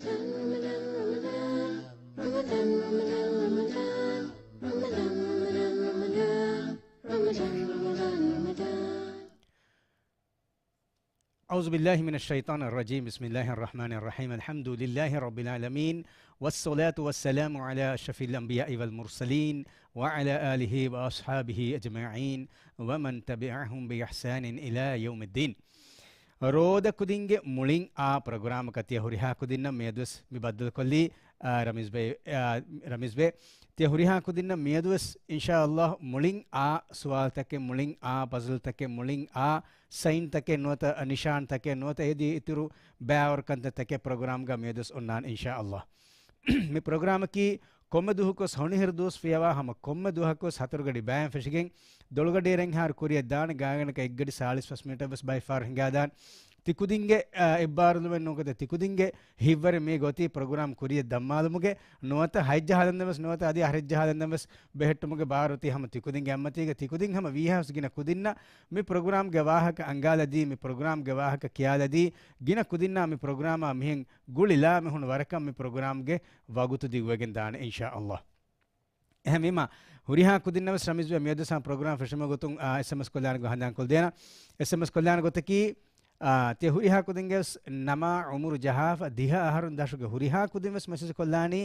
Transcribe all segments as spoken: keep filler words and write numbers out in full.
أعوذ بالله من الشيطان الرجيم. بسم الله الرحمن الرحيم. الحمد لله رب العالمين. والصلاة والسلام على أشرف الأنبياء والمرسلين وعلى آله وأصحابه أجمعين ومن تبعهم بإحسان إلى يوم الدين. ރޯދަ ކުދިންގެ މުޅިން އާ ޕްރޮގްރާމަކަށް ތިޔަ ހުރިހާ ކުދިންނަށް މިއަދުވެސް މި ބައްދަލުކޮށްލީ، އާ، ރަމީޒް ބައި، އާ، ރަމީޒް ބައި. ތިޔަ ހުރިހާ ކުދިންނަށް މިއަދުވެސް އިންޝާ ﷲ މުޅިން އާ ސުވާލުތަކެއް، މުޅިން އާ ޕަޒަލްތަކެއް، މުޅިން އާ ސައިންތަކެއް ނުވަތަ ނިޝާންތަކެއް ނުވަތަ އެދި އިތުރު ބައިވަރު ކަންތައްތަކެއް ޕްރޮގްރާމްގަ މިއަދުވެސް އޮންނާނެ އިންޝާ ﷲ. މި ޕްރޮގްރާމަކީ ކޮންމެ ދުވަހަކުވެސް ހޮނިހިރު ދުވަސް ފިޔަވާ ހަމަ ކޮންމެ ދުވަހަކުވެސް ހަތަރު ގަޑި ބައިން ފެށިގެން، ދޮޅުގަޑިއެރެންހާރު ކުރިއަށް ދާނެ ގާތްގަނޑަކަށް އެއްގަޑި ސާޅީސް ފަސް މިނެޓަށްވެސް ބައެއް ފަހަރު ހިނގާދާނެ. ތި ކުދިންގެ، އާ، އެއްބާރުލުމެއް ނުވަތަ ތި ކުދިންގެ ހިތްވަރެއް މި ގޮތީ ޕްރޮގްރާމް ކުރިއަށް ދަންމާލުމުގެ ނުވަތަ ހަތްޖަހާލަންދެންވެސް ނުވަތަ އަދި އަހަރެއްޖަހާލަންދެންވެސް ބެހެއްޓުމުގެ ބާރު ތި ހަމަ ތި ކުދިންގެ އަތްމަތީގަ. ތި ކުދިން ހަމަ ވީހާވެސް ގިނަ ކުދިންނަށް މި ޕްރޮގްރާމްގެ ވާހަކަ އަންގާލަދީ، މި ޕްރޮގްރާމްގެ ވާހަކަ ކިޔާލަދީ، ގިނަ ކުދިންނާ މި ޕްރޮގްރާމާ މިހެން ގުޅިލާ މި ހުންނަ ވަރަކަށް މި ޕްރޮގްރާމްގެ ވަގުތު ދިގުވެގެން ދާނެ އިންޝާ ﷲ. އެހެންވީމަ، ހުރިހާ ކުދިންނަށް ވެސް ރަމީޒް ބައި މިއަދު ސާ ޕްރޮގްރާމް ފެށުމުގެ ގޮތުން، އާ، އެސްއެމްއެސް ކޮށްލާނެ ގޮތް ހަނދާން ކޮށްދޭނަ. އެސްއެމްއެސް ކޮށްލާނެ ގޮތަކީ، އާ، ތިޔަ ހުރިހާ ކުދިންގެ ވެސް ނަމާ އުމުރު ޖަހާފަ ދިހަ އަހަރުން ދަށުގެ ހުރިހާ ކުދިން ވެސް މެސެޖް ކޮށްލާނީ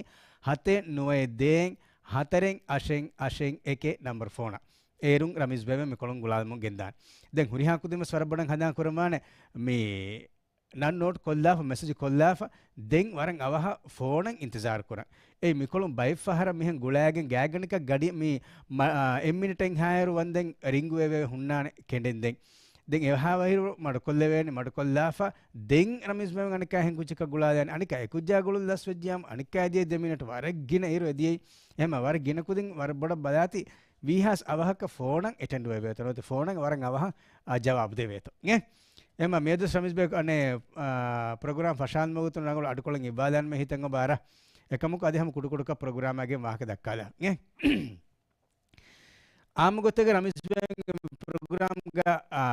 ހަތެއް ނުވައެއް ދޭއް ހަތަރެއް އަށެއް އަށެއް އެކެއް ނަމްބަރު ފޯނަށް. އޭރުން ރަމީޒް ބައި މިކޮޅުން ގުޅާލަމުން ގެންދާނެ. ދެން ހުރިހާ ކުދިން ވެސް ވަރަށް ބޮޑަށް ހަނދާން ކުރަންވާނެ މި ނަން ނޯޓް ކޮށްލާފަ، މެސެޖް ކޮށްލާފަ، ދެން ވަރަށް އަވަހަށް ފޯނަށް އިންތިޒާރު ކުރަން. އެއީ މިކޮޅުން ބައެއް ފަހަރަށް މިހެން ގުޅާގެން ގާތްގަނޑަކަށް ގަޑި މި މަ-، އާ، އެއް މިނިޓެއްހާއިރު ވަންދެން ރިންގު ވެވޭ ހުންނާނެ ކެނޑެންދެން. ދެން އެހާވަހިރު މަޑުކޮށްލެވޭނެ، މަޑުކޮށްލާފަ، ދެން ރަމީޒް ބައި އަނެއްކާ އެހެން ކުއްޖަކަށް ގުޅާލާނެ. އަނެއްކާ އެ ކުއްޖާ ގުޅުން ލަސްވެއްޖިޔާމު އަނެއްކާ އެދިޔައީ ދެ މިނިޓް ވަރަށް ގިނަ އިރު އެދިޔައީ. އެހެންމަ ވަރަށް ގިނަ ކުދިން ވަރަށް ބޮޑަށް ބަލާތި ވީހާވެސް އަވަހަކަށް ފޯނަށް އެޓެންޑް ވެވޭތޯ ނުވަތަ ފޯނަށް ވަރަށް އަވަހަށް، އާ، ޖަވާބު ދެވޭތޯ. އެ އެމަ މިއަދު ރަމީޒް ބައި އަނެއް، އާ، ޕްރޮގްރާމް ފަށާލުމުގެ ގޮތުން ރަނގަޅު އަޑުކޮޅެއް އިއްވާލާންމެ ހިތަށް އޮބާރަ. އެކަމަކު އަދި ހަމަ ކުޑަކުޑަކަށް ޕްރޮގްރާމާގެން ވާހަކަ ދައްކާލާ. އެ އާއްމު ގޮތެއްގަ ރަމީޒް ބައި ޕްރޮގްރާމްގަ، އާ،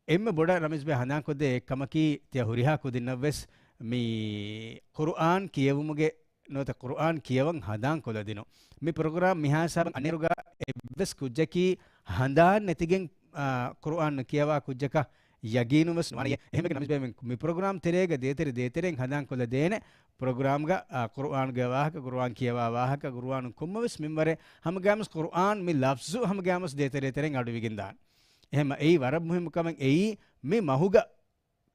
އެންމެ ބޮޑަށް ރަމީޒް ބައި ހަނދާން ކޮށްދޭ އެއް ކަމަކީ ތިޔަ ހުރިހާ ކުދިންނަށްވެސް މި ޤުރުއާން ކިޔެވުމުގެ ނުވަތަ ޤުރުއާން ކިޔަވަން ހަނދާން ކޮށްލަދިނުން. މި ޕްރޮގްރާމް މިހާ ހިސާބަށް އަންނައިރުގަ އެއްވެސް ކުއްޖަކީ ހަނދާން ނެތިގެން، އާ، ޤުރުއާން ނުކިޔަވާ ކުއްޖަކަށް ޔަގީނުން ވެސް ނުވާނެ. އެހެންވެގެން ރަމީޒް ބައި މި، މި ޕްރޮގްރާމް ތެރޭގަ ދޭތެރެ ދޭތެރެއިން ހަނދާން ކޮށްލަދޭނެ ޕްރޮގްރާމްގަ، އާ، ޤުރުއާންގެ ވާހަކަ، ޤުރުއާން ކިޔަވާ ވާހަކަ، ޤުރުއާނުން ކޮންމެވެސް މިންވަރެއް ހަމަގައިމުވެސް ޤުރުއާން މި ލަފްޒު ހަމަގައިމުވެސް ދޭތެރޭތެރެއިން އަޑުއިވިގެން ދާނެ. އެހެންމަ އެއީ ވަރަށް މުހިއްމު ކަމެއް. އެއީ މި މަހުގަ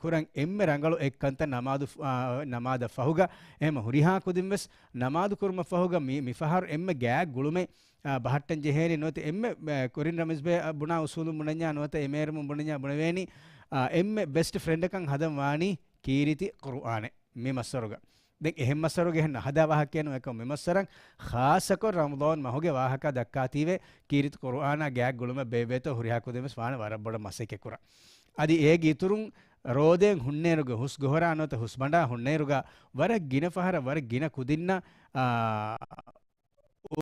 ކުރަން އެންމެ ރަނގަޅު އެއްކަންތައް ނަމާދު، އާ، ނަމާދަށް ފަހުގަ. އެހެންމަ ހުރިހާ ކުދިން ވެސް ނަމާދު ކުރުމަށް ފަހުގަ މި، މި ފަހަރު އެންމެ ގާތް ގުޅުމެއް، އާ، ބަހައްޓަން ޖެހޭނީ ނުވަތަ އެންމެ، އާ، ކުރިން ރަމީޒް ބައި، އާ، ބުނާ އުސޫލުން ބުނަންޏާ ނުވަތަ އެމޭރުމުން ބުނަންޏާ ބުނެވޭނީ، އާ، އެންމެ ބެސްޓް ފްރެންޑަކަށް ހަދަން ވާނީ ކީރިތި ޤުރުއާނެއް މި މައްސަރުގަ. ދެން އެހެން މައްސަރުގެ އެހެން ނަހަދާ ވާހަކައެއް ނޫން އެކަމް މި މައްސަރަށް ޚާއްޞަކޮށް ރަމަޟާން މަހުގެ ވާހަކަ ދައްކާތީވެ ކީރިތި ޤުރުއާނާ ގާތް ގުޅުމެއް ބޭއްވޭތޯ ހުރިހާ ކުދިން ވެސް ވާނެ ވަރަށް ބޮޑަށް މަސައްކަތް ކުރަން. އަދި އޭގެ އިތުރުން ރޯދައިން ހުންނޭރުގަ ހުސް ގޮހޮރާ ނުވަތަ ހުސް ބަނޑާ ހުންނޭރުގަ ވަރަށް ގިނަ ފަހަރަށް ވަރަށް ގިނަ ކުދިންނަށް، އާ، އޯ،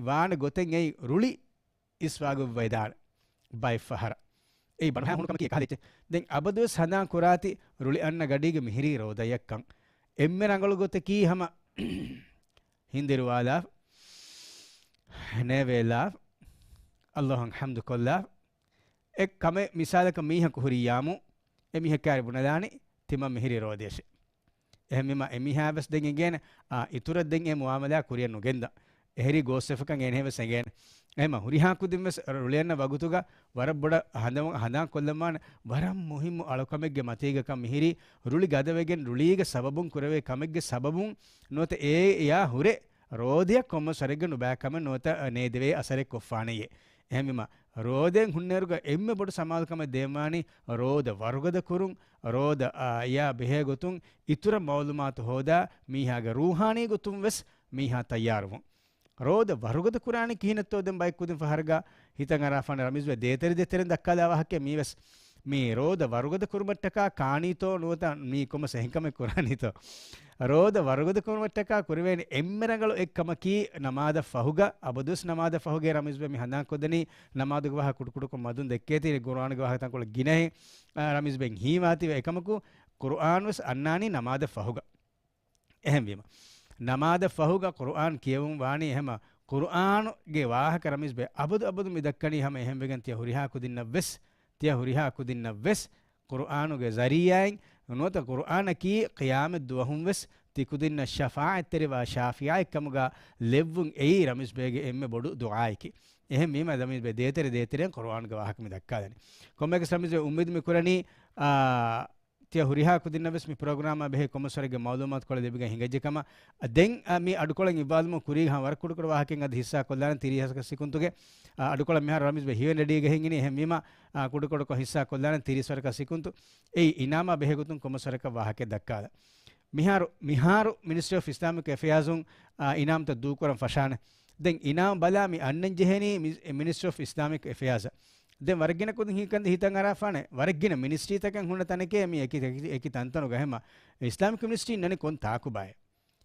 ވާނެ ގޮތެއް އެއީ ރުޅި އިސްވާގޮތްވައިދާނެ ބައެއް ފަހަރަށް. އެއީ ބަނޑުހާ ހުންނު ކަމަކީ އެކަހަލަ އެއްޗެއް. ދެން އަބަދުވެސް ހަނދާން ކުރާތި ރުޅި އަންނަ ގަޑީގަ މިހިރީ ރޯދަޔަށްކަން. އެންމެ ރަނގަޅު ގޮތަކީ ހަމަ ހިނދިރުވާލާ، ނޭވޭލާ، ﷲ އަށް ޙަމްދު ކޮށްލާ، އެ ކަމެއް މިސާލަކަށް މީހަކު ހުރިއްޔާމު، އެ މީހަކާރި ބުނެލާނެ ތިމަން މިހިރީ ރޯދަޔަށޭ. އެހެންވީމަ އެމީހާ ވެސް ދެން އެނގޭނެ، އާ، އިތުރަށް ދެން އެ މުއާމަލާ ކުރިއަށް ނުގެންދަން. އެހެރީ ގޯސްވެފަކަން އޭނަ ވެސް އެނގޭނެ. އެހެންމަ ހުރިހާ ކުދިން ވެސް ރުޅިއަންނަ ވަގުތުގަ ވަރަށް ބޮޑަށް ހަނދަމަ-، ހަނދާން ކޮށްލަމާނެ ވަރަށް މުހިއްމު އަޅުކަމެއްގެ މަތީގަކަށް މިހިރީ ރުޅި ގަދަވެގެން ރުޅީގެ ސަބަބުން ކުރެވޭ ކަމެއްގެ ސަބަބުން ނުވަތަ އެ އެޔާ ހުރެ ރޯދަޔަށް ކޮންމެ ސަރެއްގެ ނުބައި ކަމެއް ނުވަތަ ނޭދެވޭ އަސަރެއް ކޮށްފާނެޔޭ. އެހެންވީމަ ރޯދައިން ހުންނޭރުގަ އެންމެ ބޮޑު ސަމާލުކަމެއް ދޭންވާނީ ރޯދަ ވަރުގަދަ ކުރުން، ރޯދަ، އާ، އެޔާ ބެހޭ ގޮތުން އިތުރަށް މައުލޫމާތު ހޯދާ، މީހާގެ ރޫޙާނީ ގޮތުން ވެސް މީހާ ތައްޔާރުވުން. ރޯދަ ވަރުގަދަ ކުރާނީ ކިހިނެއްތޯ ދެން ބައެއް ކުދިން ފަހަރުގަ ހިތަށް އަރާފާނެ ރަމީޒް ބައި ދޭތެރެ ދޭތެރެން ދައްކާލާ ވާހަކައެއް މީވެސް. މި ރޯދަ ވަރުގަދަ ކުރުމަށްޓަކާ ކާނީތޯ ނުވަތަ މީ ކޮންމެސް އެހެން ކަމެއް ކުރާނީތޯ؟ ރޯދަ ވަރުގަދަ ކުރުމަށްޓަކާ ކުރެވޭނެ އެންމެ ރަނގަޅު އެއްކަމަކީ ނަމާދަށް ފަހުގަ، އަބަދުވެސް ނަމާދަށް ފަހުގައި ރަމީޒް ބައި މި ހަނދާން ކޮށްދެނީ ނަމާދުގެ ވާހަކަ ކުޑަކުޑަކޮށް މަދުން ދެއްކޭތީ ގުރުއާނުގެ ވާހަކަ ތަންކޮޅެއް ގިނައޭ، އާ، ރަމީޒް ބައި ހީވާތީވެ އެކަމަކު ޤުރުއާން ވެސް އަންނާނީ ނަމާދަށް ފަހުގަ. އެހެންވީމަ، ނަމާދަށް ފަހުގަ ޤުރުއާން ކިޔެވުން ވާނީ. އެހެމަ، ޤުރުއާނުގެ ވާހަކަ ރަމީޒް ބެ އަބަދު އަބަދު މި ދައްކަނީ ހަމަ އެހެންވެގެން ތިޔަ ހުރިހާ ކުދިންނަށް ވެސް، ތިޔަ ހުރިހާ ކުދިންނަށް ވެސް ޤުރުއާނުގެ ޒަރީޢާއިން ނުވަތަ ޤުރުއާނަކީ ޤިޔާމަތް ދުވަހުން ވެސް ތި ކުދިންނަށް ޝަފާޢަތްތެރިވާ ޝާފިޢާއެއް ކަމުގަ ލެއްވުން އެއީ ރަމީޒް ބޭގެ އެންމެ ބޮޑު ދުޢާއަކީ. އެހެން ވީމަ ރަމީޒް ބޭ ދޭތެރެ ދޭތެރެއިން ޤުރުއާނުގެ ވާހަކަ މި ދައްކާލަނީ. ކޮންމެއަކަސް ރަމީޒް ބޭ އުއްމީދު މި ކުރަނީ، އާ، ތިޔަ ހުރިހާ ކުދިންނަށް ވެސް މި ޕްރޮގްރާމާ ބެހޭ ކޮންމެސް ވަރެއްގެ މައުލޫމާތުކޮޅެއް ލިބިގެން ހިނގައްޖެ ކަމަށް. ދެން، އަ، މި އަޑުކޮޅެއް އިއްވާލުމުން ކުރީގަ ހަމަ ވަރަށް ކުޑަކުޑަ ވާހަކައެއް އަދި ހިއްސާ ކޮށްލާނެ ތިރީސް ވަރަކަށް ސިކުންތުގެ، އަ، އަޑުކޮޅަށް މިހާރު ރަމީޒް ބޭ ހިވެން ރެޑީގަ ހިނގިނީ. އެހެންވީމަ، އަ، ކުޑަކުޑަކޮށް ހިއްސާ ކޮށްލާނެ ތިރީސް ވަރަކަށް ސިކުންތު. އެއީ އިނާމާ ބެހޭ ގޮތުން ކޮންމެސް ވަރަކަށް ވާހަކައެއް ދައްކާލަން. މިހާރު، މިހާރު މިނިސްޓްރީ އޮފް އިސްލާމިކް އެފެއާޒުން، އާ، އިނާމްތައް ދޫކުރަން ފަށާނެ. ދެން އިނާމް ބަލާ މި އަންނަން ޖެހެނީ މި-، މިނިސްޓްރީ އޮފް އިސްލާމިކް އެފެއާޒަށް. ދެން ވަރަށް ގިނަ ކުދިން ހިތަށް އަރާފާނެ، ވަރަށް ގިނަ މިނިސްޓްރީތަކެއް ހުންނަ ތަނެކޭ މި އެކި، އެކި، އެކި ތަންތަނުގަ. އެހެމަ އިސްލާމިކް މިނިސްޓްރީ އިންނަނީ ކޮން ތާކު ބައެއް؟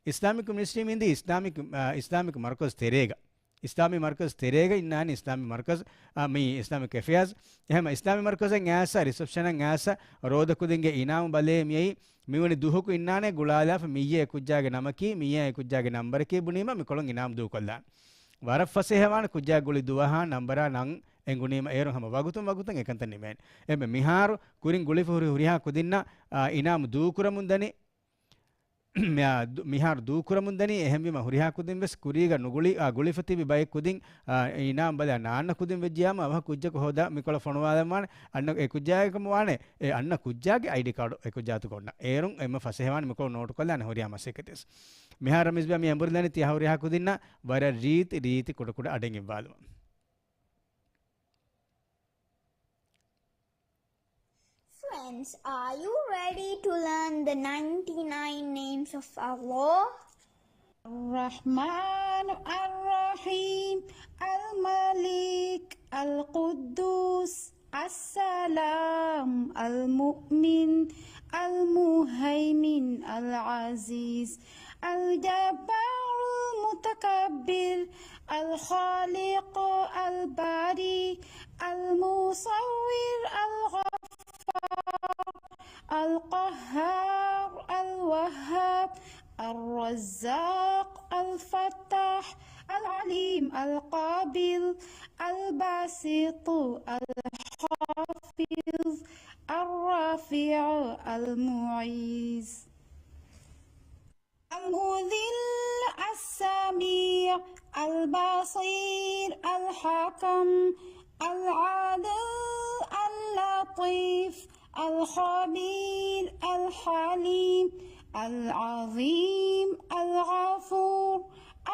އިސްލާމިކް މިނިސްޓްރީ މި އިންދީ އިސްލާމިކް، އާ، އިސްލާމިކް މަރުކަޒް ތެރޭގަ. އިސްލާމީ މަރުކަޒް ތެރޭގަ އިންނާނީ އިސްލާމީ މަރުކަޒް، އާ، މި އިސްލާމިކް އެފެއާޒް. އެހެމަ އިސްލާމީ މަރުކަޒަށް އައިސް ރިސެޕްޝަނަށް އައިސް ރޯދަ ކުދިންގެ އިނާމް ބަލޭ މިއީ މިވަނީ ދުވަހަކު އިންނާނެ ގުޅާލާފަ މިއީ އެ ކުއްޖާގެ ނަމަކީ، މިއީ އެ ކުއްޖާގެ ނަންބަރަކީ ބުނީމަ މިކޮޅުން އިނާމް ދޫކޮށްލާނެ. ވަރަށް ފަސޭހަވާނެ ކުއްޖާ ގުޅި ދުވަހާ ނަންބަރާ ނަން އެނގުނީމަ އޭރު ހަމަ ވަގުތުން ވަގުތުން އެކަންތައް ނިމޭނެ. އެމެ މިހާރު ކުރިން ގުޅިފަ ހުރި ހުރިހާ ކުދިންނަށް، އާ، އިނާމް ދޫކުރަމުން ދަނީ. މިހާ-، ދު-، މިހާރު ދޫކުރަމުން ދަނީ. އެހެންވީމަ ހުރިހާ ކުދިން ވެސް ކުރީގަ ނުގުޅި، އާ، ގުޅިފަ ތިބި ބައެއް ކުދިން، އާ، އިނާމް ބަލާ ނާންނަ ކުދިން ވެއްޖިޔާމަ އަވަހަށް ކުއްޖަކު ހޯދާ މިކޮޅަށް ފޮނުވާލަން ވާނެ. އަންނަ އެ ކުއްޖާއަކަށް ވާނެ، އެ އަންނަ ކުއްޖާގެ އައިޑީ ކާޑު އެ ކުއްޖާ އަތުގަ އޮންނަ. އޭރުން އެންމެ ފަސޭހަވާނެ މިކޮޅު ނޯޓުކޮށްލާނެ ހުރިހާ މަސައްކަތެއް. މިހާރު ރަމީޒް ބޭ މި އެނބުރިލަނީ ތިޔަ ހުރިހާ ކުދިންނަށް ވަރަށް ރީތި ރީތި ކުޑަކުޑަ އަޑެއް އިއްވާލުމަށް. Friends, are you ready to learn the ninety-nine names of Allah? الرحمن الرحيم، الملك القدوس السلام المؤمن المهيمن العزيز الجبار المتكبر الخالق الباري المصور الغفار القهار الوهاب الرزاق الفتاح العليم القابض الباسط الحافظ الرافع المعز المذل السميع البصير الحكم العادل اللطيف الخبير الحليم العظيم الغفور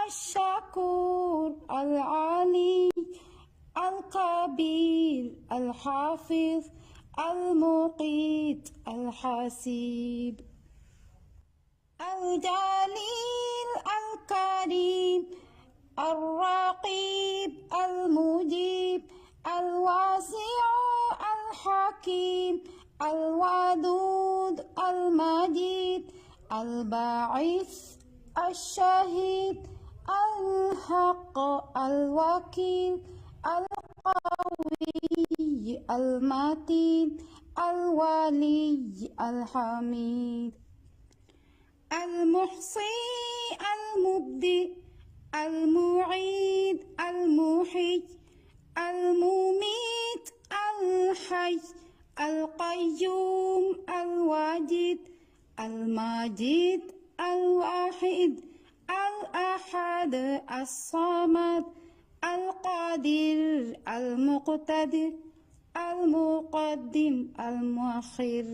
الشكور العلي الكبير الحافظ المقيت الحسيب الجليل الكريم الرقيب المجيب الواسع الحكيم الودود المجيد الباعث الشهيد الحق الوكيل القوي المتين الولي الحميد المحصي المبدئ المعيد المحيي المميت الحي القيوم الواجد الماجد الواحد الأحد الصمد القادر المقتدر المقدم المؤخر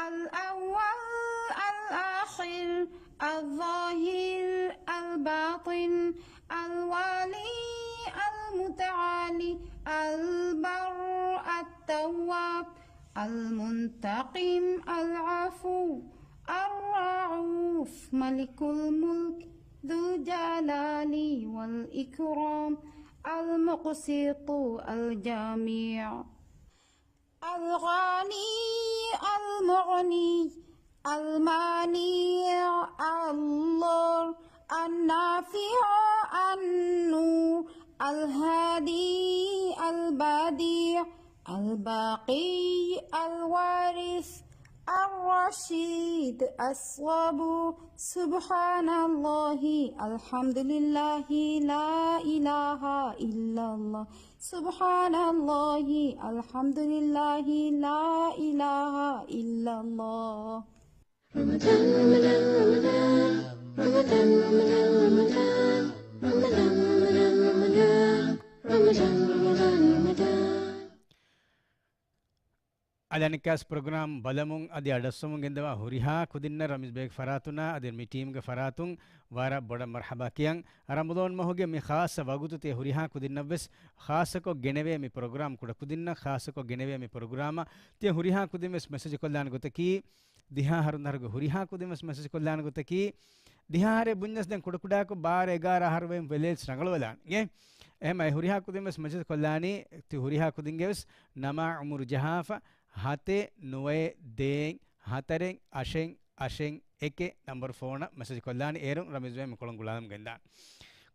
الأول الآخر الظاهر الباطن الوالي المتعالي البر التواب المنتقم العفو الرؤوف ملك الملك ذو الجلال والإكرام المقسط الجميع الغني المغني المانع الضار النافع النور الهادي البديع الباقي الوارث الرشيد أصوب. سبحان الله، الحمد لله، لا إله إلا الله. سبحان الله، الحمد لله، لا إله إلا الله. އަދި އަނެއްކާސް ޕްރޮގްރާމް ބަލަމުން އަދި އަޑައްސަމުން ގެންދަވާ ހުރިހާ ކުދިންނަށް ރަމީޒް ބޭގެ ފަރާތުންނާ އަދި މި ޓީމްގެ ފަރާތުން ވަރަށް ބޮޑަށް މަރްޙަބާ ކިޔަން. ރަމަޟާން މަހުގެ މި ޚާއްޞަ ވަގުތު ތިޔަ ހުރިހާ ކުދިންނަށްވެސް ޚާއްޞަކޮށް ގެނެވޭ މި ޕްރޮގްރާމް ކުޑަ ކުދިންނަށް ޚާއްޞަކޮށް ގެނެވޭ މި ޕްރޮގްރާމަށް ތިޔަ ހުރިހާ ކުދިން ވެސް މެސެޖް ކޮށްލާނެ ގޮތަކީ، ދިހަ އަހަރު ދަރުގެ ހުރިހާ ކުދިން ވެސް މެސެޖް ކޮށްލާނެ ގޮތަކީ، ދިހަ އަހަރެއް ބުންޏަސް ދެން ކުޑަކުޑާކޮށް ބާރަ އެގާރަ އަހަރު ވެއިން ވެލެއްސް ރަނގަޅުވެލާނެ. އެ، އެހެމަ އެ ހުރިހާ ކުދިން ވެސް މެސެޖް ކޮށްލާނީ، ތި ހުރިހާ ކުދިންގެ ވެސް ނަމާ އުމުރު ޖަހާފަ، ހަތެއް ނުވައެއް ދޭއް ހަތަރެއް އަށެއް އަށެއް އެކެއް ނަންބަރު ފޯނަށް މެސެޖް ކޮށްލާނެ. އޭރުން ރަމީޒް ބޭ މިކޮޅުން ގުޅާލަމުން ގެންދާނެ.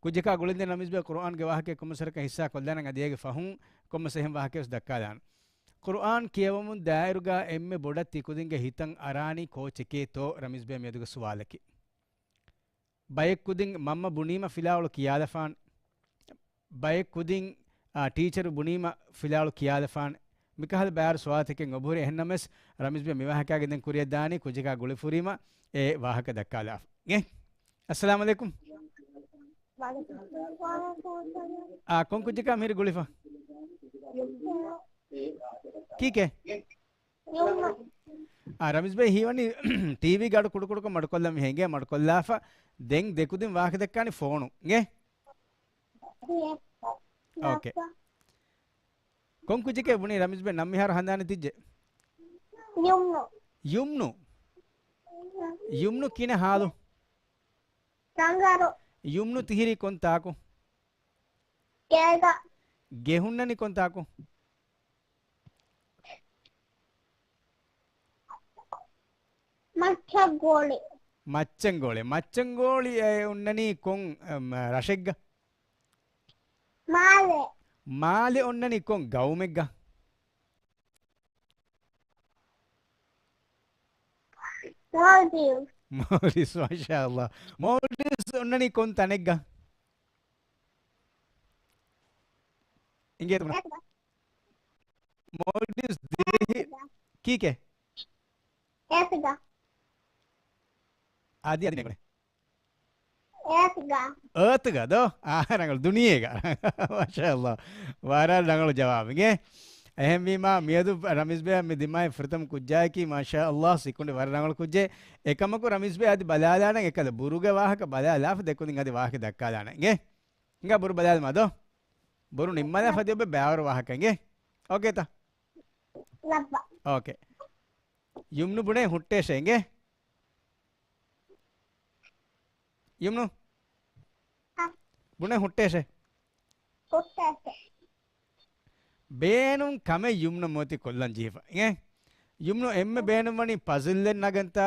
ކުއްޖަކާ ގުޅިންދެން ރަމީޒް ބޭ ޤުރުއާންގެ ވާހަކައެއް ކޮންމެސްވަރަކަށް ހިއްސާ ކޮށްލާނަން އަދި އޭގެ ފަހުން ކޮންމެސް އެހެން ވާހަކައެއް ވެސް ދައްކާލާނެ. ޤުރުއާން ކިޔަވަމުން ދާއިރުގަ އެންމެ ބޮޑަށް ތިކުދިންގެ ހިތަށް އަރާނީ ކޯޗެކޭތޯ ރަމީޒް ބޭ މިއަދުގެ ސުވާލަކީ. ބައެއް ކުދިން މަންމަ ބުނީމަ ފިލާވަޅު ކިޔާލަފާނެ. ބައެއް ކުދިން، އާ، ޓީޗަރު ބުނީމަ ފިލާވަޅު ކިޔާލަފާނެ. މިކަހަލަ ބާރު ސުވާލުތަކެއް އޮބުހުރި. އެހެންނަމަވެސް ރަމީޒް ބޭ މިވާހަކައިގެ ދެން ކުރިއަށް ދާނީ ކުއްޖަކާ ގުޅިފުރީމަ އެ ވާހަކަ ދައްކާލާފަ. އެ، އައްސަލާމު ޢަލައިކުމް. އާ، ކޮން ކުއްޖަކާ މިހިރީ ގުޅިފަ؟ ކީކޭ؟ އާ، ރަމީޒް ބޭ ހީވަނީ ޓީވީ ގަޑު ކުޑުކުޑުކޮށް މަޑުކޮށްލަން މިހެންގޭ މަޑުކޮށްލާފަ. ދެން ދެކުދިން ވާހަކަ ދައްކާނީ ފޯނު. އިނގޭ؟ އޯކޭ. ކޮން ކުއްޖެކޭ ބުނީ ރަމީޒް ބޭ ނަން މިހާރު ހަނދާނެ ތިއްޖެ؟ ޔުމްނު. ޔުމްނު؟ ޔުމްނު ކިހިނެއް ހާލު؟ ރަނގަޅު. ޔުމްނު ތިހިރީ ކޮން ތާކު؟ ގޭގަ. ގެ ހުންނަނީ ކޮން ތާކު؟ މައްޗަށް ގޯޅި. މައްޗަށް ގޯޅި. މައްޗަށް ގޯޅި އެ އޮންނަނީ ކޮން، އަމް، ރަށެއްގަ؟ މާލެ. މާލެ އޮންނަނީ ކޮން ގައުމެއްގަ؟ މޯލްޑިވްސް. މޯލްޑިވްސް، މާޝާﷲ. މޯލްޑިވްސް އޮންނަނީ ކޮން ތަނެއްގަ؟ އިނގޭތަ ބުނާ؟ މޯލްޑިވްސް ދިވެހި ކީކޭ؟ އޭތުގަ. އަދި އަދި ނޭގުޅޭ. އޭތުގަ. އޭތުގަ ދޯ؟ އާ، ރަނގަޅު ދުނިޔޭގަ. މާޝާﷲ. ވަރަށް ރަނގަޅު ޖަވާބެއް. އެހެންވީމާ، މިއަދު ރަމީޒް ބޭ މި ދިމާވި ފުރަތަމަ ކުއްޖާއަކީ، މާޝާﷲ، ސިކުނޑި ވަރަށް ރަނގަޅު ކުއްޖެއް. އެކަމަކު ރަމީޒް ބޭ އަދި ބަލާލާނަން އެކަލަ ބުރުގެ ވާހަކަ ބަލާލާފަ ދެކުދިން އަދި ވާހަކަ ދައްކާލާނަން. އިނގޭ؟ ހިނގާ ބުރު ބަލާލަމާ ދޯ. ބުރު ނިންމާލާފަ އަދި އޮބެ ބައިވަރު ވާހަކަ. އިނގޭ؟ އޯކޭތަ؟ ލައްބަ. އޯކޭ. ޔުމްނު ބުނޭ ހުއްޓޭށޭ. އިނގޭ؟ ޔުމްނު. އަ. ބުނޭ ހުއްޓޭށޭ. ހުއްޓޭށޭ. ބޭނުން ކަމެއް ޔުމްނު މޮތި ކޮށްލަން ޖެހިފަ. އިނގޭ؟ ޔުމްނު އެންމެ ބޭނުން ވަނީ ޕަޒިލްއެއް ނަގަންތާ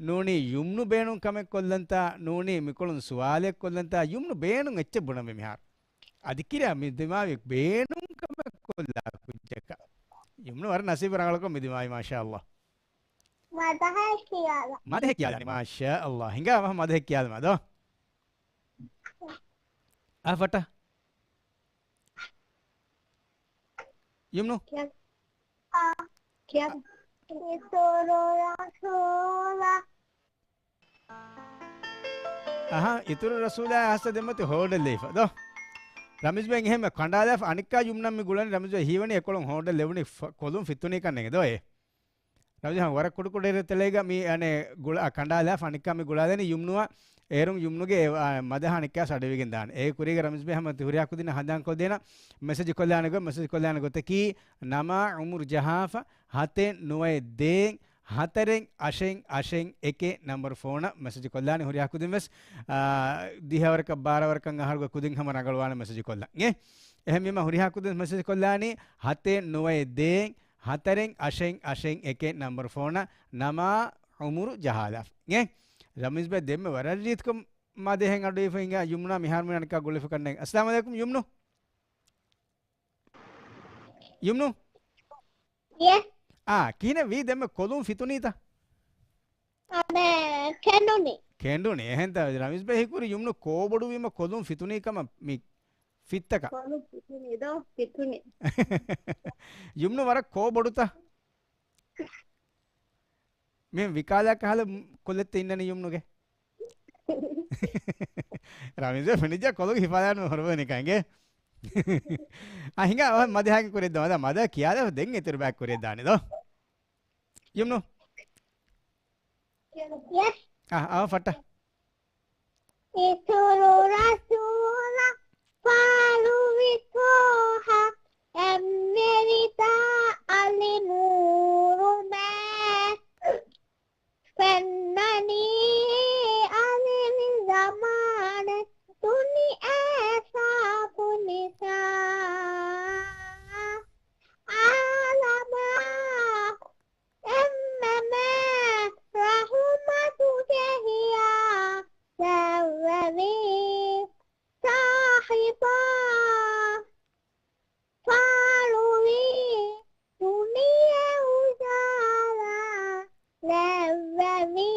ނޫނީ ޔުމްނު ބޭނުން ކަމެއް ކޮށްލަންތާ ނޫނީ މިކޮޅުން ސުވާލެއް ކޮށްލަންތާ ޔުމްނު ބޭނުން އެއްޗެއް ބުނަމޭ މިހާރު. އަދި ކިރިޔާ މި ދިމާވި ބޭނުން ކަމެއް ކޮށްލާ ކުއްޖަކަށް. ޔުމްނު ވަރަށް ނަސީބު ރަނގަޅަކޮށް މި ދިމާވި، މާޝާﷲ. މަދަހެއް ކިޔާލަ. މަދަހެއް ކިޔާލާނެ، މާޝާﷲ. ހިނގާ މަދަހެއް ކިޔާލަމާ ދޯ. އާ ފައްޓަ. ޔުމްނު. ކިޔާ. އާ. ކިޔާ. އިތުރު ރަސޫލާ. އަހާ، އިތުރު ރަސޫލާ އައިސް ދެމަތި ހޯޑެއް ލެއިފަ ދޯ. ރަމީޒް ބޭ އެހެން ކަނޑާލާފަ އަނެއްކާ ޔުމްނަށް މި ގުޅަނީ ރަމީޒް ބޭ ހީވަނީ އެކޮޅުން ހޯޑެއް ލެވުނީ ފަ-، ކޮލުން ފިތުނީ ކަންނޭނގެ ދޯ އޭ. ރަމީޒް ހަމަ ވަރަށް ކުޑަ ކުޑަ އިރު ތެލޭގަ މި އަނެއް ގުޅަ-، އަ، ކަނޑާލާފަ އަނެއްކާ މި ގުޅާލަނީ ޔުމްނުއަށް. އޭރުން ޔުމްނުގެ އެ، އާ، މަދަހަ އަނެއްކާސް އަޑުއިވިގެން ދާނެ. އޭގެ ކުރީގަ ރަމީޒް ބޭ ހަމަ ތި ހުރިހާ ކުދިންނަށް ހަނދާން ކޮށްދޭނަ މެސެޖް ކޮށްލާނެ ގޮތް، މެސެޖް ކޮށްލާނެ ގޮތަކީ ނަމާ އުމުރު ޖަހާފަ ހަތެއް ނުވައެއް ދޭއް ހަތަރެއް އަށެއް އަށެއް އެކެއް ނަންބަރު ފޯނަށް މެސެޖް ކޮށްލާނެ. ހުރިހާ ކުދިން ވެސް، އާ، ދިހަވަރަކަށް ބާރަވަރަކަށް އަހަރުގެ ކުދިން ހަމަ ރަނގަޅުވާނެ މެސެޖް ކޮށްލަން. އެ، އެހެންވީމަ ހުރިހާ ކުދިން މެސެޖް ކޮށްލާނީ ހަތެއް ނުވައެއް ދޭއް ހަތަރެއް އަށެއް އަށެއް އެކެއް ނަންބަރު ފޯނަށް ނަމާ އުމުރު ޖަހާލާފަ. އެ، ރަމީޒް ބޭ ދެންމެ ވަރަށް ރީތިކޮށް މަދަހެއް އަޑުއިވިފަ ހިނގާ ޔުމްނާ މިހާރު މި އަނެއްކާ ގުޅިފަ ކަންނޭނގެ. އައްސަލާމު ޢަލައިކުމް ޔުމްނު. ޔެސް. އާ، ކިހިނެއް ވީ ދެންމެ ކޮލުން ފިތުނީތަ؟ އަނެ، ކެނޑުނި. ކެނޑުނި. އެހެންތަ؟ ރަމީޒްބެ ހީކުރި ޔުމްނު ކޯބޮޑުވީމަ ކޮލުން ފިތުނީ ކަމަށް މި ފިއްތަކަށް. ކޮލުން ފިތުނީ ދޯ، ފިތުނީ. ޔުމްނު ވަރަށް ކޯބޮޑުތަ؟ މި ވިކާލާ ކަހަލަ ކޮލެއްތަ އިންނަނީ ޔުމްނުގެ؟ ރަމީޒްބެ ފެނިއްޖެ ކޮލުގެ ހިފާލާނު ހޮރުވަނިކަންގެ. އާ، ހިނގާ މަދެ ހާގެ ކުރިއްދޯ. މަދަ، މަދަ ކިޔާލާ ދެން އިތުރު ބައެއް ކުރިއަށް ދާނެ ދޯ. ޔުމްނު. ޔެސް. އާ، އާ، ފައްޓަ. އިތުރު ރަސޫލަށް ފާޅުވި ތޯހާ، އެންމެރިދާ އަލި ނޫރުމެ. ފެންނަނީ އަލިވި ޒަމާނެއް ދުނިޔެ ސާފު ނިސާ. އާލަމާ އެންމެމެ ރަހުމަތުގެ ހިޔާ ދެއްވެވީ ސާހިބާ. ފާޅުވީ ދުނިޔެ އުޖާލާ ދެއްވެވީ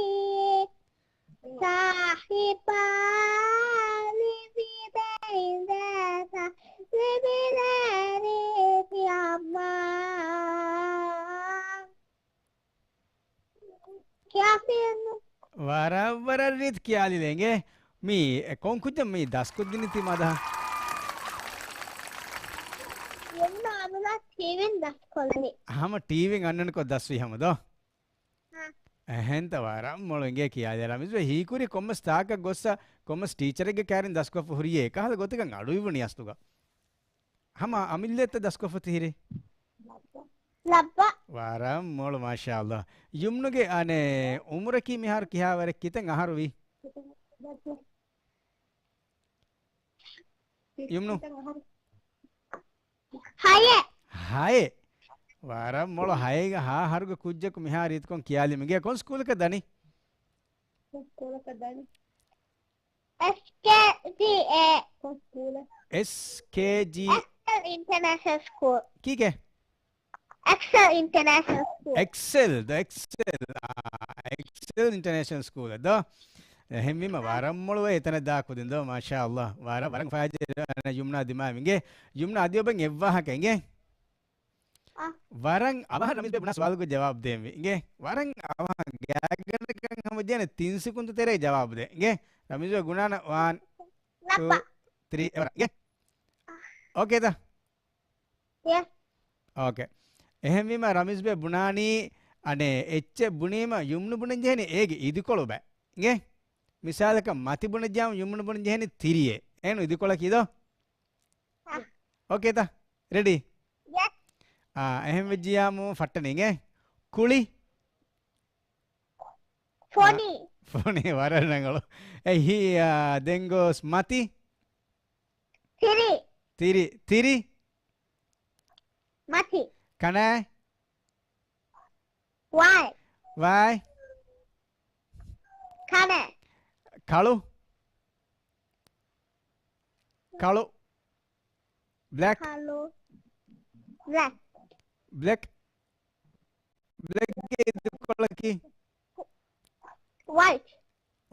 ސާހިބާ. ލިބިދޭ އިނދޭތަ ލިބިދޭ ރީތި އަމާ. ކިޔާފިއެއްނު. ވަރަށް ވަރަށް ރީތި ކިޔާލިލެނގެ. މީ ކޮން ކުއްޖެއް މީ ދަސްކޮށްދިނީ ތި މަދަހަ؟ ޔުމްނު އަމިނާ ޓީވީން ދަސްކޮށްލަނީ. ހަމަ ޓީވީން އަންނަނިކޮށް ދަސްވީ ހަމަ ދޯ؟ ހާ. އެހެންތަ ވަރަށް މޮޅު އިނގޭ ކިޔާލި. ރަމީޒް ބައި ހީކުރި ކޮންމެސް ތާކަށް ގޮއްސަ ކޮންމެސް ޓީޗަރެއްގެ ކައިރިން ދަސްކޮށްފަ ހުރިޔޭ ކަހަލަ ގޮތަކަށް އަޑުއިވުނީ އަސްލުގަ. ހަމަ އަމިއްލައްތަ ދަސްކޮށްފަ ތިހިރީ؟ ލައްބަ. ވަރަށް މޮޅު މާޝާﷲ. ޔުމްނުގެ އަނެއް އުމުރަކީ މިހާރު ކިހާވަރެއް ކިތައް އަހަރު ވީ؟ ޔުމްނު. ހައެއް. ހައެއް. ވަރަށް މޮޅު ހައެއް ހާ އަހަރުގެ ކުއްޖަކު މިހާރު ރީތިކޮށް ކިޔާލި މިގޭ ކޮން ސްކޫލަކަށް ދަނީ؟ ސްކޫލަކަށް ދަނީ. އެސް ކޭ ޖީ އޭ. ކޮން ސްކޫލެއް؟ އެސް ކޭ ޖީ. އެކްސެލް އިންޓަރނޭޝަނަލް ސްކޫލް. ކީކޭ؟ އެކްސެލް އިންޓަރނޭޝަނަލް ސްކޫލް. އެކްސެލް، ދަ އެކްސެލް. އާ، އެކްސެލް އިންޓަރނޭޝަނަލް ސްކޫލް ދޯ. އެހެންވީމަ ވަރަށް މޮޅުވޭ އެތަނަށް ދާ ކުދިން ދޯ. މާޝާﷲ. ވަރަށް، ވަރަށް ފައިޖެ ޔުމްނާ ދިމާވިންގެ. ޔުމްނާ އަދި އޮބެން އެއްވާހަކަ އިނގޭ. އަ. ވަރަށް އަވަހަށް ރަމީޒް ބެ ބުނާ ސުވާލުގެ ޖަވާބު ދޭންވީ. އިނގޭ. ވަރަށް އަވަހަށް ގާތްގަނޑަކަށް ހަމަ ޖެހޭނެ ތިން ސިކުންތު ތެރޭ ޖަވާބު ދޭ. އިނގޭ. ރަމީޒް ބެ ގުނާނަ ވާން، ލައްބަ. ޓޫ، ތްރީ، އެވަރަށް. އިނގޭ. އޯކޭތަ؟ ޔެސް. އޯކޭ. އެހެންވީމަ ރަމީޒް ބެ ބުނާނީ އަނެއް އެއްޗެއް ބުނީމަ ޔުމްނު ބުނަން ޖެހެނީ އޭގެ އިދިކޮޅު ބައެއް. އިނގޭ؟ މިސާލަކަށް މަތި ބުނަން ޖެހިއްޖާމު ޔުމްނު ބުނަން ޖެހެނީ ތިރިއޭ. އޭނު އިދިކޮޅަކީ ދޯ؟ އަ. އޯކޭތަ؟ ރެޑީ؟ ޔެސް. އާ، އެހެން ވެއްޖިޔާމު ފައްޓަނީ އިނގޭ. ކުޅި. ފޮނި. އާ، ފޮނި ވަރަށް ރަނގަޅު. އެހި، އާ، ދެން ގޮސް މަތި. ތިރި. ތިރި، ތިރި. މަތި. ކަނާ. ވާއި. ވާއި. ކަނެ. ކަޅު. ކަޅު. ބްލެކް. ކަޅު. ބްލެކް. ބްލެކް. ބްލެކްގެ އިދިކޮޅަކީ؟ ވައިޓް.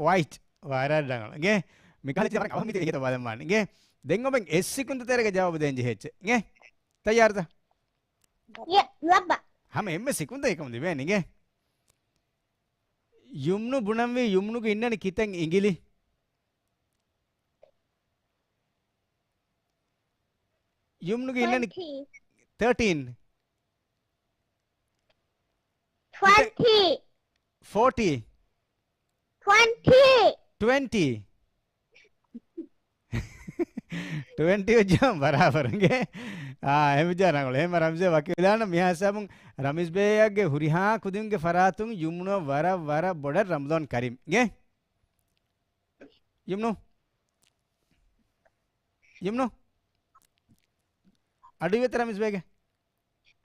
ވައިޓް. ވަރަށް ރަނގަޅު. އިނގޭ؟ މިކަހަލަ ވަރަށް އަވަހަށް މިތި އޭގެތަ ބަލަންވާނެ. އިނގޭ؟ ދެން އޮބެން އެއް ސިކުންތު ތެރޭގަ ޖަވާބު ދޭން ޖެހިއްޖެ. އިނގޭ؟ ތައްޔާރުތަ؟ ޔެ، ލައްބަ. ހަމަ އެންމެ ސިކުންތައް އެކަމު ލިބޭނެ. އިނގޭ؟ ޔުމްނު ބުނަންވީ ޔުމްނުގެ އިންނަނީ ކިތައް އިނގިލި؟ ޔުމްނުގެ އިންނަނީ ޓްވެންޓީ. ތާޓީން. ޓްވެންޓީ. ފޯޓީ. ޓްވެންޓީ. ޓްވެންޓީ. ޓްވެންޓީ ވެއްޖާމު ބަރާބަރު. އިނގޭ؟ އާ، އެހެން ވެއްޖާ ރަނގަޅު. އެހެންމަ ރަމްޒޭ ވަކިވެލާނަ މިހާ ހިސާބުން ރަމީޒް ބޭއަށްގެ ހުރިހާ ކުދިންގެ ފަރާތުން ޔުމްނު ވަރަށް ވަރަށް ބޮޑަށް ރަމަޟާން ކަރީމް. އިނގޭ؟ ޔުމްނު. ޔުމްނު. އަޑު އިވޭތަ ރަމީޒް ބޭގެ؟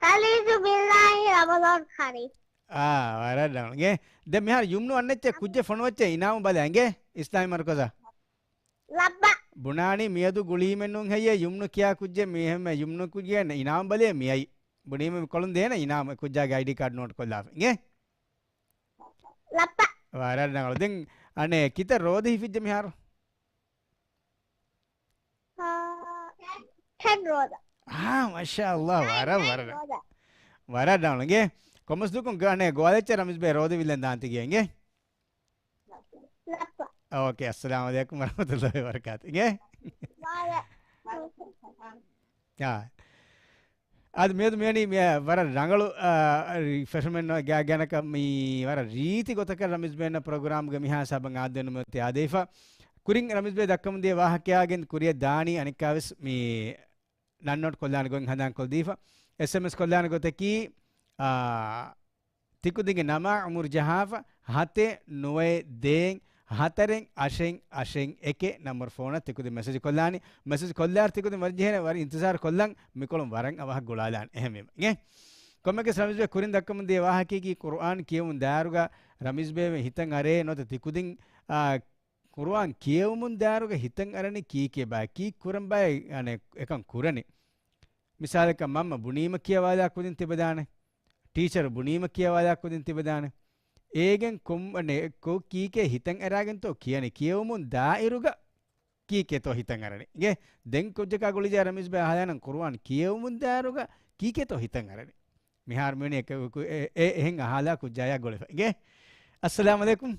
އައޫޛު ބިއްލާހި ރަމަޟާން ކަރީމް. އާ، ވަރަށް ރަނގަޅު. އިނގޭ؟ ދެން މިހާރު ޔުމްނު އަންނަ އެއްޗެއް ކުއްޖެއް ފޮނުވައްޗޭ އިނާމު ބަލަ. އިނގޭ؟ އިސްލާމީ މަރުކަޒަށް. ލައްބަ. ބުނާނީ މިއަދު ގުޅީމެއް ނޫން ހެއްޔޭ ޔުމްނު ކިޔާ ކުއްޖެއް މި ހެންމެ ޔުމްނު ކުއްޖެއް އިނާމު ބަލޭ މިއައީ. ބުނީމަ މި ކޮޅުން ދޭނަ އިނާމު ކުއްޖާގެ އައިޑީ ކާޑް ނޯޓް ކޮށްލާފަ. އިނގޭ؟ ލައްބަ. ވަރަށް ރަނގަޅު. ދެން އަނެއް ކިތައް ރޯދަ ހިފިއްޖެ މިހާރު؟ އާ، ޓެން ރޯދަ. އާ، މާޝާ އަﷲ، އާ، ވަރަށް، ޓެން ވަރަށް. ރޯދަ. ވަރަށް ރަނގަޅު. އިނގޭ، ކޮމެންޓްސް ދޫކޮށް ގަ-، އަނެއް ގޮވާލެއްޗަށް ރަމީޒް ބޭ ރޯދަ ވިލެން ދާން ތިގޭ އިނގޭ. ލައްޕަ. އޯކޭ، އައްސަލާމު ޢަލައިކުމް ވަރަޙްމަތުﷲ ވަބަރަކާތު. އިނގޭ. ވަރަށް. އާ. އަދި މިއަދު މިވަނީ މި ވަރަށް ރަނގަޅު، އާ، ރިފްރެޝްމަންޓް ގާ-، ގާނަކަށް މި ވަރަށް ރީތި ގޮތަކަށް ރަމީޒް ބޭންނަށް ޕްރޮގްރާމްގެ މިހާ ހިސާބަށް އާދެނުމެއް ތި އާދެވިފަ. ކުރިން ރަމީޒް ބޭ ދައްކަމުން ދިޔަ ވާހަކަޔާގެން ކުރިއަށް ދާނީ އަނެއްކާވެސް މި ނަންނޯޓް ކޮށްލާނެ ގޮތް ހަނދާން ކޮށްދީފަ. އެސްއެމްއެސް ކޮށްލާނެ ގޮތަކީ، އާ، ތިކުދިންގެ ނަމާ އުމުރު ޖަހާފަ، ހަތެއް ނުވައެއް ދޭއް ހަތަރެއް އަށެއް އަށެއް އެކެއް ނަންބަރު ފޯނަށް ތިކުދިން މެސެޖް ކޮށްލާނީ. މެސެޖް ކޮށްލާއިރު ތިކުދިން ވަރަށް ޖެހޭނެ ވަރަށް އިންތިޒާރު ކޮށްލަން މިކޮޅުން ވަރަށް އަވަހަށް ގުޅާލާނެ. އެހެންވީމަ. އިނގޭ؟ ކޮންމެއަކަސް ރަމީޒް ބޭ ކުރިން ދައްކަމުން ދިޔަ ވާހަކައަކީ ޤުރުއާން ކިޔެވުމުން ދާއިރުގަ ރަމީޒް ބޭ ހިތަށް އަރޭ ނުވަތަ ތިކުދިން، އާ، ޤުރުއާން ކިޔެވުމުން ދާއިރުގަ ހިތަށް އަރަނީ ކީކޭ ބާ، ކީއްކުރަން ބާ، އަނެއް އެކަން ކުރަނީ. މިސާލަކަށް މަންމަ ބުނީމަ ކިޔަވާލާ ކުދިން ތިބެދާނެ. ޓީޗަރު ބުނީމަ ކިޔަވާލާ ކުދިން ތިބެދާނެ. އޭގެން ކޮން-، އަނެއް ކޮ-، ކީކޭ ހިތަށް އަރާގެންތޯ ކިޔަނީ؟ ކިޔެވުމުން ދާއިރުގަ ކީކޭތޯ ހިތަށް އަރަނީ. އިނގޭ؟ ދެން ކުއްޖަކާ ގުޅިޖާ ރަމީޒް ބޭ އަހާލާނަން ޤުރުއާން ކިޔެވުމުން ދާއިރުގަ ކީކޭތޯ ހިތަށް އަރަނީ. މިހާރު މިވަނީ އެ-، އެ-، އެހެން އަހާލާ ކުއްޖާޔާ ގުޅިފަ. އިނގޭ؟ އައްސަލާމު ޢަލައިކުމް.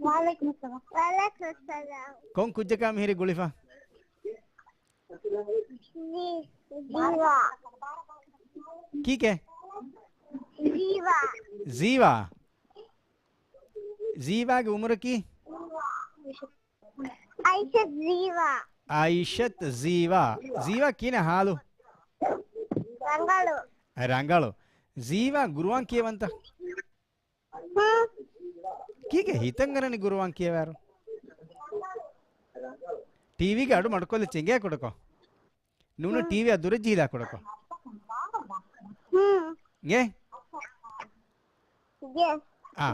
ވަޢަލައިކުމުއްސަލާމް. ވަޢަލައިކުމުއްސަލާމް. ކޮން ކުއްޖަކާ މިހިރީ ގުޅިފަ؟ ޒީ-، ޒީވާ. ކީކޭ؟ ޒީވާ. ޒީވާ؟ ޒީވާގެ އުމުރަކީ؟ އައިޝަތް ޒީވާ. އައިޝަތް ޒީވާ. ޒީވާ ކިހިނެއް ހާލު؟ ރަނގަޅު. ރަނގަޅު. ޒީވާ ޤުރުއާން ކިޔަވަންތަ؟ ކީކޭ ހިތަށް އަރަނީ ޤުރުއާން ކިޔަވާއިރު؟ ޓީވީގެ އަޑު މަޑުކޮށްލަ އެނގޭ ކުޑަކޮށް. ނޫނު ޓީވީއާ ދުރަށް ޖެހިލާ ކުޑަކޮށް. އިނގޭ؟ އާ.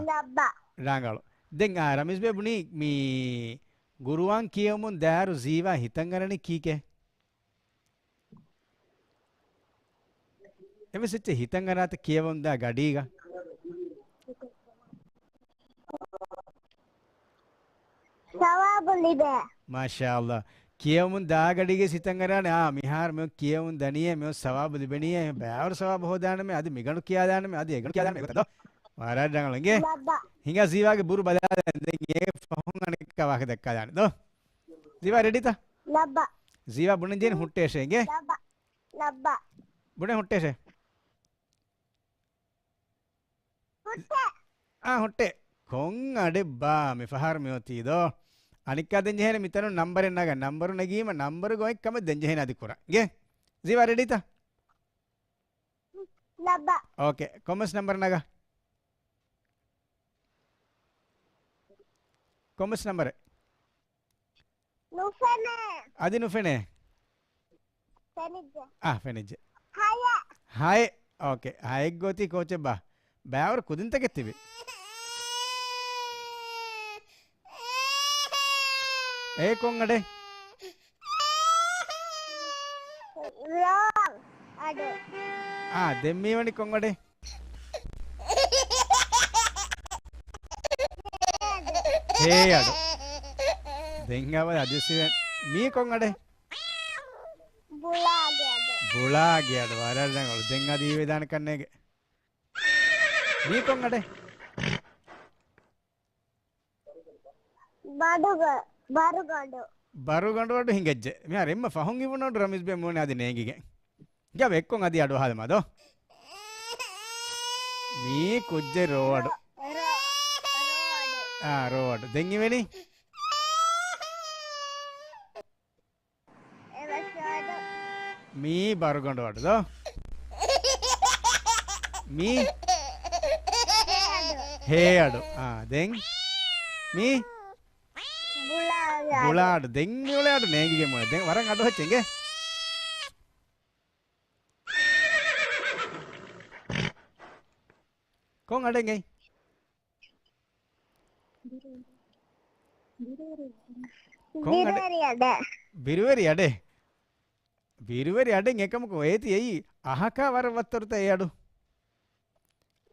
ރަނގަޅު. ދެން އާ، ރަމީޒް ބޭ ބުނީ މި ޤުރުއާން ކިޔެވުމުން ދާއިރު ޒީވާ ހިތަށް އަރަނީ ކީކޭ؟ އެވެސް އެއްޗެއް ހިތަށް އަރާތަ ކިޔަވަމުންދާ ގަޑީގަ؟ ސަވާބު ލިބޭ. މާޝާﷲ. ކިޔަވަމުން ދާ ގަޑީގަ ހިތަށް އަރާނެ. އާ، މިހާރު މި ކިޔަވަމުން ދަނީއޭ، މި ސަވާބު ލިބެނީއޭ، ބައިވަރު ސަވާބު ހޯދާނަމޭ، އަދި މިގަނޑު ކިޔާލާނަމޭ، އަދި އެގަނޑު ކިޔާލާނަމޭ ގޮތަށް ދޯ. ވަރަށް ރަނގަޅު އިނގޭ. ހިނގާ ޒީވާގެ ބުރު ބަލާލަން. ދެން އޭ ފަހުން އަނެއްކާ ވާހަކަ ދައްކާލާނެ ދޯ. ޒީވާ ރެޑީތަ؟ ލައްބަ. ޒީވާ ބުނެން ޖެހެނީ ހުއްޓޭށޭ އިނގޭ. ލައްބަ. ލައްބަ. ބުނެ ހުއްޓޭށޭ. ހުއްޓޭ. އާ، ހުއްޓޭ. ކޮން އަޑެއް ބާ މި ފަހަރު މި އޮތީ ދޯ؟ އަނެއްކާ ދެން ޖެހޭނެ މިތަނުން ނަންބަރެއް ނަގަން. ނަންބަރު ނެގީމަ ނަންބަރުގެ އޮތް ކަމެއް ދެން ޖެހޭނެ އަދި ކުރަން. އިނގޭ؟ ޒީވާ ރެޑީތަ؟ ލައްބަ. އޯކޭ. ކޮންމެސް ނަންބަރެއް ނަގާ. ކޮންމެސް ނަންބަރެއް. ނުފެނޭ. އަދި ނުފެނޭ. ފެނިއްޖެ. އާ، ފެނިއްޖެ. ހަޔެއް. ހައެއް. އޯކޭ. ހައެއްގަ އޮތީ ކޯޗެއްބާ؟ ބައިވަރު ކުދިންތަކެއް ތިބި. އޭ ކޮން އަޑެއް؟ ރޯ އަޑު. އާ، ދެން މީ ވަނީ ކޮން އަޑެއް؟ ހޭ އަޑު. ދެން އަވަދ އަދިސިވެން. މީ ކޮން އަޑެއް؟ ބުޅާގެ އަޑު. ބުޅާގެ އަޑު. ވަރަށް ރަނގަޅު. ދެން އަދި ވެދާނެ ކަންނޭގެ. މީ ކޮން އަޑެއް؟ ބަޑުގަ-، ބަރުގަނޑު. ބަރުގަނޑު އަޑު ހިނގައްޖެ. މިހާރު އެންމެ ފަހުން އިވުނު އަޑު ރަމީޒް ބޭ މޫނެ އަދި ނޭނގިގެން. ގަބެ އެއްކޮން އަދި އަޑު އަހާލަމާ ދޯ. މީ ކުއްޖެއް ރޯ އަޑު. ރޯ، ރޯ އަޑު. އާ، ރޯ އަޑު. ދެން އިވެނީ؟ އެވެސް އަޑު. މީ ބަރުގަނޑު އަޑު ދޯ. މީ؟ ހޭ އަޑު. ހޭ އަޑު. އާ، ދެން؟ މީ؟ ބުޅާ އަޑު. ބުޅާ އަޑު. ދެން މި އުޅޭ އަޑު ނޭނގިގެން މުޅެ. ދެން ވަރަށް އަޑު ހެއްޗެ އިނގޭ. ކޮން އަޑެއް އެއީ؟ ކޮން އަޑެއް؟ ބިރުވެރި އަޑެއް. ބިރުވެރި އަޑެއް. ބިރުވެރި އަޑެއް އެކަމަކު އޭތި އެއީ އަހަކާ ވަރަށް ވައްތަރުތަ އެ އަޑު؟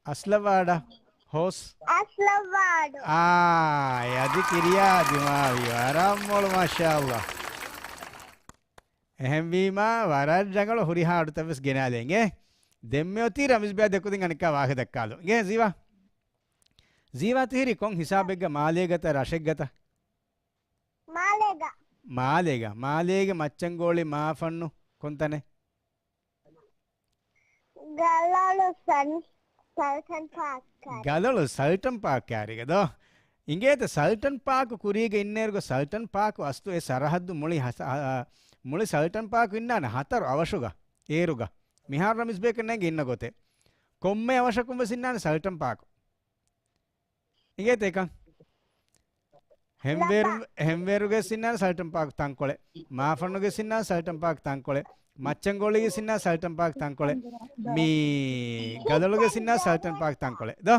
އަސްލަވާ އަޑާ؟ ހޯސް؟ އަސްލަވާޑު. އާ، އަދި ކިރިޔާ ދިމާވި ވަރަށް މޮޅު، މާޝާﷲ. އެހެންވީމާ، ވަރަށް ރަނގަޅު ހުރިހާ އަޑުތައް ވެސް ގެނާލޭ އިނގޭ. ދެންމެ އޮތީ ރަމީޒް ބެއާ ދެކުދިން އަނެއްކާ ވާހަކަ ދައްކާލުން. އިނގޭ ޒީވާ؟ ޒީވާ ތިހިރީ ކޮން ހިސާބެއްގަ، މާލޭގަތަ ރަށެއްގަތަ؟ މާލޭގަ. މާލޭގަ. މާލޭގެ މައްޗަންގޯޅި މާފަންނު ކޮންތަނެއް؟ ގަލޮޅު ސަން-، ސަލްޓަން ޕާކް. ގަލޮޅު ސަލްޓަން ޕާކް ކާރިގަ ދޯ؟ އިނގޭތަ ސަލްޓަން ޕާކު ކުރީގަ އިންނޭރުގަ ސަލްޓަން ޕާކު އަސްލު އެ ސަރަހައްދު މުޅި ހަސ-، އަ، އަ، މުޅި ސަލްޓަން ޕާކު އިންނާނެ ހަތަރު އަވަށުގަ، އޭރުގަ. މިހާރު ރަމީޒް ބޭކަށް ނޭނގެ އިންނަ ގޮތެއް. ކޮންމެ އަވަށަކުން ވެސް އިންނާނެ ސަލްޓަން ޕާކު. އިނގޭތަ އެކަން؟ ހެންވޭރު-، ލައްބަ. ހެންވޭރުގެ ސިންނާނެ ސަލްޓަން ޕާކް ތަންކޮޅެއް. މާފަންނުގެ ސިންނާނެ ސަލްޓަން ޕާކް ތަންކޮޅެއް. މައްޗަންގޮޅީގެ ސިންނާނެ ސަލްޓަން ޕާކް ތަންކޮޅެއް. މީ ގަލޮޅުގެ ސިންނާނެ ސަލްޓަން ޕާކް ތަންކޮޅެއް. ދޯ؟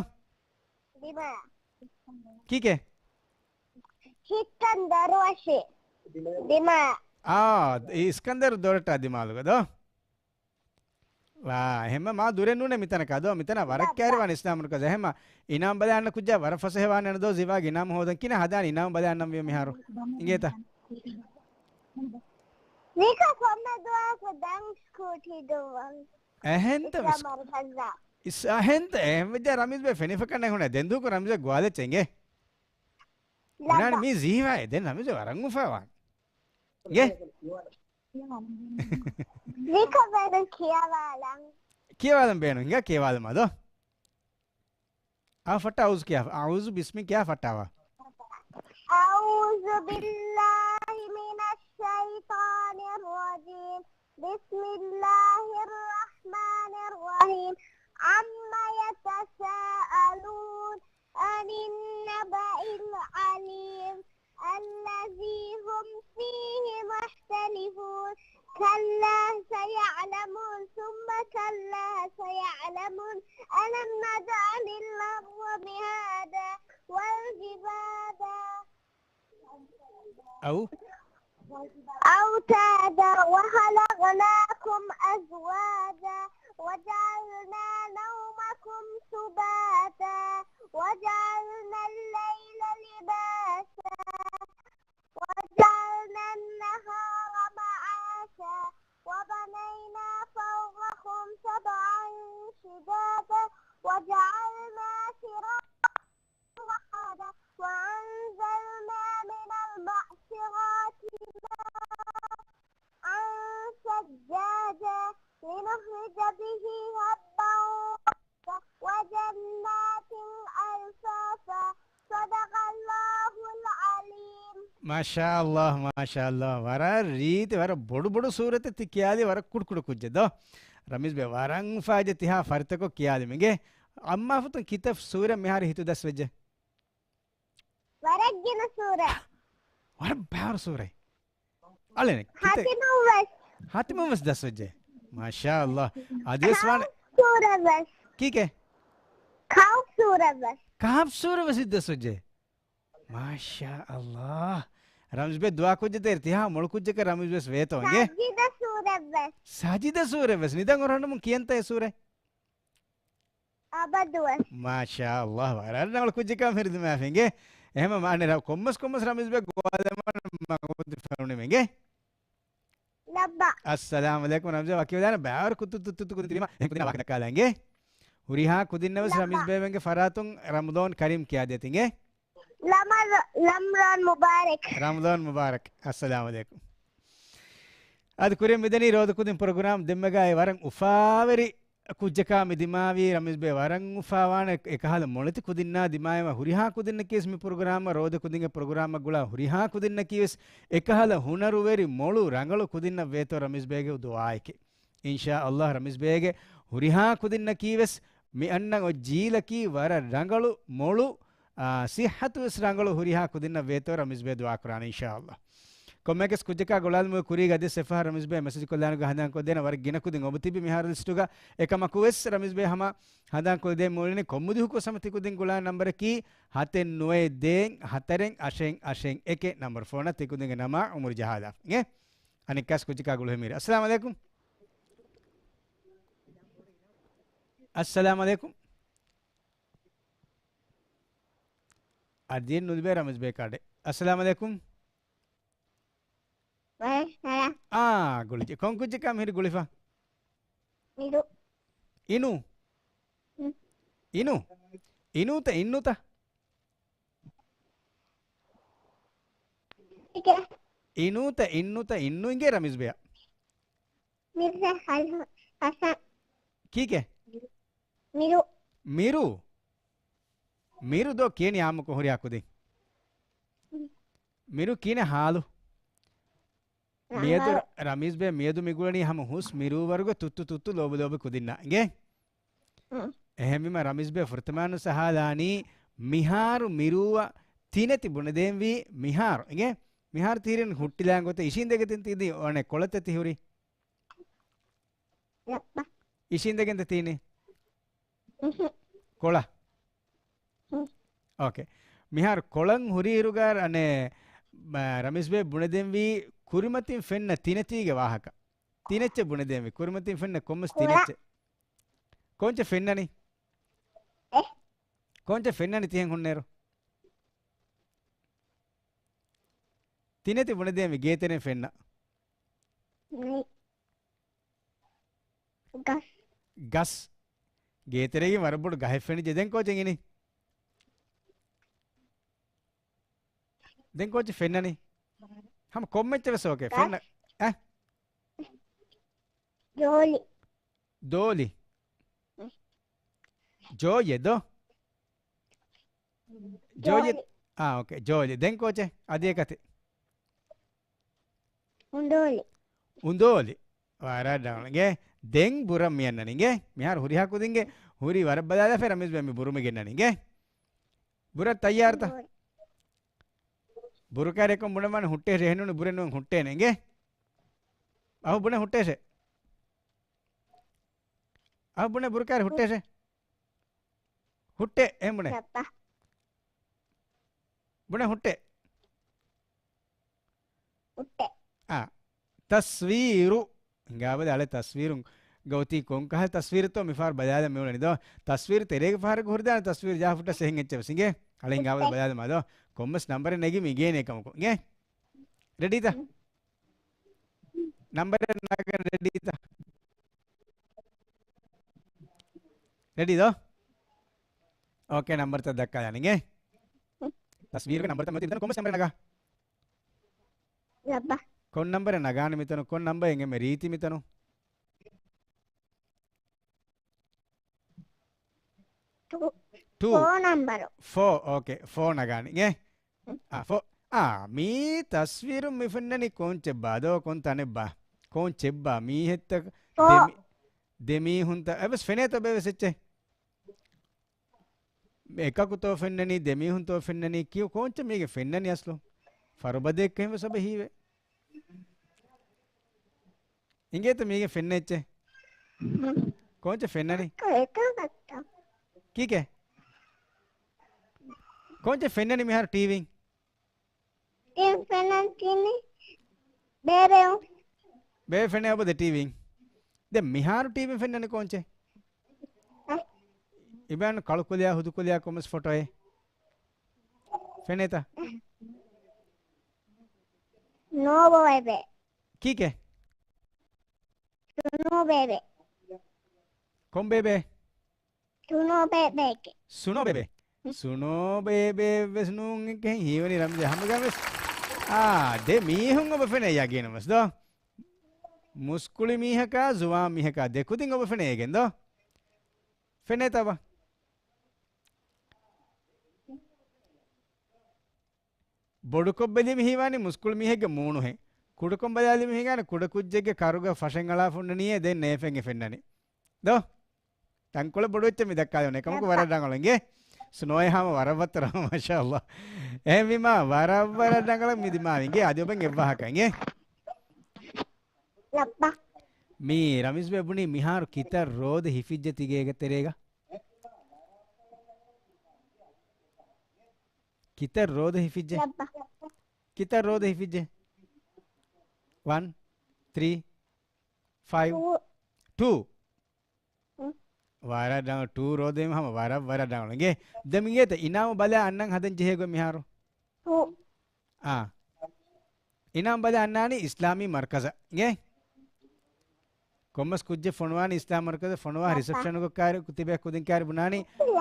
ދިމާ. ކީކޭ؟ ހިއްކަން ދަރުވަށި. ދިމާ. އާ، އިސްކަންދަރު ދޮރަޓާ ދިމާލުގަ ދޯ؟ ވާ، އެހެންމަ މާ ދުރެއް ނޫނޭ މިތަނަކާ ދޯ؟ މިތަނަށް ވަރަށް ކައިރިވާނެ އިސްލާމް ރުކަޒް. އެހެންމަ އިނާމް ބަލާން ކުއްޖާ ވަރަށް ފަސޭހަވާނެ ދޯ؟ ޒިވާގެ އިނާމް ހޯދަން ކިނަ ހަދާނެ އިނާމް ބަލާން ވީ މިހާރު. އިނގޭތަ؟ ނިކަ ކޮންމެ ދުވަހަކު ދަން ސްކޫޓީ ދުއްވަން. އެހެންތަ އިސްލާމް މަރުކަޒާ. އިސް-، އެހެންތަ؟ އެހެން ވެއްޖާ ރަމީޒް ބޭ ފެނިފަކަން ނެހުނޭ. ދެން ދޫކު ރަމީޒް ގޮވާލެއްޗެ އިނގޭ. ބުނާނެ ލައްބަ. މީ ޒީވާއެ. ދެން ރަމީޒް ވަރަށް އުފާވާނެ. އިނގޭ؟ ނިކަ ބޭނުން ކިޔަވާލަން. ކިޔަވާލަން ބޭނުން ހިނގާ ކިޔަވާލަމާ ދޯ؟ އާ ފައްޓާ އައޫޒު ކިޔާ. އައޫޒު ބިސްމި ކިޔާ ފައްޓާވާ. أعوذ بالله من الشيطان الرجيم. بسم الله الرحمن الرحيم. عم يتساءلون عن النبأ العظيم الذي هم فيه مختلفون. كلا سيعلمون ثم كلا سيعلمون. ألم نجعل الأرض مهادا والجبال أو أوتادا وخلقناكم أزواجا وجعلنا نومكم سباتا وجعلنا الليل لباسا وجعلنا النهار معاشا وبنينا فوقكم سبعا شدادا وجعلنا سراجا وأنزلنا من المعصرات ماء ثجاجا لنخرج به حبا وجنات ألفافا. صدق الله العظيم. މާޝާﷲ، މާޝާﷲ. ވަރަށް ރީތި، ވަރަށް ބޮޑު ބޮޑު ސޫރަތެއް ތި ކިޔާލި، ވަރަށް ކުޑަ ކުޑަ ކުއްޖެއް ދޯ. ރަމީޒް ބޭ ވަރަށް އުފާވެއްޖެ ތިހާ ފަރިތަކޮށް ކިޔާލިމެގެ. އައްމާފަތުން ކިތައް ސޫރަ މިހާރު ހިތު ދަސްވެއްޖެ؟ ވަރަށް ގިނަ ސޫރަ. ވަރަށް ބާރު ސޫރައެއް. އަޅެނެ، ކިތައް؟ ހާތިމުން ވެސް. ހާތިމުން ވެސް ދަސްވެއްޖެ. މާޝާﷲ. އަދިވެސް ވާނެ. ކަހްފް ސޫރަ ވެސް. ކީކޭ؟ ކަހްފް ސޫރަ ވެސް. ކަހްފް ސޫރަ ވެސް ދަސްވެއްޖެ. މާޝާﷲ. ރަމީޒް ބޭ ދުޢާ ކުއްޖެ ތޭރި ތިހާ މޮޅު ކުއްޖަކަށް ރަމީޒް ވެސް ވޭތޯ އިނގޭ. ސަޖިދަ ސޫރަ ވެސް. ސަޖިދަ ސޫރަ ވެސް. ނިދަން އޮރަނޑުމުން ކިޔަންތަ އެ ސޫރަ؟ އަބަދުވެސް. މާޝާﷲ، ވަރަށް ރަނގަޅު ކުއްޖެއް ކާ ފެރިދުމާފިނގެ. އެހެމަ މާނެ ރަ-، ކޮންމަސް ކޮންމަސް ރަމީޒް ބޭ ގޮވާލަމާ މަގުމަތި ފެނުނެމެނގެ. ލައްބަ. އައްސަލާމު ޢަލައިކުމް ރަމީޒް ބޭ ވަކިވެލާނެ ބާރު ކުތު ތު ތު ކުދި ތިރީމަ އެހެން ކުދިން ވާހަކަ ދައްކާލަނގެ. ހުރިހާ ކުދިންނަށް ވެސް ރަމީޒް ބޭވެންގެ ފަރާތުން ރަމަޟާން ކަރީމް ކިޔާދޭތިނގެ. ލަމަ-، ރަމަޟާން މުބާރަކް. ރަމަޟާން މުބާރަކް. އައްސަލާމު ޢަލައިކުމް. އަދި ކުރިން މިދަނީ ރޯދަ ކުދިން ޕްރޮގްރާމް ދެންމެގައި ވަރަށް އުފާވެރި ކުއްޖަކާ މި ދިމާވީ ރަމީޒް ބޭ ވަރަށް އުފާވާނެ އެކަހަލަ މޮޅެތި ކުދިންނާ ދިމާވީމަ ހުރިހާ ކުދިންނަކީވެސް މި ޕްރޮގްރާމަށް ރޯދަ ކުދިންގެ ޕްރޮގްރާމަށް ގުޅާ ހުރިހާ ކުދިންނަކީވެސް އެކަހަލަ ހުނަރުވެރި މޮޅު ރަނގަޅު ކުދިންނަށް ވޭތޯ ރަމީޒް ބޭގެ ދުޢާއެކޭ. އިންޝާﷲ ރަމީޒް ބޭގެ ހުރިހާ ކުދިންނަކީވެސް މި އަންނަ އޮތް ޖީލަކީ ވަރަށް ރަނގަޅު މޮޅު، އާ، ސިއްހަތުވެސް ރަނގަޅު ހުރިހާ ކުދިންނަށް ވޭތޯ ރަމީޒް ބޭ ދުޢާ ކުރާނެ އިންޝާﷲ. ކޮންމެއަކަސް ކުއްޖަކާ ގުޅާލުމުގެ ކުރީގަ އަދިވެސް އެއްފަހަރު ރަމީޒް ބޭ މެސެޖް ކޮށްލާނެ ގޮތް ހަނދާން ކޮށްދޭނަ ވަރަށް ގިނަ ކުދިން އޮބު ތިބި މިހާރު ލިސްޓުގަ. އެކަމަކުވެސް ރަމީޒް ބޭ ހަމަ ހަނދާން ކޮށްދޭން މިއުޅެނީ ކޮންމެ ދުވަހަކުވެސް ހަމަ ތި ކުދިން ގުޅާ ނަންބަރަކީ ހަތެއް ނުވައެއް ދޭއް ހަތަރެއް އަށެއް އަށެއް އެކެއް ނަންބަރު ފޯނަށް ތި ކުދިންގެ ނަމާ އުމުރު ޖަހާލާ. އިނގޭ؟ އަނެއްކާސް ކުއްޖަކާ ގުޅުހެމީރ. އައްސަލާމު ޢަލައިކުމް. އައްސަލާމު ޢަލައިކުމް. ކާޑެއް ނުލިބޭ ރަމީޒް ބޭ ކާޑެއް. އައްސަލާމު ޢަލައިކުމް. ވަޢަލައިކުމް ސަލާމް. އާ، ގުޅި. ކޮން ކުއްޖެއް ކާ މިހިރީ ގުޅިފަ؟ މިރު. އިނު. ހުން. އިނު. އިނޫތަ އިންނޫތަ؟ އިނޫތަ އިންނޫތަ އިންނޫ އިނގޭ ރަމީޒް ބޭއަށް. މިރު ހަސަން. ކީކޭ؟ މިރު. މިރު. މިރު ދޯ ކިޔަނީ އާއްމުކޮށް ހުރިހާ ކުދިން. މިރު ކިޔަނީ ހާލު. މިއަދު ރަ-، ރަމީޒް ބޭ މިއަދު މި ގުޅަނީ ހަމަ ހުސް މިރޫ ވަރުގެ ތުއްތު ތުއްތު ލޯބި ލޯބި ކުދިންނާ. އިނގޭ؟ އެހެންވީމަ ރަމީޒް ބޭ ފުރަތަމަ ނުސަހާލާނީ މިހާރު މިރޫއަށް ތިނެތި ބުނެދޭންވީ މިހާރު. އިނގޭ؟ މިހާރު ތީރިން ހުއްޓިލާން ގޮތަށް އިށީނދެގެތިން ތިދީ އަނެއް ކޮޅަތަ ތި ހުރީ؟ އިށީނދެގެންތަ ތީނީ؟ ކޮޅަ. އޯކޭ. މިހާރު ކޮޅަށް ހުރިއިރުގަ އަނެއް، މަ-، ރަމީޒް ބޭ ބުނެދެންވީ ކުރިމަތިން ފެންނަ ތިނެތީގެ ވާހަކަ. ތިނެއްޗެއް ބުނެދެންވީ ކުރިމަތިން ފެންނަ ކޮންމެސް ކޮޅަ. ތިނެއްޗެއް. ކޮންޗެއް ފެންނަނީ؟ އެ؟ ކޮންޗެއް ފެންނަނީ ތިހެން ހުންނޭރު؟ ތިނެތި ބުނެދޭންވީ ގޭތެރެއިން ފެންނަ. ގަސް. ގަސް. ގޭތެރޭގެ ވަރަށް ބޮޑު ގަހެއް ފެނިއްޖެ. ދެން ކޯޗެއް އިނީ؟ ދެން ކޯޗެއް ފެންނަނީ؟ ހަމަ ކޮންމެއްޗެއް ވެސް އޯކޭ. ގަސް. ފެންނަ. އެ؟ ދޯލި. ދޯލި. ޖޯލި ދޯ؟ ޖޯލި. ޖޯލި. އާ، އޯކޭ. ޖޯލި. ދެން ކޯޗެއް؟ އަދި އެކަތި. އުނދޯލި. އުނދޯލި. ވަރަށް ރަނގަޅު. އިނގޭ؟ ދެން ބުރަށް މި އަންނަނީ. އިނގޭ؟ މިހާރު ހުރިހާ ކުދިންގެ ހުރީ ވަރަށް ބަލާލާފަ ރަމީޒް ބޭ މި ބުރުމި ގެންނަނީ. އިނގޭ؟ ބުރަށް ތައްޔާރުތަ؟ އުނދޯލި. ބުރު ކާރި އެކަން ބުނެމާނެ ހުއްޓޭށޭ އެހެންނޫނީ ބުރެއް ނޫން ހުއްޓޭނެ. އިނގޭ؟ އަހު ބުނެ ހުއްޓޭށޭ. އަހު ބުނެ ބުރު ކާރި ހުއްޓޭށޭ. ހުއްޓޭ އެހެން ބުނެ. ބުނެ ހުއްޓޭ. ހުއްޓޭ. އާ. ތަސްވީރު. ހިނގާބަލަ އަޅެ ތަސްވީރު ގައޮތީ ކޮން ކަހަލަ ތަސްވީރުތޯ މިފަހަރު ބަލާލަން މިއުޅެނީ ދޯ. ތަސްވީރު ތެރޭގެ ފަހަރަކު ހުރިދާނެ ތަސްވީރު ޖާފުޓަސް އެހެން އެއްޗެއް ވެސް އިނގޭ. އަޅެ ހިނގާބަލަ ބަލާލަމާ ދޯ. ކޮންމެސް ނަމްބަރެއް ނެގި މި ގޭނެ ކަމަކު. އިނގޭ؟ ރެޑީތަ؟ ނަމްބަރެއް ނަގަން ރެޑީތަ؟ ރެޑީ ދޯ؟ އޯކޭ ނަމްބަރުތައް ދައްކާލާނީ އިނގޭ. ތަސްވީރުގެ ނަމްބަރުތައް މިއޮތީ މިތަނު ކޮންމެސް ނަމްބަރެއް ނަގާ. ލައްބަ. ކޮން ނަމްބަރެއް ނަގާނެ މިތަނު؟ ކޮން ނަމްބަރެއް އެނގޭ މި ރީތި މިތަނު؟ ޓޫ. ޓޫ. ފޯ ނަމްބަރު. ފޯ، އޯކޭ. ފޯ ނަގާނެ. އޭ؟ އާ، ފޯ. އާ، މީ ތަސްވީރު މި ފެންނަނީ ކޯންޗެއްބާ ދޯ؟ ކޮން ތަނެއްބާ؟ ކޯންޗެއްބާ؟ މީހެއްތަ؟ ފޯ. ދެމި-، ދެމީހުންތަ؟ އެވެސް ފެނޭތަ ބޭވެސް އެއްޗެއް؟ އެކަކުތޯ ފެންނަނީ، ދެމީހުންތޯ ފެންނަނީ، ކިޔު ކޯންޗެއް މީގެ ފެންނަނީ އަސްލު؟ ފަރުބަދައެއްކަހެން ވެސް އެބަ ހީވޭ. އިނގޭތަ މީގެ ފެންނަ އެއްޗެއް؟ ކޯންޗެއް ފެންނަނީ؟ ކީކޭ؟ ކޯންޗެއް ފެންނަނީ މިހާރު ޓީވީން؟ ޓީވީ ފެންނަން ތިނި ބޭބެ. ބޭބެ ފެނޭ އޮބަ ދެ ޓީވީން. ދެ މިހާރު ޓީވީން ފެންނަނީ ކޯންޗެއް؟ އެ. އިބަން ކަޅުކުލެޔާ ހުދުކުލެޔާ ކޮމެސް ފޮޓޯއެއް ފެނޭތަ؟ ނޯ ބޭބެ. ކީކޭ؟ ސުނޯ ބޭބެ. ކޮން ބޭބެ؟ ސުނޯ ބޭބެ. ސުނޯ ބޭބެ. ސުނޯ ބޭބެ ވެސް ނޫން އެކެހެން ހީވަނީ ރަމްޒީ ހަމަގަން ވެސް. އާ، ދެ މީހުން އޮބަ ފެނޭ ޔަގީނުން ވެސް ދޯ. މުސްކުޅި މީހަކާ، ޒުވާން މީހަކާ ދެ ކުދިން އޮބަ ފެނޭ އޭގެން ދޯ. ފެނޭތަ އޮބަ؟ ބޮޑުކޮށް ބެލީމަ ހީވާނީ މުސްކުޅި މީހެއްގެ މޫނުހެން. ކުޑަކޮށް ބަލާލީމަ ހީވާނީ ކުޑަ ކުއްޖެއްގެ ކަރުގަ ފަށަން އަޅާ ފުންނަނީއޭ ދެން ނޭފެން އެ ފެންނަނީ. ދޯ؟ ތަންކޮޅެއް ބޮޑު އެއްޗެއް މި ދައްކާލެވުނީ. އެކަމަކު ވަރަށް ރަނގަޅު އިނގޭ. ސުނޯއޭ ހާމަ ވަރަށް ވައްތަރު ހާމަ، މާޝާﷲ. އެހެންވީމާ ވަރަށް ވަރަށް ރަނގަޅަށް މި ދިމާވި އިނގޭ. އަދި އޮބެން އެއްވާހަކަ އިނގޭ. ލައްބަ. މީ ރަމީޒް ބޭ ބުނީ މިހާރު ކިތައް ރޯދަ ހިފިއްޖެ ތިގޭގެ ތެރޭގަ؟ ކިތައް ރޯދަ ހިފިއްޖެ؟ ލައްބަ. ކިތައް ރޯދަ ހިފިއްޖެ؟ ވަން، ތްރީ، ފައިވް، ޓޫ. ޓޫ. ހުން. ވަރަށް ޑަނގަ ޓޫ ރޯދެ ހަމަ ވަރަށް ވަރަށް ޑަނގަ އިނގޭ. ދެން މިގޭތަ އިނާމު ބަލާ އަންނަން ހަދަން ޖެހޭ ގޮތް މިހާރު؟ އާ. އިނާމު ބަލާ އަންނާނީ އިސްލާމީ މަރްކަޒަށް އިނގޭ. ކޮންމެސް ކުއްޖެއް ފޮނުވާނީ އިސްލާމް މަރްކަޒަށް ފޮނުވާ ރިސެޕްޝަނުގަ ކާރި ކުތިބޭ ކުދިން ކާރި ބުނާނީ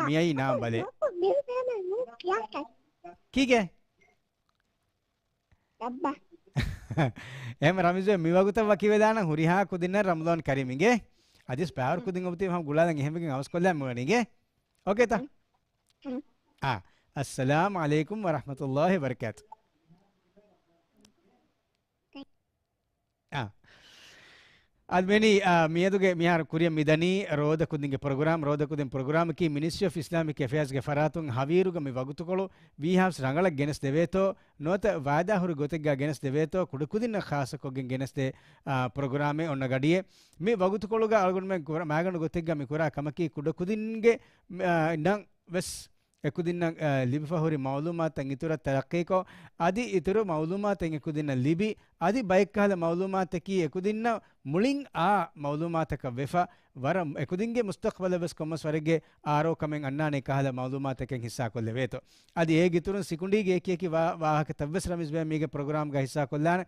މިއައީ އިނާމު ބަލޭ. ކީކޭ؟ އެހެން ރަމީޒު މި ވަގުތަށް ވަކިވެލާނަން ހުރިހާ ކުދިންނަށް ރަމަޟާން ކަރީމް އިނގޭ. އަދިސް ބާރު ކުދިން އޮބުތީ ހަމަ ގުޅާލަން އެހެންވެގެން އަވަސްކޮށްލާ މިވަނީ އިނގޭ. އޯކޭތަ؟ އާ. އައްސަލާމް ޢަލައިކުމް ވަރަޙްމަތުﷲި ވަބަރަކާތު. އާ. އަދި މިވަނީ، އާ، މިއަދުގެ މިހާރު ކުރިއަށް މިދަނީ ރޯދަ ކުދިންގެ ޕްރޮގްރާމް. ރޯދަ ކުދިން ޕްރޮގްރާމަކީ މިނިސްޓްރީ އޮފް އިސްލާމިކް އެފެއާޒްގެ ފަރާތުން ހަވީރުގަ މި ވަގުތުކޮޅު ވީހާވެސް ރަނގަޅަށް ގެނެސް ދެވޭތޯ، ނުވަތަ ވާދާ ހުރި ގޮތެއްގަ ގެނެސް ދެވޭތޯ، ކުޑަކުދިންނަށް ޚާއްޞަކޮށްގެން ގެނެސްދޭ، އާ، ޕްރޮގްރާމެއް އޮންނަ ގަޑިއެއް. މި ވަގުތުކޮޅުގަ އަޅުގަނޑުމެން ކުރ-، މާގަނޑު ގޮތެއްގަ މި ކުރާ ކަމަކީ ކުޑަކުދިންގެ، އާ، ނަން ވެސް އެކުދިންނަށް، އަ، ލިބިފަ ހުރި މައުލޫމާތަށް އިތުރަށް ތަރައްޤީކޮށް، އަދި އިތުރު މައުލޫމާތެއް އެކުދިންނަށް ލިބި، އަދި ބައެއްކަހަލަ މައުލޫމާތަކީ އެކުދިންނަށް މުޅިން އާ މައުލޫމާތަކަށް ވެފަ، ވަރަށް އެކުދިންގެ މުސްތަޤްބަލަށް ވެސް ކޮންމެސް ވަރެއްގެ އާރޯ ކަމެއް އަންނާނެ ކަހަލަ މައުލޫމާތަކެއް ހިއްސާކޮށްލެވޭތޯ. އަދި އޭގެ އިތުރުން ސިކުނޑީގެ އެކި އެކި ވާ-، ވާހަކަތައް ވެސް ރަމީޒް ބޭ މީގެ ޕްރޮގްރާމްގަ ހިއްސާކޮށްލާނެ.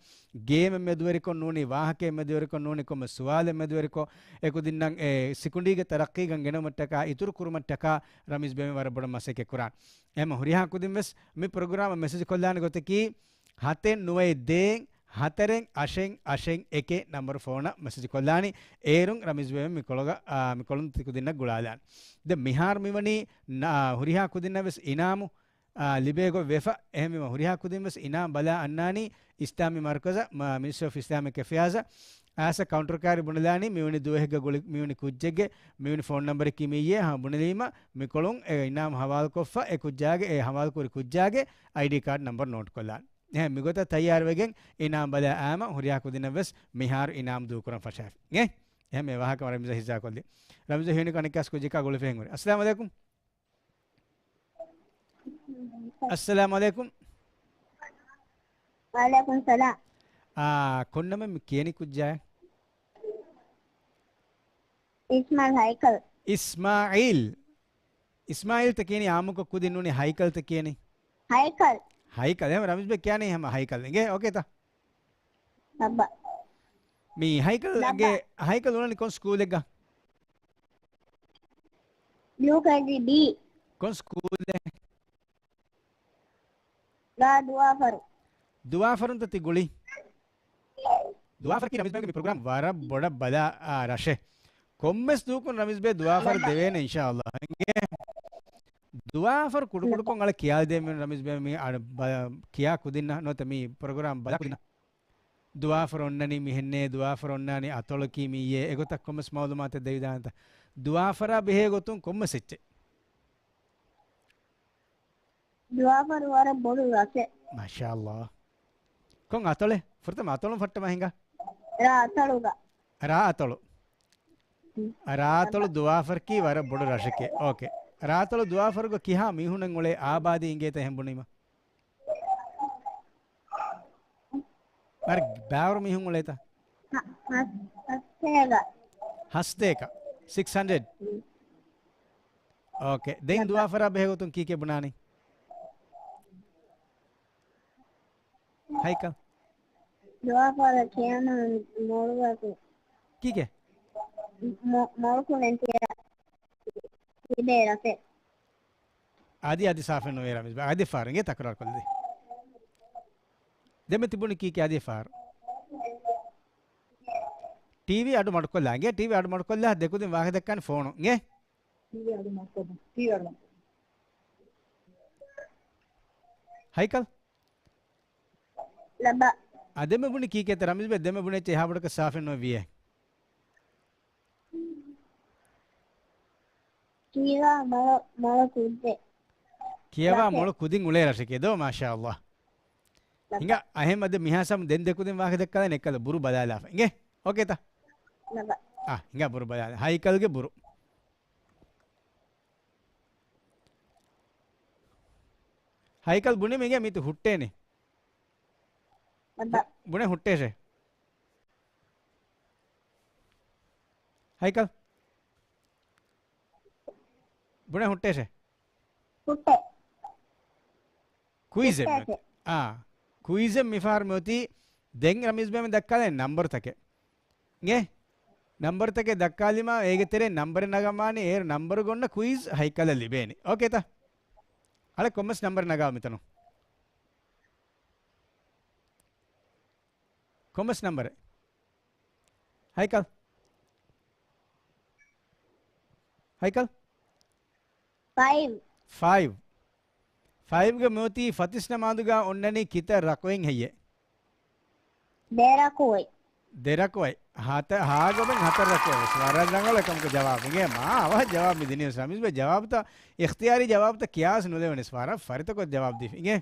ގޭމެއް މެދުވެރިކޮށް ނޫނީ، ވާހަކައެއް މެދުވެރިކޮށް ނޫނީ، ކޮންމެ ސުވާލެއް މެދުވެރިކޮށް، އެކުދިންނަށް އެ ސިކުނޑީގެ ތަރައްޤީގަން ގެނައުމަށްޓަކާ، އިތުރު ކުރުމަށްޓަކާ ރަމީޒް ބޭމެ ވަރަށް ބޮޑަށް މަސައްކަތް ކުރާނެ. އެހެން ހުރިހާ ކުދިން ވެސް މި ޕްރޮގްރާމަށް މެސެޖް ކޮށްލާނެ ގޮތަކީ، ހަތެއް ނުވައެއް ދޭއް، ހަތަރެއް އަށެއް އަށެއް އެކެއް ނަންބަރު ފޯނަށް މެސެޖް ކޮށްލާނީ. އޭރުން ރަމީޒް ބޭމެ މި ކޮޅުގަ، އާ، މި ކޮޅުން ތި ކުދިންނަށް ގުޅާލާނެ. ދެން މިހާރު މިވަނީ ނަ-، ހުރިހާ ކުދިންނަށް ވެސް އިނާމު އާ، ލިބޭ ގޮތް ވެފަ. އެހެންވީމަ ހުރިހާ ކުދިން ވެސް އިނާމް ބަލާ އަންނާނީ އިސްލާމީ މަރްކަޒަށް، މަ-، މިނިސްޓްރީ އޮފް އިސްލާމިކް އެފެއާޒަށް. އައިސް ކައުންޓަރު ކާރި ބުނެލާނީ މިވެނި ދުވަހެއްގަ ގުޅި މިވެނި ކުއްޖެއްގެ މިވެނި ފޯން ނަންބަރަކީ މިއީ. ހަމަ ބުނެލީމަ މިކޮޅުން އެ އިނާމް ހަވާލުކޮށްފަ، އެ ކުއްޖާގެ، އެ ހަވާލުކުރި ކުއްޖާގެ އައިޑީ ކާޑް ނަންބަރު ނޯޓް ކޮށްލާނެ. އެހެން މިގޮތަށް ތައްޔާރުވެގެން އިނާމް ބަލާ އައީމަ ހުރިހާ ކުދިންނަށް ވެސް މިހާރު އިނާމް ދޫކުރަން ފަށާފި. އެ؟ އެހެން މި ވާހަކަ ރަމީޒަށް ހިއްސާކޮށްލީ. ރަމީޒަށް ހީނު ކަނެއްކާސް ކުއްޖަކާ ގުޅިފައި ހުރި. އައްސަލާމު ޢަލައިކުމް. އައްސަލާމު ޢަލައިކުމް. ވަޢަލައިކުމް ސަލާމް. އާ، ކޮން ނަމެއް މި ކިޔަނީ ކުއްޖާއެއް؟ އިސްމާޢީލް ހައިކަލް. އިސްމާޢީލް. އިސްމާޢީލްތަ ކިޔަނީ އާއްމުކޮށް ކުދިން ނޫނީ ހައިކަލްތަ ކިޔަނީ؟ ހައިކަލް. ހައިކަލް. އެހެން ރަމީޒް ބޭ ކިޔަނީ ހަމަ ހައިކަލް. އިނގޭ، އޯކޭތަ؟ ބައްބަ. މި ހައިކަލްގެ، ބައްބަ. ހައިކަލް އުޅަނީ ކޮން ސްކޫލެއްގަ؟ ޔޫކޭޖީ ބީ. ކޮން ސްކޫލެއް؟ ގާ ދުވާފަރު. ދުވާފަރުންތަ ތި ގުޅީ؟ ދުވާފަރަކީ ރަމީޒް ބޭގެ މި ޕްރޮގްރާމް ވަރަށް ބޮޑަށް ބަލާ، އާ، ރަށެއް. ކޮންމެސް ދޫކުން ރަމީޒް ބޭ ދުވާފަރު ދެވޭނެ އިންޝާﷲ. އިނގޭ. ދުވާފަރު ކުޑަކުޑަކޮށް އަޅަ ކިޔާލަދޭ މި ރަމީޒް ބޭ މި އަ، ބަ، ކިޔާ ކުދިންނަށް ނުވަތަ މި ޕްރޮގްރާމް ބަލާ ކުދިންނަށް. ދުވާފަރު އޮންނަނީ މިހެންނޭ، ދުވާފަރު އޮންނާނީ އަތޮޅަކީ މިއީއޭ، އެގޮތަށް ކޮންމެސް މައުލޫމާތެއް ދެވިދާނެތަ؟ ދުވާފަރާ ބެހޭ ގޮތުން ކޮންމެސް އެއްޗެއް؟ ދުވާފަރު ވަރަށް ބޮޑު ރަށެއް. މާޝާﷲ. ކޮން އަތޮޅެއް؟ ފުރަތަމަ އަތޮޅުން ފައްޓަމާ ހިނގާ. ރާ އަތޮޅުގަ. ރާ އަތޮޅު. ރާ އަތޮޅު ދުވާފަރަކީ ވަރަށް ބޮޑު ރަށެކޭ. އޯކޭ. ރާ އަތޮޅު ދުވާފަރުގަ ކިހާ މީހުންނެއް އުޅޭ އާބާދީ އިނގޭތަ އެހެން ބުނީމަ؟ ވަރަށް ބާވަރު މީހުން އުޅޭތަ؟ ހަ-، ހަ-، ހަސްތޭކަ. ހަސްތޭކަ. ސިކްސް ހަންޑްރެޑް. އޯކޭ. ދެން ދުވާފަރާ ބެހޭ ގޮތުން ކީކޭ ބުނާނީ؟ ހައިކަލް. ދުވާފަރަށް ކިޔާނަމަ މޮޅުވަކު. ކީކޭ؟ މޮ-، މޮޅުކުޅެން ތިޔަ ތިބޭ ރަށެއް. އަދި، އަދި ސާފެއް ނުވޭ ރަމީޒް ބަ-، އަދި ފާރު އިނގޭ ތަކުރާރު ކޮށްލި. ދެންމެ ތިބުނީ ކީކޭ އަދި ފާރު؟ ޓީވީ އަޑު މަޑުކޮށްލާ އިނގޭ، ޓީވީ އަޑު މަޑުކޮށްލާ ދެކުދިން ވާހަކަ ދައްކާނެ ފޯނު އިނގޭ. ޓީވީ އަޑު މަޑުކޮށްލާ. ޓީވީ އަޑު މަޑުކޮށްލާ. ހައިކަލް. ލަބާ. އާ، ދެންމެ ބުނި ކީކޭތަ ރަމީޒް ބޭ؟ ދެންމެ ބުނި އެއްޗެއް އެހާ ބޮޑަކަށް ސާފެއް ނުވެ ވިޔޭ. ކިޔަވާ މޮޅު، މޮޅު ކުއްޖެއް. ކިޔަވާ ރަށެއް. މޮޅު ކުދިން އުޅޭ ރަށެކޭ ދޯ؟ މާޝާﷲ. ލަބާ. ހިނގާ އަހެމް އަދެ މިހާ ސަމް ދެން ދެކުދިން ވާހަކަ ދައްކާލަން އެއްކަލަ ބުރު ބަލާލާފަ. އިނގޭ؟ އޯކޭތަ؟ ލަބާ. އާ، ހިނގާ ބުރު ބަލާލާ. ހައިކަލްގެ ބުރު. ހައިކަލް ބުނި މީގެ މީތި ހުއްޓޭނެ. އަބަ. ބުނެ ހުއްޓޭށޭ. ހައިކަލް. ބުނެ ހުއްޓޭށެ. ހުއްޓޭ. ކުއިޒެއް ހުއްޓޭށެ. މިއޮތީ. އާ. ކުއިޒެއް މިފަހަރު މިއޮތީ. ދެން ރަމީޒް ބޭމެން ދައްކާލެ ނަންބަރުތަކެއް. އިނގޭ؟ ނަންބަރުތަކެއް ދައްކާލީމާ އޭގެ ތެރޭ ނަންބަރެއް ނަގަމާނީ އޭރު ނަންބަރު ގޮންނަ ކުއިޒް ހައިކަލަށް ލިބޭނެ. އޯކޭތަ؟ އަޅެ ކޮންމެސް ނަންބަރެއް ނަގާ މިތަނު. ކޮންމެސް ނަންބަރެއް. ހައިކަލް. ހައިކަލް. ފައިވް. ފައިވް. ފައިވްގެ މިއޮތީ ފަތިސް ނަމާދުގަ އޮންނަނީ ކިތައް ރަކުޢަތް ހެއްޔޭ؟ ދެ ރަކުޢަތް. ދެ ރަކުޢަތް. ހަތަ-، ހާގޮބެން ހަތަރު ރަކުޢަތް ވެސް. ވަރަށް ރަނގަޅު އެކަމަކު ޖަވާބު. އިނގޭ މާ އަވަހަށް ޖަވާބު މި ދިނީ ވެސް. ރަމީޒް ބޭ ޖަވާބުތައް، އިޚްތިޔާރީ ޖަވާބުތައް ކިޔާސް ނުލެވެނެސް. ވަރަށް ފަރިތަކޮށް ޖަވާބު ދީފި. އިނގޭ؟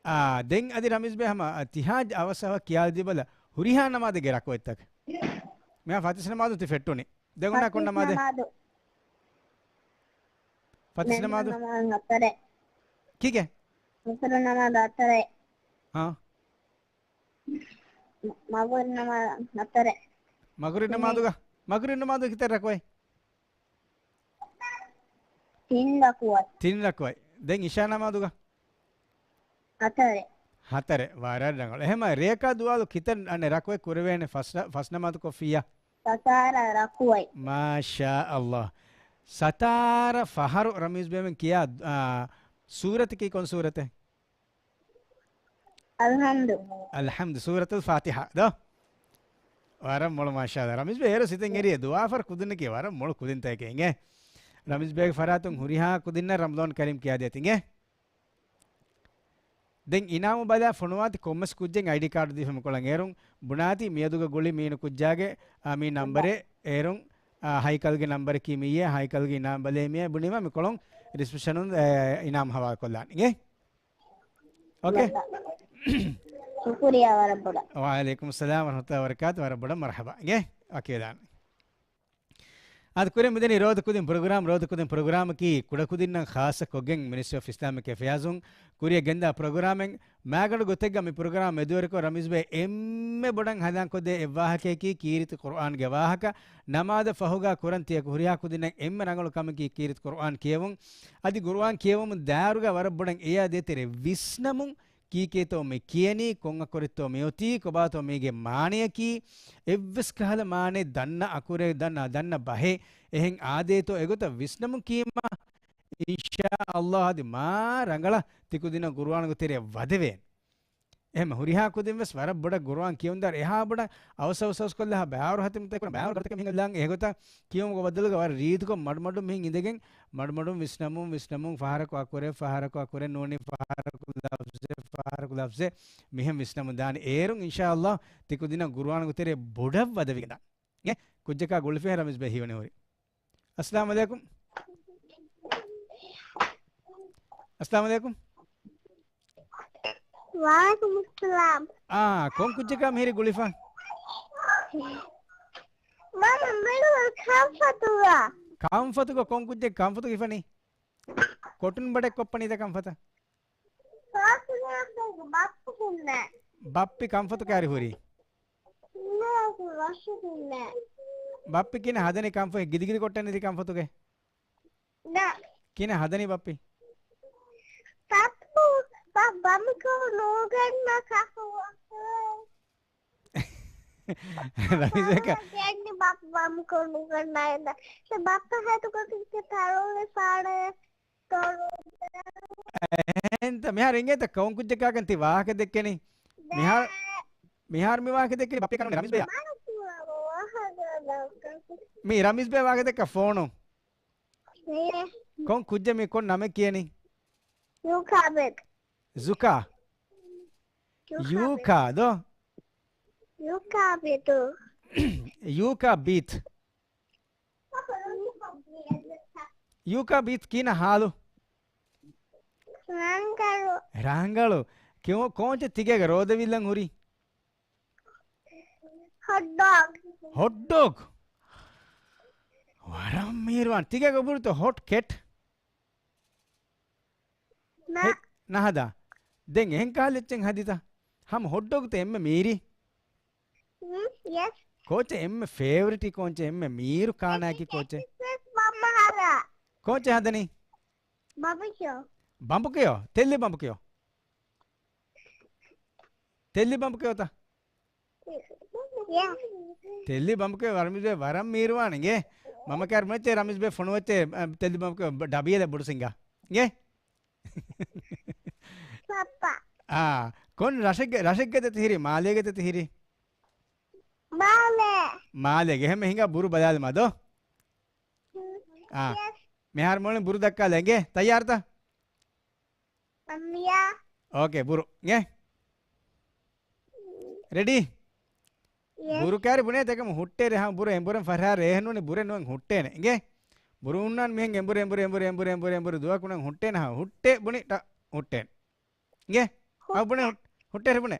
އާ، ދެން އަދި ރަމީޒް ބޭ ހަމަ، އާ، ތިހާ އަވަސް އަވަހަށް ކިޔާލަދީބަލަ. ހުރިހާ ނަމާދެއްގެ ރަކުޢަތްތަކެއް. މިހާ ފަތިސް ނަމާދު ތި ފެއްޓުނީ. ދެން އޮންނަ ކޮން ފަތިސް ނަމާދެއް؟ ނަމާދު. ފަތިސް މެން ނަމާދު. ނަމާދު ހަތަރެއް. ކީކޭ؟ އަސަރު ނަމާދު ހަތަރެއް. ހާ. މަ-، މަގުރި ނަމާދު ހަތަރެއް. މަގުރި ނަމާދުގަ، މަގުރި ނަމާދު ކިތައް ރަކުޢަތް؟ ތިން ރަކުޢަތް. ތިން ރަކުޢަތް. ދެން އިޝާ ނަމާދުގަ؟ ހަތަރެއް. ހަތަރެއް. ވަރަށް ރަނގަޅު. އެހެމަ ރެޔަކާ ދުވާލު ކިތައް އަނެއް ރަކުޢަތް ކުރެވޭނެ ފަސް ރަ-، ފަސް ނަމާދު ކޮށްފިއްޔާ؟ ސަތާރަ ރަކުޢަތް. މާޝާ ﷲ. ސަތާރަ ފަހަރު ރަމީޒް ބޭމެން ކިޔާ، އާ، ސޫރަތަކީ ކޮން ސޫރަތެއް؟ އަލްޙަމްދު. އަލްޙަމްދު، ސޫރަތުލް ފާތިޙާ ދޯ؟ ވަރަށް މޮޅު މާޝާﷲ. ރަމީޒް ބޭ އޭރު ސިތެން އެރިއޭ ދުވާފަރު ކުދިންނަކީ ވަރަށް މޮޅު ކުދިންތަކެއް އިނގޭ. ރަމީޒް ބޭގެ ފަރާތުން ހުރިހާ ކުދިންނަށް ރަމަޟާން ކަރީމް ކިޔާދޭތި އިނގޭ. ދެން އިނާމު ބަލާ ފޮނުވާތި ކޮންމެސް ކުއްޖެއް އައިޑީ ކާޑު ދީފަ މިކޮޅަށް އޭރުން ބުނާތި މިއަދުގަ ގުޅި މީނު ކުއްޖާގެ، އާ، މި ނަންބަރެއް އޭރުން، އާ، ހައިކަލްގެ ނަންބަރަކީ މިއޭ، ހައިކަލްގެ އިނާމް ބަލޭ މިއޭ ބުނީމަ މިކޮޅުން ރިސެޕްޝަނުން، އާ، އިނާމް ހަވާލު ކޮށްލާނެ އިނގޭ. އޯކޭ. ޝުކުރިޔާ ވަރަށް ބޮޑަށް. ވަޢަލައިކުމުއްސަލާމް ވަރަޙްމަތުﷲ ވަބަރަކާތު. ވަރަށް ބޮޑަށް މަރްޙަބާ. އިނގޭ. އަކީ ވެދާނެ. އާދެ ކުރިން މިދަނީ ރޯދަ ކުދިން ޕްރޮގްރާމް، ރޯދަ ކުދިން ޕްރޮގްރާމަކީ ކުޑަކުދިންނަށް ޚާއްޞަ ކޮށްގެން މިނިސްޓްރީ އޮފް އިސްލާމިކް އެފެއާޒުން ކުރިއަށް ގެންދާ ޕްރޮގްރާމެއް. މާގަނޑު ގޮތެއްގަ މި ޕްރޮގްރާމް މެދުވެރިކޮށް ރަމީޒް ބޭ އެންމެ ބޮޑަށް ހަނދާންކޮށްދޭ އެއްވާހަކަޔަކީ ކީރިތި ޤުރްއާންގެ ވާހަކަ. ނަމާދަށް ފަހުގަ ކުރަން ތިޔަ ހުރިހާ ކުދިންނަށް އެންމެ ރަނގަޅު ކަމަކީ ކީރިތި ޤުރްއާން ކިޔެވުން. އަދި ޤުރްއާން ކިޔެވުމުން ދާއިރުގަ ވަރަށް ބޮޑަށް އެޔާ ދޭތެރޭ ވިސްނަމުން. ކީކޭތޯ މި ކިޔަނީ؟ ކޮން އަކުރެއްތޯ މި އޮތީ؟ ކޮބާތޯ މީގެ މާނަޔަކީ؟ އެއްވެސް ކަހަލަ މާނައެއް ދަންނަ އަކުރެއް، ދަންނަ، ދަންނަ ބަހެއް އެހެން އާދޭތޯ އެގޮތަށް ވިސްނަމުން ކީމަ، އިންޝާ ﷲ އަދި މާ ރަނގަޅަށް ތިކުދިންނަށް ޤުރުއާންގެ ތެރެއަށް ވަދެވޭނެ. އެހެން ހުރިހާ ކުދިން ވެސް ވަރަށް ބޮޑަށް ޤުރުއާން ކިޔަވުންދާއިރު އެހާ ބޮޑަށް އަވަސް އަވަސް ކޮށްލާ ބައިވަރު ހަތިމްތަކުން ބައިވަރު ގަދަކަށް މިހިނގަ ލާން އެގޮތަށް ކިޔުމުގެ ބަދަލުގަ ވަރަށް ރީތިކޮށް މަޑުމަޑުން މިހިން އިނދެގެން މަޑުމަޑުން ވިސްނަމުން، ވިސްނަމުން ފަހަރަކު އަކުރެއް، ފަހަރަކު އަކުރެއް ނޫނީ ފަހަރަކު ލަފްޒެއް، ފަހަރަކު ލަފްޒެއް މިހެން ވިސްނަމުން ދާނެ. އޭރުން އިންޝާﷲ ތިކުދިންނަށް ޤުރުއާންގެ ތެރެ ބޮޑަށް ވަދެވިގެންދާނެ. ކުއްޖަކާ ގުޅިފިހެން ރަމީޒް ބޭ ހީވަނީ ހުރި. އައްސަލާމު ޢަލައިކުމް. އައްސަލާމު ޢަލައިކުމް. ވަޢަލައިކުމުއްސަލާމް. އާ، ކޮން ކުއްޖަކާ މިހިރީ ގުޅިފަ؟ މަން މިނުވަ ކަންފަތުގަ. ކަންފަތުގަ ކޮން ކުއްޖެއް ކަންފަތުގަ ހިފަނީ؟ ކޮޓުން ބަޑެއް ކޮށްޕަނީތަ ކަންފަތަށް؟ ބައްޕި ކަންފަތު ކާރި ހުރީ؟ ބައްޕި ކިނަ ހަދަނީ ކަންފަތު ގިދިގިދި ކޮށްޓަނީ ކަންފަތުގެ؟ ނަ. ކިނަ ހަދަނީ ބައްޕި؟ ބައްޕު، ބަ-، ބަމިކޮށް ނޫގަންނަ ކަހުވަ. ރަމީޒަކަށް. ގެންނި ބަ-، ބަމިކޮށް ނޫގަންނަ އެނދަ. ބައްޕަ ހަދުގޮތުގެ ތަރުވެފާނެ. އެހެންތަ މިހާރު އިނގޭތަ ކޮން ކުއްޖަކާކަން ތި ވާހަކަ ދެއްކެނީ؟ މިހާރު، މިހާރު މި ވާހަކަ ދެއްކެނީ ބައްޕި ކަނުން ރަމީޒް ބޭޔާ. މި ރަމީޒް ބޭ ވާހަކަ ދެއްކަ ފޯނު. ކޮން ކުއްޖެއް މި ކޮން ނަމެއް ކިޔަނީ؟ ޔޫކާބެތު. ޒުކާ؟ ޔޫކާ ދޯ؟ ޔޫކާބެތު. ޔޫކާ ބީތް. ޔޫކާ ބީތް ކިހިނެއް ހާލު؟ ރަނގަޅު. ރަނގަޅު. ކި-، ކޯންޗެއް ތިގޭގަ ރޯދަވިއްލަން ހުރީ؟ ހޮޓްޑޮގް. ހޮޓްޑޮގް. ވަރަށް މީރުވާން. ތިގޭގަ އުބުރުތޯ ހޮޓް ކެޓް؟ ނަ. ހެ-، ނަހަދާ. ދެން އެހެން ކަހަލަ އެއްޗެއް ހަދިތަ؟ ހަމަ ހޮޓްޑޮގްތަ އެންމެ މީރި؟ ހުން، ޔެސް. ކޯޗެއް އެންމެ ފޭވަރިޓް ކޯޗެއް އެންމެ މީރު ކާނާއަކީ ކޯޗެއް؟ އެސް އެސް މަމަހަރާ. ކޯއްޗެއް ހަދަނީ؟ ބަމްބޫ ކެޔޮ. ބަމްބޫ ކެޔޮ؟ ތެއްލި ބަމްބޫ ކެޔޮ. ތެއްލި ބަމްބޫ ކެޔޮތަ؟ ތެއްލި ބަމްބޫ ކެޔޮ ރަމީޒް ބޭ ވަރަށް މީރުވާނެ އިނގޭ. މަންމަ ކައިރި ބުނެއްޗޭ ރަމީޒް ބޭ ފޮނުވައްޗޭ، އަ، ތެއްލި ބަމްބޫ ކެޔޮ ޑަބިއެލެއް ބޮޑު ސިންގާ. އިނގޭ؟ ޕައްޕަ. އާ، ކޮން ރަށެއްގެ، ރަށެއްގެ ދެތި ހިރި؟ މާލޭގެ ދެތި ހިރި؟ މާލޭ. މާލޭގެ. އެހެން ހިނގާ ބުރު ބަލާލަމާ ދޯ. އާ. ޔެސް. މިހާރު މޮޅިން ބުރު ދައްކާލަ އިނގޭ. ތައްޔާރުތަ؟ އަންމިޔާ. އޯކޭ، ބުރު. އިނގޭ. ރެޑީ؟ ޔެސް. ބުރު ކައިރި ބުނޭ ތަކަމު ހުއްޓޭ ރެހާ ބުރު އެނބުރެން ފަރާ ރޭހެން ނޫނީ ބުރެއް ނުވެން ހުއްޓޭނެ. އިނގޭ. ބުރު ހުންނާން މިހެން އެނބުރެ، އެނބުރެ، އެނބުރެ، އެނބުރެ، އެނބުރެ، ދުވަކު ނަން ހުއްޓޭނެ ހާ ހުއްޓޭ ބުނި ޓަ ހުއްޓޭނެ. އިނގޭ. އަ، ބުނެ ހުއް-، ހުއްޓޭ ރެ ބުނެ.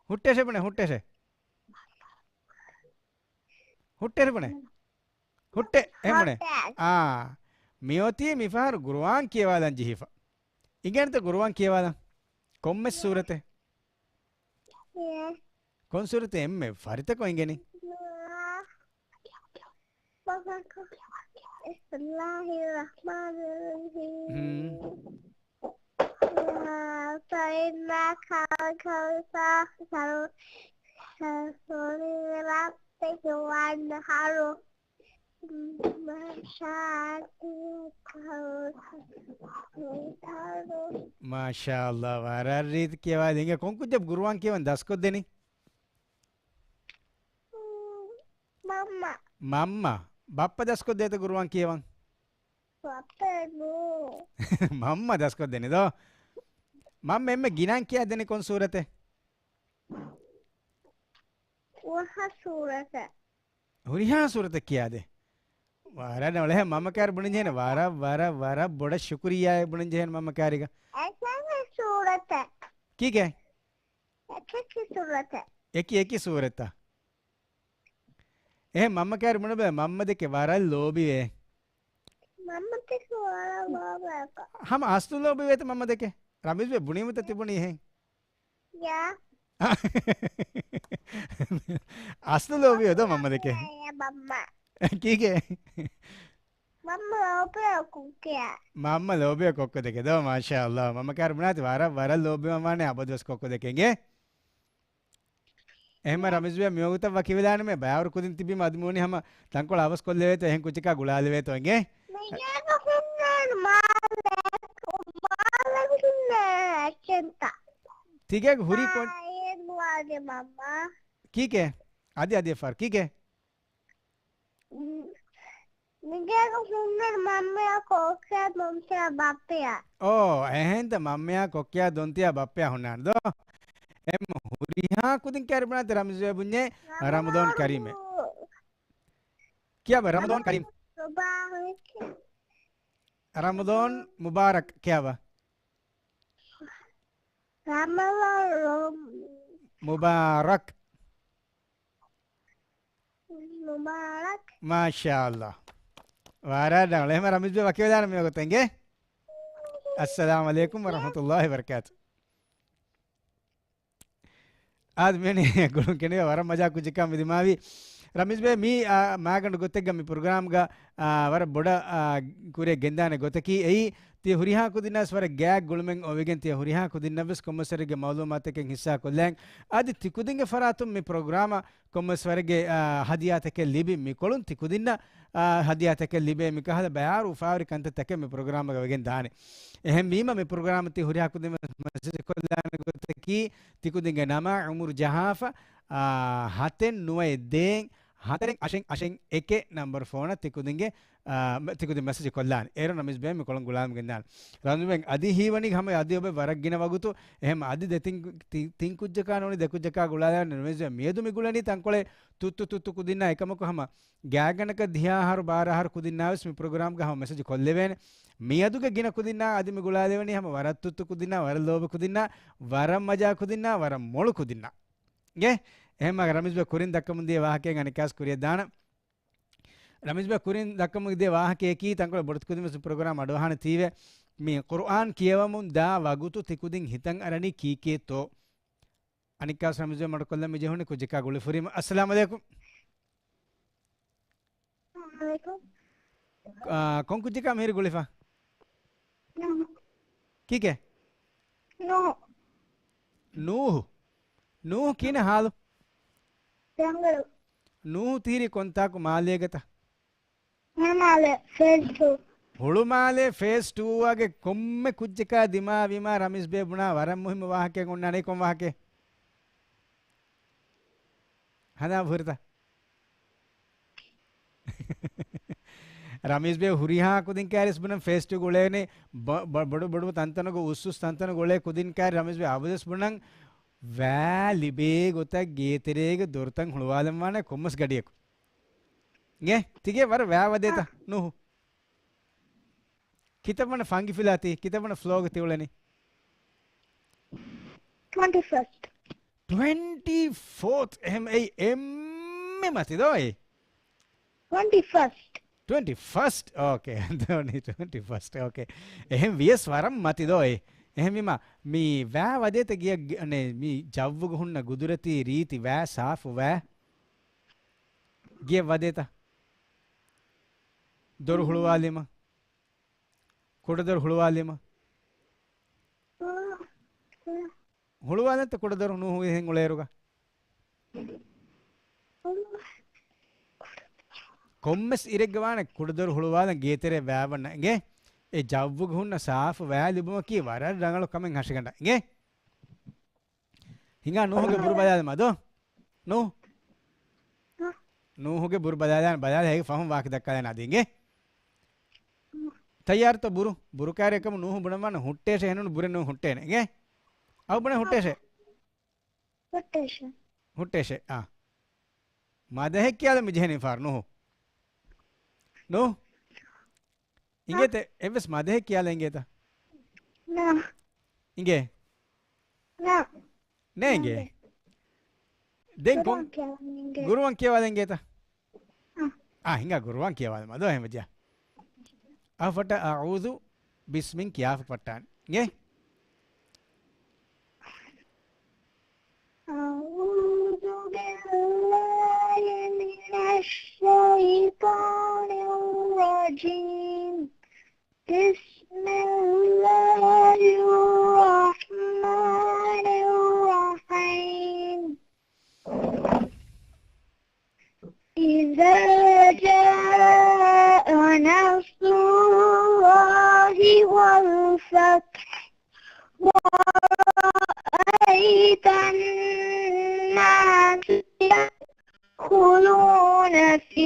ހުއްޓޭ ރެ ބުނެ، ހުއްޓޭ ރެ. ހުއްޓޭ ރެ ބުނެ. ހުއްޓޭ އެ ބުނެ. އާ. މިއޮތީ މިފަހަރު ގުރުއާން ކިޔަވާލަން ޖެހިފަ. އިނގޭނެތަ ގުރުއާން ކިޔަވާލަން؟ ކޮންމެސް ސޫރަތެއް؟ ކޮން ސޫރަތެއް އެންމެ ފަރިތަކޮށް އިނގެނީ؟ بسم الله الرحمن الرحيم. فإنك لربك وانحر. މާޝާﷲ، ވަރަށް ރީތި ކިޔަވާލި. އިނގޭ ކޮން ކުއްޖަކު ގުރުއާން ކިޔަވަން ދަސްކޮށްދެނީ؟ މަންމަ. މަންމަ. ބައްޕަ ދަސްކޮށްދޭތަ ގުރުއާން ކިޔަވަން؟ ބައްޕަ ނޫން. މަންމަ ދަސްކޮށްދެނީ ދޯ؟ މަންމަ އެންމެ ގިނައިން ކިޔާދެނީ ކޮން ސޫރަތެއް؟ ހުރިހާ ސޫރަތެއް. ހުރިހާ ސޫރަތެއް ކިޔާދޭ. ވަރަށް ނަވަލެހެ މަންމަ ކާރި ބުނެން ޖެހޭނެ. ވަރަށް، ވަރަށް، ވަރަށް ބޮޑަށް ޝުކުރިއްޔާ ބުނެން ޖެހޭނެ މަންމަ ކާރިގަ. އެކި ސޫރަތެއް. ކީކޭ؟ އެކި ސޫރަތެއް. އެކި، އެކި ސޫރަތަށް. އެހެން މަންމަ ކާރި ބުނެބަލަ މަންމަ ދެކެ ވަރަށް ލޯބިވޭ. މަންމަ ދެކެ ވަރަށް ލޯބިވޭ. ހަމަ އަސްލު ލޯބިވޭތަ މަންމަ ދެކެ؟ ރަމީޒް ބޭ ބުނީމަތަ ތިބުނީ އެހެން؟ ޔާ. އަސްލު ލޯބިވޭ ދޯ މަންމަ ދެކެ؟ ޔާ، މަންމަ. ކީކޭ؟ މަންމަ ލޯބިވޭ ކޮއްކޮ ދެކެ. މަންމަ ލޯބިވޭ ކޮއްކޮ ދެކެ ދޯ؟ މާޝާﷲ. މަންމަ ކާރި ބުނާތި ވަރަށް، ވަރަށް ލޯބިވާނެ އަބަދުވެސް ކޮއްކޮ ދެކެ އިނގޭ. އެހެންމަ ރަމީޒް ބޭ މިވަގުތަށް ވަކިވެލާނަމޭ. ބަޔާރު ކުދިން ތިބީމަ އަދި މޫނި ހަމަ ތަންކޮޅެއް އަވަސް ކޮށްލެވޭތޯ، އެހެން ކުއްޖަކާ ގުޅާލެވޭތޯ އިނގޭ. މިގޭގަ ހުންނަން މާލެ، މާލެ ހުންނަ އެކެންތަ. ތިގޭގަ ހުރީ ކޮން؟ އާ، އޭން ވާގެ މަންމާ. ކީކޭ؟ އަދި އަދި އެއްފަހަރު ކީކޭ؟ މިގޭގަ ހުންނަން މަންމަޔާ ކޮއްކޮއާ ދޮންތިޔާ ބައްޕަޔާ. އޯ، އެހެންތަ މަންމަޔާ ކޮއްކޮއާ ދޮންތިޔާ ބައްޕަޔާ ހުންނާނެ ދޯ؟ އެ ހުރިހާ ކުދިން ކާރި ބުނާތި ރަމީޒް ބޭ ބުންޏޭ ރަމަޟާން ކަރީމޭ. ކިޔާބަ ރަމަޟާން ކަރީމް. މުބާރަކް. ރަމަޟާން މުބާރަކް ކިޔާބަ. ރަމަޟާން މުބާރަކް. މުބާރަކް. މާޝާﷲ. ވަރަށް ރަނގަޅު. އެހެންމަ ރަމީޒް ބޭ ވަކިވެލާނަމޭ މިވަގުތަށް އިނގޭ. އައްސަލާމު ޢަލައިކުމް ވަރަޙްމަތުﷲ ވަބަރަކާތު. އާދެ މިވެނި ގުޅުން ކެނޑިވެ ވަރަށް މަޖާ ކުއްޖަކާ މި ދިމާވި. ރަމީޒް ބޭ މީ، އާ، މާގަނޑު ގޮތެއްގަ މި ޕްރޮގްރާމްގަ، އާ، ވަރަށް ބޮޑަށް، އާ، ކުރިއަށް ގެންދާނެ ގޮތަކީ އެއީ، ތި ހުރިހާ ކުދިންނަށް ވަރަށް ގާތް ގުޅުމެއް އޮވެގެން ތި ހުރިހާ ކުދިންނަށްވެސް ކޮންމެސް ވަރެއްގެ މައުލޫމާތަކެއް ހިއްސާ ކޮށްލަން. އަދި ތި ކުދިންގެ ފަރާތުން މި ޕްރޮގްރާމަށް ކޮންމެސް ވަރެއްގެ، އާ، ހަދިޔާތަކެއް ލިބި މިކޮޅުން ތި ކުދިންނަށް، އާ، ހަދިޔާތަކެއް ލިބޭ. މިކަހަލަ ބަޔާރު އުފާވެރި ކަންތައްތަކެއް މި ޕްރޮގްރާމްގަ ވެގެން ދާނެ. އެހެންވީމަ މި ޕްރޮގްރާމަށް ތި ހުރިހާ ކުދިން މެސެޖް ކޮށްލާނެ ގޮތަކީ، ތި ކުދިންގެ ނަމާ އުމުރު ޖަހާފަ، އާ، ހަތެއް ނުވައެއް ދޭއް ހަތަރެއް އަށެއް އަށެއް އެކެއް ނަންބަރު ފޯނަށް ތި ކުދިންގެ، އާ، ތި ކުދިން މެސެޖް ކޮށްލާނެ. އޭރު ރަމީޒް ބޭ މި ކޮޅުން ގުޅާލަމުން ގެންދާނެ. ރަމީޒް ބޭ އަދި ހީވަނީ ހަމަ އަދި އޮބެ ވަރަށް ގިނަ ވަގުތު. އެހެން އަދި ދެ ތިން، ތި-، ތިން ކުއްޖަކާ ނޫނީ ދެ ކުއްޖަކާ ގުޅާލާނެ. ރަމީޒް ބޭ މިއަދު މި ގުޅެނީ ތަންކޮޅެއް ތުއްތު ތުއްތު ކުދިންނާ އެކަމަކު ހަމަ ގާތްގަނޑަކަށް ދިހަ އަހަރު ބާރަ އަހަރު ކުދިންނާވެސް މި ޕްރޮގްރާމްގަ ހަމަ މެސެޖް ކޮށްލެވޭނެ. މިއަދުގެ ގިނަ ކުދިންނާ އަދި މި ގުޅާލެވެނީ ހަމަ ވަރަށް ތުއްތު ކުދިންނާ، ވަރަށް ލޯބި ކުދިންނާ، ވަރަށް މަޖާ ކުދިންނާ، ވަރަށް މޮޅު ކުދިންނާ. އިނގޭ؟ އެހެންމަ ރަމީޒް ބޭ ކުރިން ދައްކަމުން ދިޔަ ވާހަކައެއް އަނެއްކާސް ކުރިއަށް ދާނަން. ރަމީޒް ބޭ ކުރިން ދައްކަމުން ދިޔަ ވާހަކައަކީ ތަންކޮޅެއް ބޮޑުތި ކުދިން ވެސް ޕްރޮގްރާމް އަޑުއަހާނެ ތީވެ. މި ޤުރުއާން ކިޔަވަމުން ދާ ވަގުތު ތި ކުދިން ހިތަށް އަރަނީ ކީކޭތޯ؟ އަނެއްކާސް ރަމީޒް ބޭ މަޑުކޮށްލަން މި ޖެހުނީ ކުއްޖަކާ ގުޅިފުރީމަ. އައްސަލާމު ޢަލައިކުމް. އައްސަލާމު ޢަލައިކުމް. އާ، ކޮން ކުއްޖަކާ މިހިރީ ގުޅިފަ؟ ނޫހު. ކީކޭ؟ ނޫހު. ނޫހު. ނޫހު ކިހިނެއް ހާލު؟ ރަނގަޅު. ނޫހު ތިހިރީ ކޮންތާކު މާލޭގަތަ؟ ހުޅުމާލެ ފޭސް ޓޫ. ހުޅުމާލެ ފޭސް ޓޫ އާގެ ކޮންމެ ކުއްޖަކާ ދިމާ ވީމާ ރަމީޒް ބޭ ބުނާ ވަރަށް މުހިއްމު ވާހަކައެއް އޮންނާނެ. ކޮން ވާހަކައެއް؟ ހަނދާން ހުރިތަ؟ ރަމީޒް ބޭ ހުރިހާ ކުދިން ކާރިސް ބުނަން ފޭސް ޓޫ ގުޅޭނެ ބ-، ބ-، ބޮޑު ބޮޑު ތަންތަނުގަ އުސް އުސް ތަންތަނު ގުޅޭ ކުދިން ކާރި ރަމީޒް ބޭ އަބަދުވެސް ބުނަން ވައި ލިބޭ ގޮތަށް ގޭތެރޭގެ ދޮރުތައް ހުޅުވާލަން ވާނެ ކޮންމެސް ގަޑިއަކު. އިނގޭ؟ ތިގޭ ވަރަށް ވައި ވަދޭތަ؟ ނޫހު. ކިތައް ވަނަ ފަންގިފިލާ ތީ؟ ކިތައް ވަނަ ފްލޯގަ ތި އުޅެނީ؟ ޓްވެންޓީ ފަސްޓް. ޓްވެންޓީ ފޯތް. އެހެން އެއީ އެންމެ މަތި ދޯ އޭ؟ ޓްވެންޓީ ފަސްޓް. ޓްވެންޓީ ފަސްޓް. އޯކޭ. ދޯނި ޓްވެންޓީ ފަސްޓް. އޯކޭ. އެހެން ވިޔަސް ވަރަށް މަތި ދޯ އޭ؟ އެހެންވީމަ މި ވައި ވަދޭތަ ގިޔަ ގ-، ނެ، މި ޖައްވުގަ ހުންނަ ގުދުރަތީ ރީތި ވައި ސާފު ވައި ގިޔަ ވަދޭތަ؟ ދޮރު ހުޅުވާލީމަ. ކުޑަދޮރު ހުޅުވާލީމަ. ހުޅުވާލަންތަ ކުޑަދޮރު ނޫހު އެހެން އުޅޭއިރުގަ؟ ކޮންމެސް އިރެއްގަ ވާނެ ކުޑަދޮރު ހުޅުވާލަން ގޭތެރެ ވައި ވަންނަ އިނގޭ؟ އެ ޖައްވުގަ ހުންނަ ސާފު ވައި ލިބުމަކީ ވަރަށް ރަނގަޅު ކަމެއް ހަށިގަނޑަށް އިނގޭ؟ ހިނގާ ނޫހުގެ ބުރު ބަލާލަމާ ދޯ. ނޫހު. ނޫހުގެ ބުރު ބަލާލާން ބަލާލާ ހޭގެ ފަހުން ވާހަކަ ދައްކާލާން އަދި އިނގޭ. ތައްޔާރުތޯ ބުރު؟ ބުރު ކާރިއަކަމު ނޫހު ބުނަން ވާނެ ހުއްޓޭށޭ އެހެނުން ބުރެ ނޫހު ހުއްޓޭނެ އިނގޭ. އަވަ ބުނެ ހުއްޓޭށޭ. ހުއްޓޭށޭ. ހުއްޓޭށޭ. އާ. މަދަހެއް ކިޔާލަ މި ޖެހެނީ ފާރު ނޫހު. ނޫހު. އިނގޭތަ؟ އެއްވެސް މަދަހެއް ކިޔާލަ އިނގޭތަ؟ ނާ. އިނގޭ؟ ނާ. ނޭނގޭ. ދެން ކޮން؟ ގުރުއާން ކިޔަވާލަ އިނގޭތަ؟ އާ. އާ، ހިނގާ ގުރުއާން ކިޔަވާލަ މަދޯ ހެމަޖާ. އަ ފަޓަ އައޫޒު ބިސްމިން ކިޔާފަ ފައްޓާން. އިނގޭ؟ أعوذ بالله من الشيطان الرجيم. بسم الله الرحمن الرحيم. إذا جاء نصر الله والفتح ورأيت الناس يدخلون في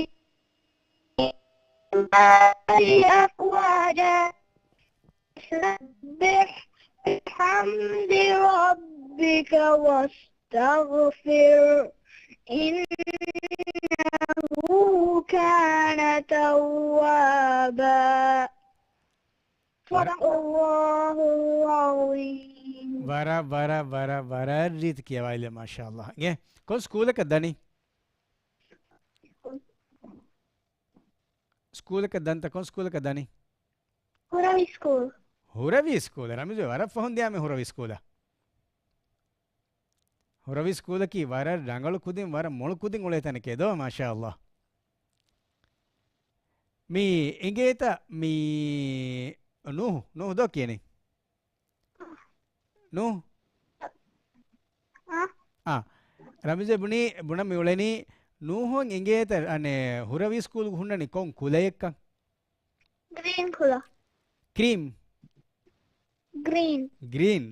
الله أفواجا فسبح بحمد ربك واستغفره إنه كان توابا. صدق الله العظيم. ވަރަށް، ވަރަށް، ވަރަށް، ވަރަށް ރީތި ކިޔަވާލެ، މާޝާﷲ. އިނގޭ؟ ކޮން ސްކޫލަކަށް ދަނީ؟ ސްކޫލަކަށް ދަންތަ؟ ކޮން ސްކޫލަކަށް ދަނީ؟ ހުރަވި ސްކޫލް. ހުރަވީ ސްކޫލަށް. ރަމީޒު ވަރަށް ފަހުން ދިޔާ މި ހުރަވީ ސްކޫލަށް. ހުރަވީ ސްކޫލަކީ ވަރަށް ރަނގަޅު ކުދިން، ވަރަށް މޮޅު ކުދިން އުޅޭ ތަނެކޭ ދޯ، މާޝާﷲ. މި އިނގޭތަ މި ނޫހު، ނޫހު ދޯ ކިޔަނީ؟ ނޫހު؟ އާ. އާ. ރަމީޒޭ ބުނީ، ބުނަން މި އުޅެނީ ނޫހު އިނގޭތަ އަނެއް ހުރަވީ ސްކޫލް ހުންނަނީ ކޮން ކުލަޔަކަށް؟ ގްރީން ކުލަ. ކްރީމް. ގްރީން. ގްރީން.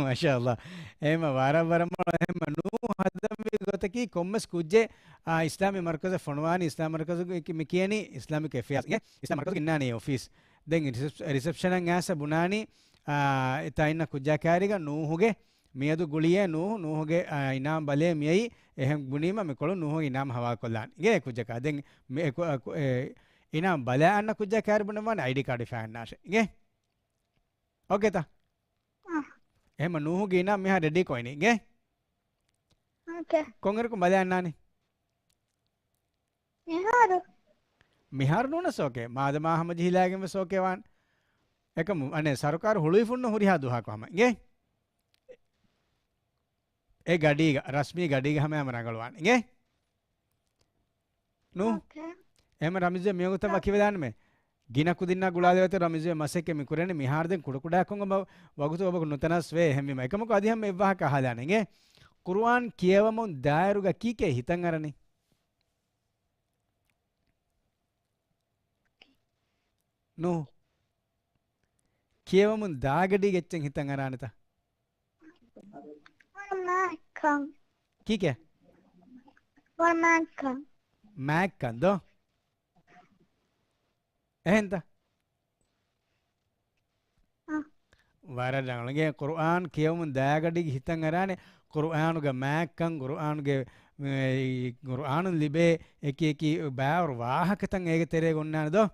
މާޝާﷲ. އެހެމަ ވަރަށް ވަރަށް މޮޅު. އެހެމަ ނޫހު ހަދަންވީ ގޮތަކީ ކޮންމެސް ކުއްޖެއް، އާ، އިސްލާމީ މަރްކަޒަށް ފޮނުވާނީ، އިސްލާމީ މަރްކަޒު މި ކިޔަނީ އިސްލާމިކް އެފެއާސް. އިސްލާމީ މަރްކަޒު އިންނާނީ އޮފީސް. ދެން ރިސެޕް-، ރިސެޕްޝަނަށް އައިސް ބުނާނީ، އާ، ތައިންނަ ކުއްޖާ ކާރިގަ ނޫހުގެ މިއަދު ގުޅިޔޭ ނޫހު، ނޫހުގެ، އާ، އިނާމް ބަލޭ މިއައީ، އެހެން ބުނީމަ މިކޮޅުން ނޫހުގެ އިނާމް ހަވާލުކޮށްލާން. އިނގޭ ކުއްޖަކާ. ދެން މި އެ ކު-، އަ، ކު-، އެ އިނާމް ބަލާ އަންނަ ކުއްޖާ ކާރި ބުނަން ވާނެ އައިޑީ ކާޑު ހިފާ އަންނާށޭ. އިނގޭ؟ އޯކޭތަ؟ އާ. އެހެމަ ނޫހުގެ އިނާމް މިހާ ރެޑީ ކޮށް އިނީ. އިނގޭ؟ އޯކޭ. ކޮންއިރަކު ބަލާ އަންނާނީ؟ މިހާރު. މިހާރު ނޫނަސް އޯކޭ. މާދަމާ ހަމަޖެހިލާގެން ވެސް އޯކޭ ވާން. އެކަމު، އަނެއް ސަރުކާރު ހުޅުވިފުންނަ ހުރިހާ ދުވަހަކު ހަމަ. އިނގޭ؟ އެ ގަޑީގަ، ރަސްމީ ގަޑީގަ ހަމަޔަމަ ރަނގަޅުވާން. އިނގޭ؟ ނޫ؟ އޯކޭ. އެހެން ރަމީޒް މިވަގުތަށް ވަކިވެލާނަމޭ. ގިނަ ކުދިންނާ ގުޅާލެވޭތޯ ރަމީޒް މަސައްކަތް މި ކުރަނީ. މިހާރު ދެން ކުޑަކުޑަކޮށް އޮބަ ވަގުތު އޮބަކު ނުތަނަވަސް ވޭ. އެހެންވީމަ އެކަމަކު އަދި ހަމަ އެއްވާހަކަ އަހާލާނެ އިނގޭ. ޤުރުއާން ކިޔަވަމުން ދާއިރުގަ ކީކޭ ހިތަށް އަރަނީ؟ ނޫ. ކިޔަވަމުން ދާގަޑީގެ އެއްޗެއް ހިތަށް އަރާނެތަ؟ މާތްކަން. ކީކޭ؟ މާތްކަން. މާތްކަން ދޯ؟ އެހެންތަ؟ އަ. ވަރަށް ރަނގަޅު. އިނގޭ ޤުރުއާން ކިޔަވަމުން ދާގަޑީގެ ހިތަށް އަރާނެ. ޤުރުއާނުގެ މާތްކަން، ޤުރުއާނުގެ، އެ، ޤުރުއާނުން ލިބޭ އެކި އެކި ބާވަރު ވާހަކަތައް އޭގެ ތެރޭގަ އޮންނާނެ ދޯ؟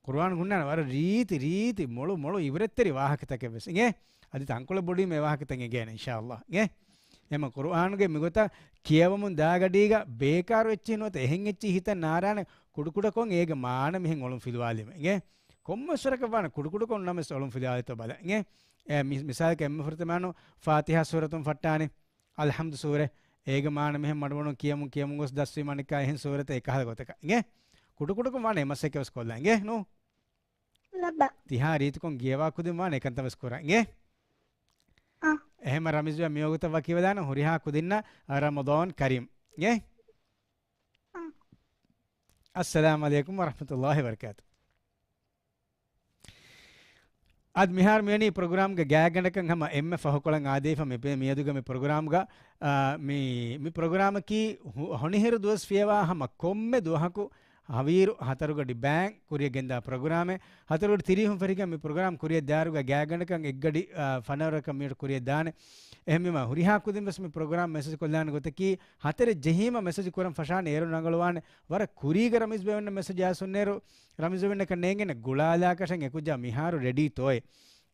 ޤުރުއާން ހުންނާނެ ވަރަށް ރީތި ރީތި މޮޅު މޮޅު އިބްރަތްތެރި ވާހަކަތަކެއް ވެސް އިނގޭ. އަދި ތަންކޮޅެއް ބޮޑުވީމަ އެ ވާހަކަތައް އެނގޭނެ އިންޝާﷲ އިނގޭ. އެމަ ޤުރުއާނުގެ މިގޮތަށް ކިޔަވަމުން ދާގަޑީގަ ބޭކާރު އެއްޗެއް ނުވަތަ އެހެން އެއްޗެއް ހިތަށް ނާރާނެ. ކުޑަކުޑަކޮށް އޭގެ މާނަ މިހެން އޮޅުން ފިލުވާލީމަ އިނގޭ. ކޮންމެސް ވަރަކަށް ވާނެ ކުޑަކުޑަކޮށް ނަމަވެސް އޮޅުން ފިލުވާލީތޯ ބަލަ އިނގޭ. އެ މި-، މިސާލަކަށް އެންމެ ފުރަތަމަ ފާތިހާ ސޫރަތުން ފައްޓާނެ. އަލްޙަމްދު ސޫރަ. އޭގެ މާނަ މިހެން މަޑުމަޑުން ކިޔަމުން ކިޔަމުން ގޮސް ދަސްވީމަ އަނެއްކާ އެހެން ސޫރަތެއް އެކަހަލަ ގޮތަކަށް އިނގޭ. ކުޑަކުޑަކޮށް ވާނެ އެ މަސައްކަތް ވެސް ކޮށްލާ އިނގޭ ނޫ؟ ލައްބަ. ތިހާ ރީތިކޮށް ގިޔަވާ ކުދިން ވާނެ އެކަންތައް ވެސް ކުރާ އިނގޭ. އަ. އެހެންމަ ރަމީޒް ވެ މިވަގުތަށް ވަކިވެލާނެ ހުރިހާ ކުދިންނަށް ރަމަޟާން ކަރީމް އިނގޭ. އަ. އައްސަލާމު ޢަލައިކުމް ވަރަޙްމަތުﷲި ވަބަރަކާތު. އަދި މިހާރު މިވަނީ ޕްރޮގްރާމްގެ ގާތްގަނޑަކަށް ހަމަ އެންމެ ފަހުކޮޅަށް އާދޭފަ މި މިއަދުގެ މި ޕްރޮގްރާމްގަ، އާ، މި، މި ޕްރޮގްރާމަކީ ހު-، ހޮނިހިރު ދުވަސް ފިޔަވާ ހަމަ ކޮންމެ ދުވަހަކު ހަވީރު ހަތަރުގަޑި ބައިން ކުރިޔަށް ގެންދާ ޕްރޮގްރާމެއް. ހަތަރުގަޑި ތިރީހުން ފެށިގެން މި ޕްރޮގްރާމް ކުރިޔަށް ދާއިރުގަ ގާތްގަނޑަކަށް އެއްގަޑި، އާ، ފަނަރަކަށް މިނިޓް ކުރިޔަށް ދާނެ. އެހެންވީމަ ހުރިހާ ކުދިން ވެސް މި ޕްރޮގްރާމް މެސެޖް ކޮށްލާނެ ގޮތަކީ ހަތަރެއް ޖެހީމަ މެސެޖް ކުރަން ފަށާނެ އޭރު ރަނގަޅުވާނެ. ވަރަށް ކުރީގަ ރަމީޒް ބޭވެންނަށް މެސެޖް އައިސް ހުންނޭރު ރަމީޒް ބޭވެންނަކަށް ނޭނގޭނެ ގުޅާލާކަށެއް އެކުއްޖާ މިހާރު ރެޑީ ތޯއޭ.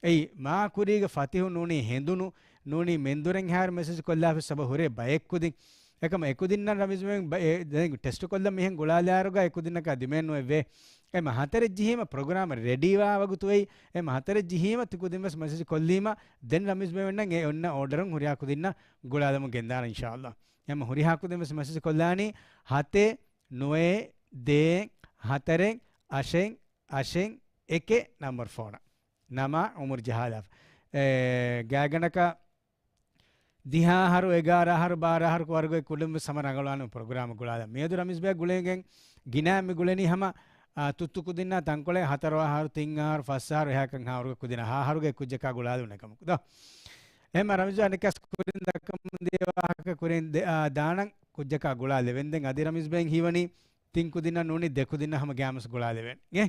އެއީ، މާ ކުރީގަ ފަތިހު ނޫނީ ހެނދުނު، ނޫނީ މެންދުރެއްހާއިރު މެސެޖް ކޮށްލާފި ސަބަ ހުރޭ ބައެއް ކުދިން. އެކަމަ އެކުދިންނަށް ރަމީޒް ބޭ، އެ، ދެން ޓެސްޓް ކޮށްލަން މިހެން ގުޅާލާއިރުގަ އެކުދިންނަކާ ދިމައެއް ނުވެއްވޭ. އެމަ ހަތަރެއް ޖެހީމަ ޕްރޮގްރާމަށް ރެޑީވާ ވަގުތު އެއީ. އެމަ ހަތަރެއް ޖެހީމަ ތި ކުދިން ވެސް މެސެޖް ކޮށްލީމަ ދެން ރަމީޒް ބޭވެންނަށް އެ އޮންނަ އޯޑަރުން ހުރިހާ ކުދިންނަށް ގުޅާލަމުން ގެންދާނަން އިންޝާﷲ. އެމަ ހުރިހާ ކުދިން ވެސް މެސެޖް ކޮށްލާނީ ހަތެއް، ނުވައެއް، ދޭއް، ހަތަރެއް، އަށެއް، އަށެއް، އެކެއް ނަމްބަރު ފޯނަށް. ނަމާ އުމުރު ޖަހާލާފަ. އެ، ގާތްގަނޑަކަށް ދިހަ އަހަރު، އެގާރަ އަހަރު، ބާރަ އަހަރު ވަރުގެ ކުދިން ވެސް ހަމަ ރަނގަޅުވާނެ ޕްރޮގްރާމް ގުޅާލަން. މިއަދު ރަމީޒް ބޭ ގުޅެން ގިނަ މި ގުޅެނީ ހަމަ، އާ، ތުއްތު ކުދިންނާ ތަންކޮޅެއް ހަތަރު އަހަރު، ތިން އަހަރު، ފަސް އަހަރު، އެހާކަން އަހަރުގެ ކުދިންނަށް ހަ އަހަރުގެ ކުއްޖަކާ ގުޅާލުން އެކަމަކު ދޯ. އެހެންމަ ރަމީޒް ބޭ އަނެއްކާސް ކުރިން ދައްކަމުން ދިޔަ ވާހަކަ ކުރިން ދެ-، އާ، ދާނަން ކުއްޖަކާ ގުޅާލެވެން. ދެން އަދި ރަމީޒް ބޭން ހީވަނީ ތިން ކުދިންނަށް ނޫނީ ދެ ކުދިންނަށް ހަމަ ގައިމުވެސް ގުޅާލެވެން. އޭ؟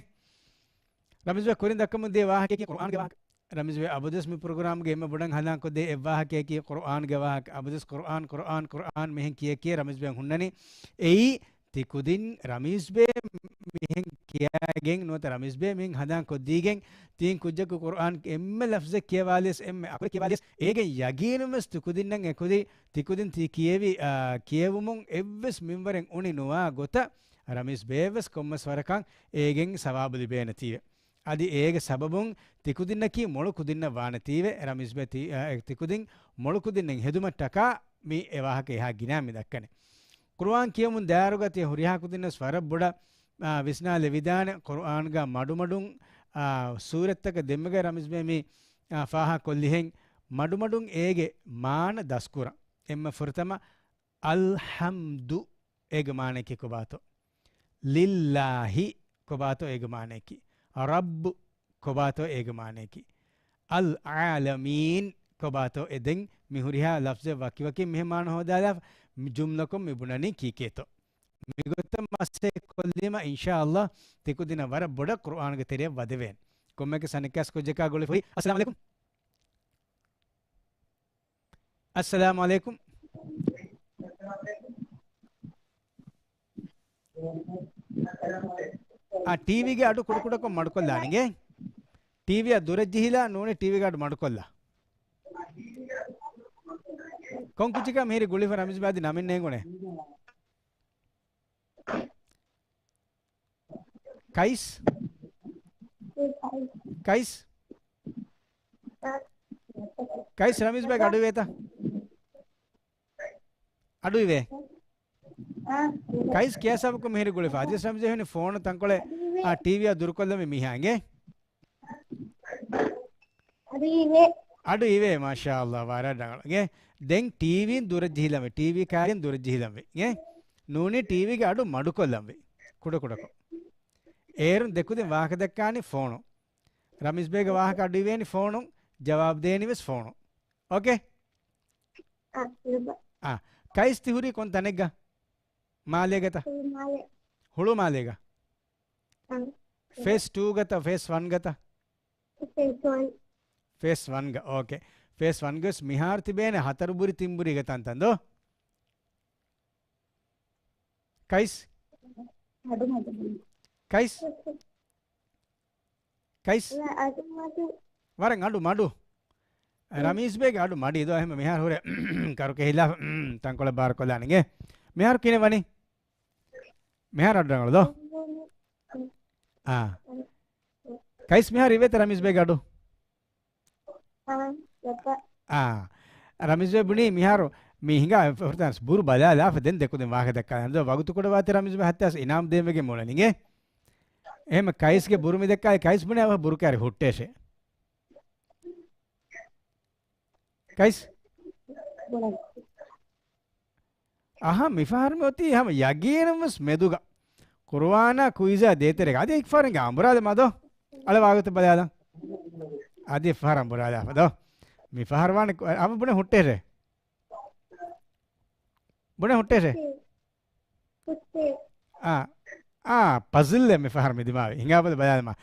ރަމީޒް ބޭ ކުރިން ދައްކަމުން ދިޔަ ވާހަކައަކީ ޤުރުއާންގެ ވާހަކަ. ރަމީޒް ބޭ އަބަދުވެސް މި ޕްރޮގްރާމްގެ އެންމެ ބޮޑަށް ހަނދާން ކޮށްދޭ އެއް ވާހަކައަކީ ޤުރުއާންގެ ވާހަކަ. އަބަދުވެސް ޤުރުއާން، ޤުރުއާން، ޤުރުއާން މިހެން ކިޔަ ކިޔަ ރަމީޒް ބޭ ހުންނަނީ. އެއީ ތި ކުދިން ރަމީޒް ބޭ މިހެން ކިޔައިގެން ނުވަތަ ރަމީޒް ބޭ މިހެން ހަނދާން ކޮށްދީގެން ތިން ކުއްޖަކު ޤުރުއާން އެންމެ ލަފްޒެއް ކިޔަވާލިޔަސް އެންމެ އަކުރެއް ކިޔަވާލިޔަސް އޭގެން ޔަގީނުން ވެސް ތި ކުދިންނަށް އެކުދި، ތި ކުދިން ތި ކިޔެވި، އާ، ކިޔެވުމުން އެއްވެސް މިންވަރެއް އުނި ނުވާ ގޮތަށް ރަމީޒް ބޭއަށް ވެސް ކޮންމެސް ވަރަކަށް އޭގެން ސަވާބު ލިބޭނެތީވެ. އަދި އޭގެ ސަބަބުން ތިކުދިންނަކީ މޮޅު ކުދިންނަށް ވާނެތީވެ. ރަމީޒް ބޭ ތި، އަ، ތިކުދިން މޮޅު ކުދިންނެއް ހެދުމަށްޓަކާ މި އެ ވާހަކަ އެހާ ގިނަ މި ދައްކަނީ. ޤުރުއާން ކިޔަމުން ދާއިރުގަ ތި ހުރިހާ ކުދިންނަސް ވަރަށް ބޮޑަށް، އާ، ވިސްނާލެވިދާނެ. ޤުރުއާންގަ މަޑުމަޑުން، އާ، ސޫރަތްތަކަށް ދެންމެގަ ރަމީޒް ބޭ މި، އާ، ފާހަ ކޮށްލިހެން މަޑުމަޑުން އޭގެ މާނަ ދަސްކުރަން. އެންމެ ފުރަތަމަ އަލްޙަމްދު އޭގެ މާނައަކީ ކޮބާތޯ؟ ލިއްލާހި ކޮބާތޯ އޭގެ މާނައަކީ؟ ރައްބު ކޮބާތޯ އޭގެ މާނައަކީ؟ އަލް ޢާލަމީން ކޮބާތޯ؟ އެ ދެން މި ހުރިހާ ލަފްޒެއް ވަކިވަކިން މިހެން މާނަ ހޯދާލާފަ، މި ޖުމްލަކޮށް މި ބުނަނީ ކީކޭތޯ؟ މިގޮތަށް މަސައްކަތް ކޮށްލީމަ، އިންޝާﷲ، ތިކުދިންނަށް ވަރަށް ބޮޑަށް ޤުރުއާންގެ ތެރެއަށް ވަދެވޭނެ. ކޮންމެއަކަސް އަނެއްކާސް ކުއްޖަކާ ގުޅި ފުހި. އައްސަލާމު ޢަލައިކުމް. އައްސަލާމު ޢަލައިކުމް. އާ، ޓީވީގެ އަޑު ކުޑަކުޑަކޮށް މަޑުކޮށްލާނެ އިނގޭ. ޓީވީއާ ދުރަށް ޖެހިލާ ނޫނީ ޓީވީގެ އަޑު މަޑުކޮށްލާ. ކޮން ކުއްޖަކާ މިހިރީ ގުޅިފަ ރަމީޒް ބޭ އަދި ނަމެއް ނޭނގުނޭ؟ ކައިސް؟ ކައިސް؟ ކައިސް ރަމީޒް ބޭގެ އަޑު އިވޭތަ؟ އަޑު އިވޭ. ކައިސް ކިޔާ ސަބަބަކުން މިހިރި ގުޅިފަ. އަދިވެސް ރަމްޒީ ހުންނަ ފޯނު ތަންކޮޅެއް، އާ، ޓީވީއާ ދުރުކޮށްލަމި މީހާ އިނގޭ. އަޑު އިވޭ. އަޑު އިވޭ، މާޝާﷲ، ވަރަށް ރަނގަޅު. އިނގޭ. ދެން ޓީވީން ދުރަށް ޖެހިލަންވީ. ޓީވީ ކާގެން ދުރަށް ޖެހިލަންވީ. އިނގޭ. ނޫނީ ޓީވީގެ އަޑު މަޑުކޮށްލަންވީ. ކުޑަކުޑަކޮށް. އޭރުން ދެކުދިން ވާހަކަ ދައްކާނީ ފޯނު. ރަމީޒް ބޭގެ ވާހަކަ އަޑު އިވޭނީ ފޯނު. ޖަވާބު ދޭނީ ވެސް ފޯނު. އޯކޭ؟ އާ، އާ، ކައިސް ތި ހުރީ ކޮން ތަނެއްގަ؟ މާލޭގަތަ؟ ހުޅުމާލޭ. ހުޅުމާލޭގަ؟ އާ. ފޭސް ޓޫ ގަތަ، ފޭސް ވަން ގަތަ؟ ފޭސް ވަން. ފޭސް ވަންގަ، އޯކޭ. ފޭސް ވަންގަ ވެސް މިހާރު ތިބޭނެ ހަތަރު ބުރި ތިން ބުރީގެ ތަންތަން ދޯ؟ ކައިސް؟ އަޑު މަޑު. ކައިސް؟ ކައިސް؟ އަޑު މަޑު. ވަރަށް އަޑު މަޑު. ރަމީޒް ބޭގެ އަޑު މަޑީ ދޯ؟ އެހެން މިހާރު ހުރެ ކަރު ކެހިލާފަ ތަންކޮޅެއް ބާރުކޮށްލާނެ އިނގޭ. މިހާރު ކިހިނެއް ވަނީ؟ މިހާރު އަޑު ރަނގަޅު ދޯ؟ އާ. ކައިސް މިހާރު އިވޭތަ ރަމީޒް ބޭގެ އަޑު؟ އާ، ލައްބަ. އާ. ރަމީޒް ބޭ ބުނީ މިހާރު މި ހިނގާ ފުރަތަމަ ބުރު ބަލާލާފަ ދެން ދެކުދިން ވާހަކަ ދައްކާލަން ދޯ؟ ވަގުތު ކުޑަވާތީ ރަމީޒް ބޭ ހައްތާސް އިނާމް ދޭން ވެގެން މިއުޅެނީ އިނގޭ. އެހެން ކައިސްގެ ބުރު މި ދައްކާލި ކައިސް ބުނޭ އަވަހަށް ބުރު ކާރި ހުއްޓޭށޭ. ކައިސް؟ އަހަ، މިފަހަރު މިއޮތީ ހަމަ ޔަގީނުން ވެސް މެދުގަ. ޤުރުއާނާ ކުއިޒާ ދޭތެރޭގަ. އަދި އެއްފަހަރެއް އަނބުރާލަ މަދޯ. އަޅެ ވާގޮތަށް ބަލާލަ. އަދި އެއްފަހަރު އަނބުރާލާފަ ދޯ. މިފަހަރު ވާނެ އަވަ ބުނެ ހުއްޓޭށޭ. ބުނެ ހުއްޓޭށޭ. އާ، އާ، ޕަޒަލްއެއް މިފަހަރު މި ދިމާވި. ހިނގާބަލަ ބަލާލަމާ.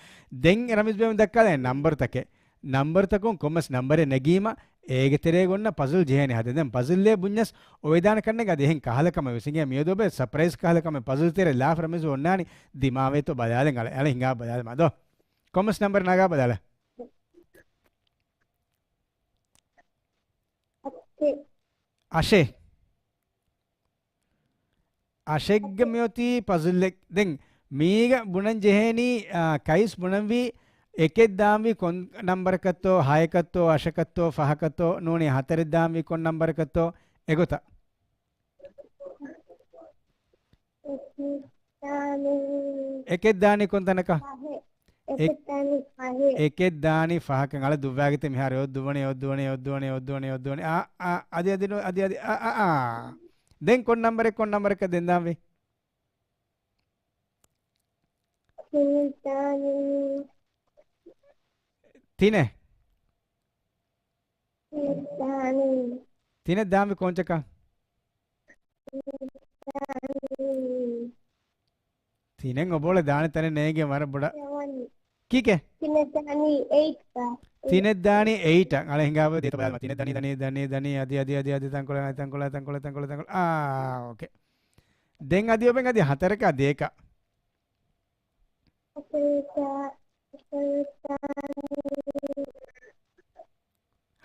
ދެން ރަމީޒް ބޭ ދައްކާލަނީ ނަންބަރުތަކެއް. ނަންބަރުތަކުން ކޮންމެސް ނަންބަރެއް ނެގީމަ، އޭގެ ތެރޭގަ އޮންނަ ޕަޒަލް ޖެހޭނެ ހަދަން. ދެން ޕަޒަލްއޭ ބުންޏަސް އޮވެދާނެ ކަންނެއް އަދި އެހެން ކަހަލަ ކަމެއް ވެސް އިނގޭ. މިއަދު އޮބެ ސަޕްރައިޒް ކަހަލަ ކަމެއް ޕަޒަލް ތެރޭ ލާފަ ރަމީޒް އޮންނާނީ ދިމާވޭތޯ ބަލާލަން. އަޅެ، އަޅެ ހިނގާ ބަލާލަމާ ދޯ. ކޮންމެސް ނަންބަރެއް ނަގާ ބަލާލަ. އަށެއް. އަށެއްގަ މިއޮތީ ޕަޒަލްއެއް. ދެން މީގަ ބުނަން ޖެހޭނީ، އާ، ކައިސް ބުނަންވީ އެކެއް ދާންވީ ކޮން ނަންބަރަކަށްތޯ، ހައެކަށްތޯ، އަށަކަށްތޯ، ފަހަކަށްތޯ، ނޫނީ ހަތަރެއް ދާންވީ ކޮން ނަންބަރަކަށްތޯ، އެގޮތަށް. އެކެއް ދާނީ ކޮން ތަނަކަށް؟ އެކެއް ދާނީ ފަހެއް. އެކެއް ދާނީ ފަހަކަށް. އަޅެ ދުއްވާގަތެ މިހާރު އޮއްދުވަނީ، އޮއްދުވަނީ، އޮއްދުވަނީ، އޮއްދުވަނީ. އާ، އާ، އަދި، އަދި، އަދި، އަދި، އާ، އާ، އާ. ދެން ކޮން ނަންބަރެއް، ކޮން ނަންބަރަކަށް ދެން ދާންވީ؟ ތިނެއް ދާނީ. ތިނެއް؟ ތިނެއް ދާނީ. ތިނެއް ދާންވީ ކޯންޗަކަށް؟ ތިނެއް އޮބޯޅެ ދާނެ ތަނެއް ނޭނގެ ވަރަށް ބޮޑަށް. ސެވަން. ކީކޭ؟ ތިނެއް ދާނީ އެއިޓް. ތިނެއް ދާނީ އެއިޓް. އަޅެ ހިނގާބަލަ ދޭތޯ ބަލާލަމާ. ތިނެއް ދަނީ، ދަނީ، ދަނީ، ދަނީ، އަދި، އަދި، އަދި، އަދި، ތަންކޮޅެއް، ތަންކޮޅެއް، ތަންކޮޅެއް، ތަންކޮޅެއް. އާ، އޯކޭ. ދެން އަދި އޮބެން އަދި ހަތަރަކާ ދޭކަށް.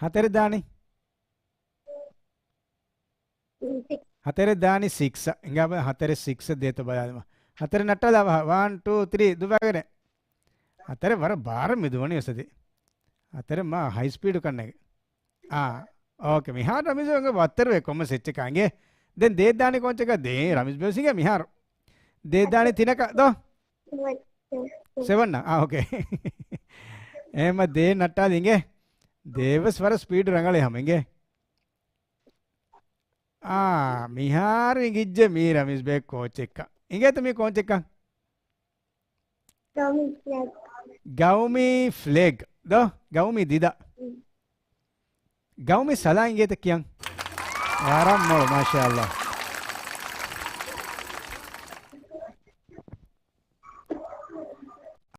ހަތަރެއް ދާނީ. ހަތަރެއް ދާނީ ސިކްސް. ހިނގާބަލަ ހަތަރެއް ސިކްސް ދޭތޯ ބަލާލަމާ. ހަތަރެއް ނައްޓާލާ ވަހަ. ވަން، ޓޫ، ތްރީ، ދުއްވާގަނެ. ހަތަރެއް ވަރަށް ބާރަށް މި ދުވަނީ އުސްތާދު. ހަތަރެއް މާ ހައި ސްޕީޑު ކަންނޭގެ. އާ، އޯކޭ. މިހާރު ރަމީޒް އަނގަ ވައްތަރުވޭ ކޮންމެސް އެއްޗަކާ އިނގޭ. ދެން ދޭއް ދާނީ ކޯންޗަކަށް؟ ދޭ ރަމީޒް ބޭ ހުސެންގެ މިހާރު. ދޭއް ދާނީ ތިނަކަށް ދޯ؟ ސެވަން. ސެވަން. އާ، އޯކޭ. އެހެންމަ ދޭއް ނައްޓާލި އިނގޭ. ދޭވެސް ވަރަށް ސްޕީޑު ރަނގަޅޭ ހަމަ އިނގޭ. އާ، މިހާރު އިނގިއްޖެ މީ ރަމީޒް ބޭ ކޯންޗެއްކަން. އިނގޭތަ މީ ކޯންޗެއްކަން؟ ގައުމީ ފްލެގް. ގައުމީ ފްލެގް ދޯ؟ ގައުމީ ދިދަ. ހުން. ގައުމީ ސަލާ އިނގޭތަ ކިޔަން؟ ވަރަށް މޮޅު، މާޝާﷲ.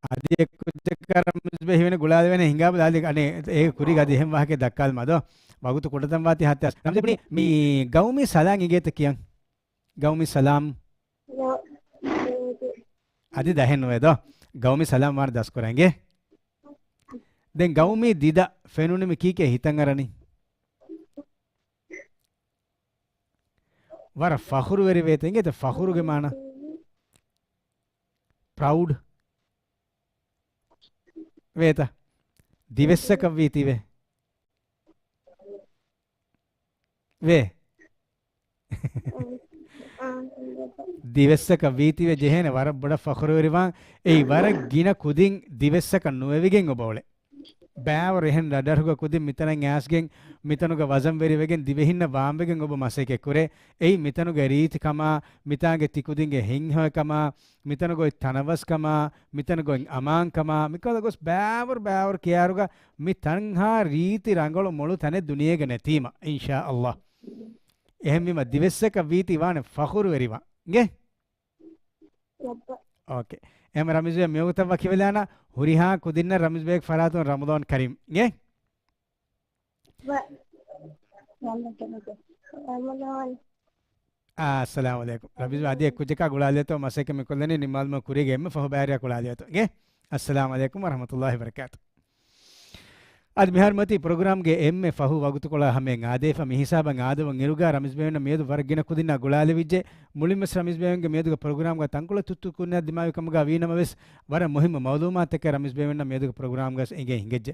އަދި އެ ކުއްޖަކަށް ރަމީޒް ބޭ ހީވަނީ ގުޅާލެވޭނެ ހިނގާބަލަ އަދި އަނެއް އޭގެ ކުރީގަ އަދި އެހެން ވާހަކައެއް ދައްކާލަމާ ދޯ. ވަގުތު ކުޑަތަން ވާތީ ހައްތާސް. ރަމީޒް ބުނީ މި ގައުމީ ސަލާ އިނގޭތަ ކިޔަން؟ ގައުމީ ސަލާމް. އަދި ދަހެއް ނުވޭ ދޯ. ގައުމީ ސަލާމް ވާން ދަސްކުރަން އިނގޭ. ދެން ގައުމީ ދިދަ ފެނުނުމި ކީކޭ ހިތަށް އަރަނީ؟ ވަރަށް ފަޚުރުވެރިވޭތަ އިނގޭތަ؟ ފަޚުރުގެ މާނަ؟ ޕްރައުޑް ވޭތަ؟ ދިވެއްސަކަށް ވީތީވެ. ވޭ. ދިވެއްސަކަށް ވީތީވެ ޖެހޭނެ. ވަރަށް ބޮޑަށް ފަޚުރުވެރިވާން. އެއީ ވަރަށް ގިނަ ކުދިން ދިވެއްސަކަށް ނުވެވިގެން އޮބަ އުޅެ. ބާވަރު އެހެން ރަށްރަށުގަ ކުދިން މިތަނަށް އައިސްގެން މިތަނުގަ ވަޒަންވެރިވެގެން ދިވެހިންނަށް ވާންވެގެން އޮބަ މަސައްކަތް ކުރޭ. އެއީ މިތަނުގެ ރީތިކަމާ، މިތާނގެ ތިކުދިންގެ ހިތްހަމަކަމާ، މިތަނުގަ އޮތް ތަނަވަސްކަމާ، މިތަނުގަ އޮތް އަމާންކަމާ، މިކަހަލަ ގޮސް ބާވަރު ބާވަރު ކިޔާރުގަ މި ތަންހާ ރީތި ރަނގަޅު މޮޅު ތަނެއް ދުނިޔޭގަ ނެތީމަ، އިންޝާ ﷲ. އެހެންވީމަ ދިވެއްސަކަށް ވީތީ ވާނެ ފަޚުރުވެރިވާން. އިނގޭ؟ އޯކޭ. އެހެން ރަމީޒް ބޭ މިވަގުތަށް ވަކިވެލާނަ ހުރިހާ ކުދިންނަށް ރަމީޒް ބޭގެ ފަރާތުން ރަމަޟާން ކަރީމް. އިނގޭ؟ ރަމަޟާން. އާ، އައްސަލާމު ޢަލައިކުމް. ރަމީޒް އަދި އެއްކުއްޖަކާ ގުޅާލިޔަތޯ މަސައްކަތް މިކޮށްލަނީ ނިމާލުމަށް ކުރީގެ އެންމެ ފަހު ބައިވެރިޔާ ގުޅާލިޔަތޯ. އިނގޭ؟ އައްސަލާމު ޢަލައިކުމް ވަރަޙްމަތުﷲި ވަބަރަކާތު. އަދި މިހާރު މަތީ ޕްރޮގްރާމްގެ އެންމެ ފަހު ވަގުތުކޮޅާ ހަމައަށް އާދޭފަ މި ހިސާބަށް އާދަވަން އިރުގަ ރަމީޒް ބޭގެންނަށް މިއަދު ވަރަށް ގިނަ ކުދިންނާ ގުޅާލެވިއްޖެ. މުޅިންވެސް ރަމީޒް ބޭގެންގެ މިއަދުގެ ޕްރޮގްރާމްގަ ތަންކޮޅެއް ތުއްތު ކުދިންނާ ދިމާވި ކަމުގަ ވީނަމަވެސް، ވަރަށް މުހިއްމު މައުލޫމާތުތަކެއް ރަމީޒް ބޭގެންނަށް މިއަދުގެ ޕްރޮގްރާމްގަ އެނގެން ހިނގައްޖެ.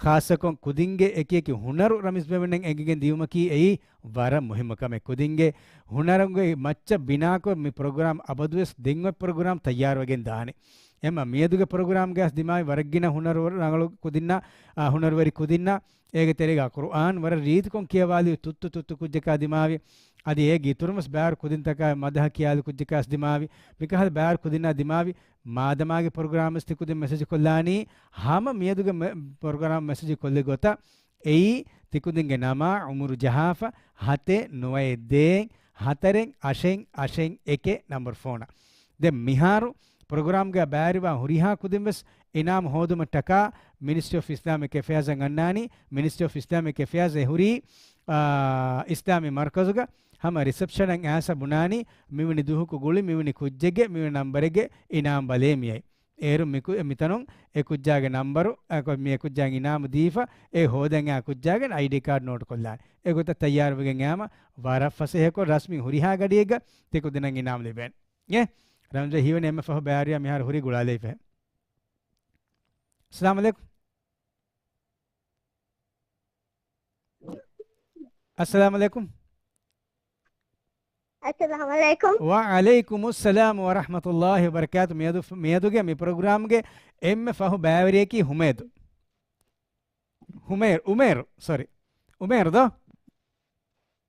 ޚާއްޞަކޮށް ކުދިންގެ އެކި އެކި ހުނަރު ރަމީޒް ބޭގެންނަށް އެނގިގެން ދިޔުމަކީ އެއީ ވަރަށް މުހިއްމު ކަމެއް. ކުދިންގެ ހުނަރުގެ މައްޗަށް ބިނާކޮށް މި ޕްރޮގްރާމް އަބަދުވެސް ދެން އޮތް ޕްރޮގްރާމް ތައްޔާރުވެގެން ދާނެ. އެމަ މިއަދުގެ ޕްރޮގްރާމްގައި ދިމާވި ވަރަށްގިނަ ހުނަރު ރަނގަޅު ކުދިންނާ، އާ، ހުނަރުވެރި ކުދިންނާ، އޭގެ ތެރޭގަ ޤުރުއާން ވަރަށް ރީތިކޮށް ކިޔަވާލި ތުއްތު ތުއްތު ކުއްޖަކާ ދިމާވި، އަދި އޭގެ އިތުރުންވެސް ބާރު ކުދިންތަކާ މަދަހަ ކިޔާލި ކުއްޖަކާސް ދިމާވި، މިކަހަލަ ބާރު ކުދިންނާ ދިމާވި، މާދަމާގެ ޕްރޮގްރާމްވެސް ތިކުދިން މެސެޖް ކޮށްލާނީ، ހަމަ މިއަދުގެ މެ-، ޕްރޮގްރާމް މެސެޖް ކޮށްލި ގޮތަށް އެއީ ތިކުދިންގެ ނަމާ، ޢުމުރު ޖަހާފަ، ހަތެއް ނުވައެއް ދޭއް ހަތަރެއް އަށެއް އަށެއް އެކެއް ނަންބަރު ފޯނަށް. ދެން މިހާރު ޕްރޮގްރާމްގަ ބައިވެރިވާ ހުރިހާ ކުދިންވެސް އިނާމު ހޯދުމަށްޓަކާ މިނިސްޓްރީ އޮފް އިސްލާމިކް އެފެއާޒަށް އަންނާނީ. މިނިސްޓްރީ އޮފް އިސްލާމިކް އެފެއާޒް އެ ހުރީ، އާ، އިސްލާމީ މަރްކަޒުގަ ހަމަ ރިސެޕްޝަނަށް އައިސް ބުނާނީ މިވެނި ދުވަހަކު ގުޅި މިވެނި ކުއްޖެއްގެ މިވެނި ނަންބަރެއްގެ އިނާމް ބަލޭ މިއައި. އޭރު މިކު-، މިތަނުން އެ ކުއްޖާގެ ނަންބަރު، އަ، ކޮ-، މި އެ ކުއްޖާގެ އިނާމު ދީފަ، އެ ހޯދަން އާ ކުއްޖާގެ އައިޑީ ކާޑް ނޯޓް ކޮށްލާނެ. އެގޮތަށް ތައްޔާރުވެގެން އައީމަ ވަރަށް ފަސޭހަކޮށް ރަސްމީ ހުރިހާ ގަޑިއެއްގަ ތިކުދިންނަށް އިނާމް ލިބޭނެ. އޭ، ރަމްޒަ ހީވަނީ އެންމެ ފަހު ބައިވެރިޔާ މިހާރު ހުރީ ގުޅާލައިފަ. އައްސަލާމު ޢަލައިކުމް. އައްސަލާމު ޢަލައިކުމް. އައްސަލާމު ޢަލައިކުމް. ވަޢަލައިކުމުއްސަލާމު ވަރަޙްމަތުﷲި ވަބަރަކާތު. މިއަދު، މިއަދުގެ މި ޕްރޮގްރާމްގެ އެންމެ ފަހު ބައިވެރިޔަކީ ހުމޭދު. ހުމޭރު، އުމޭރު، ސޮރީ. އުމޭރު ދޯ؟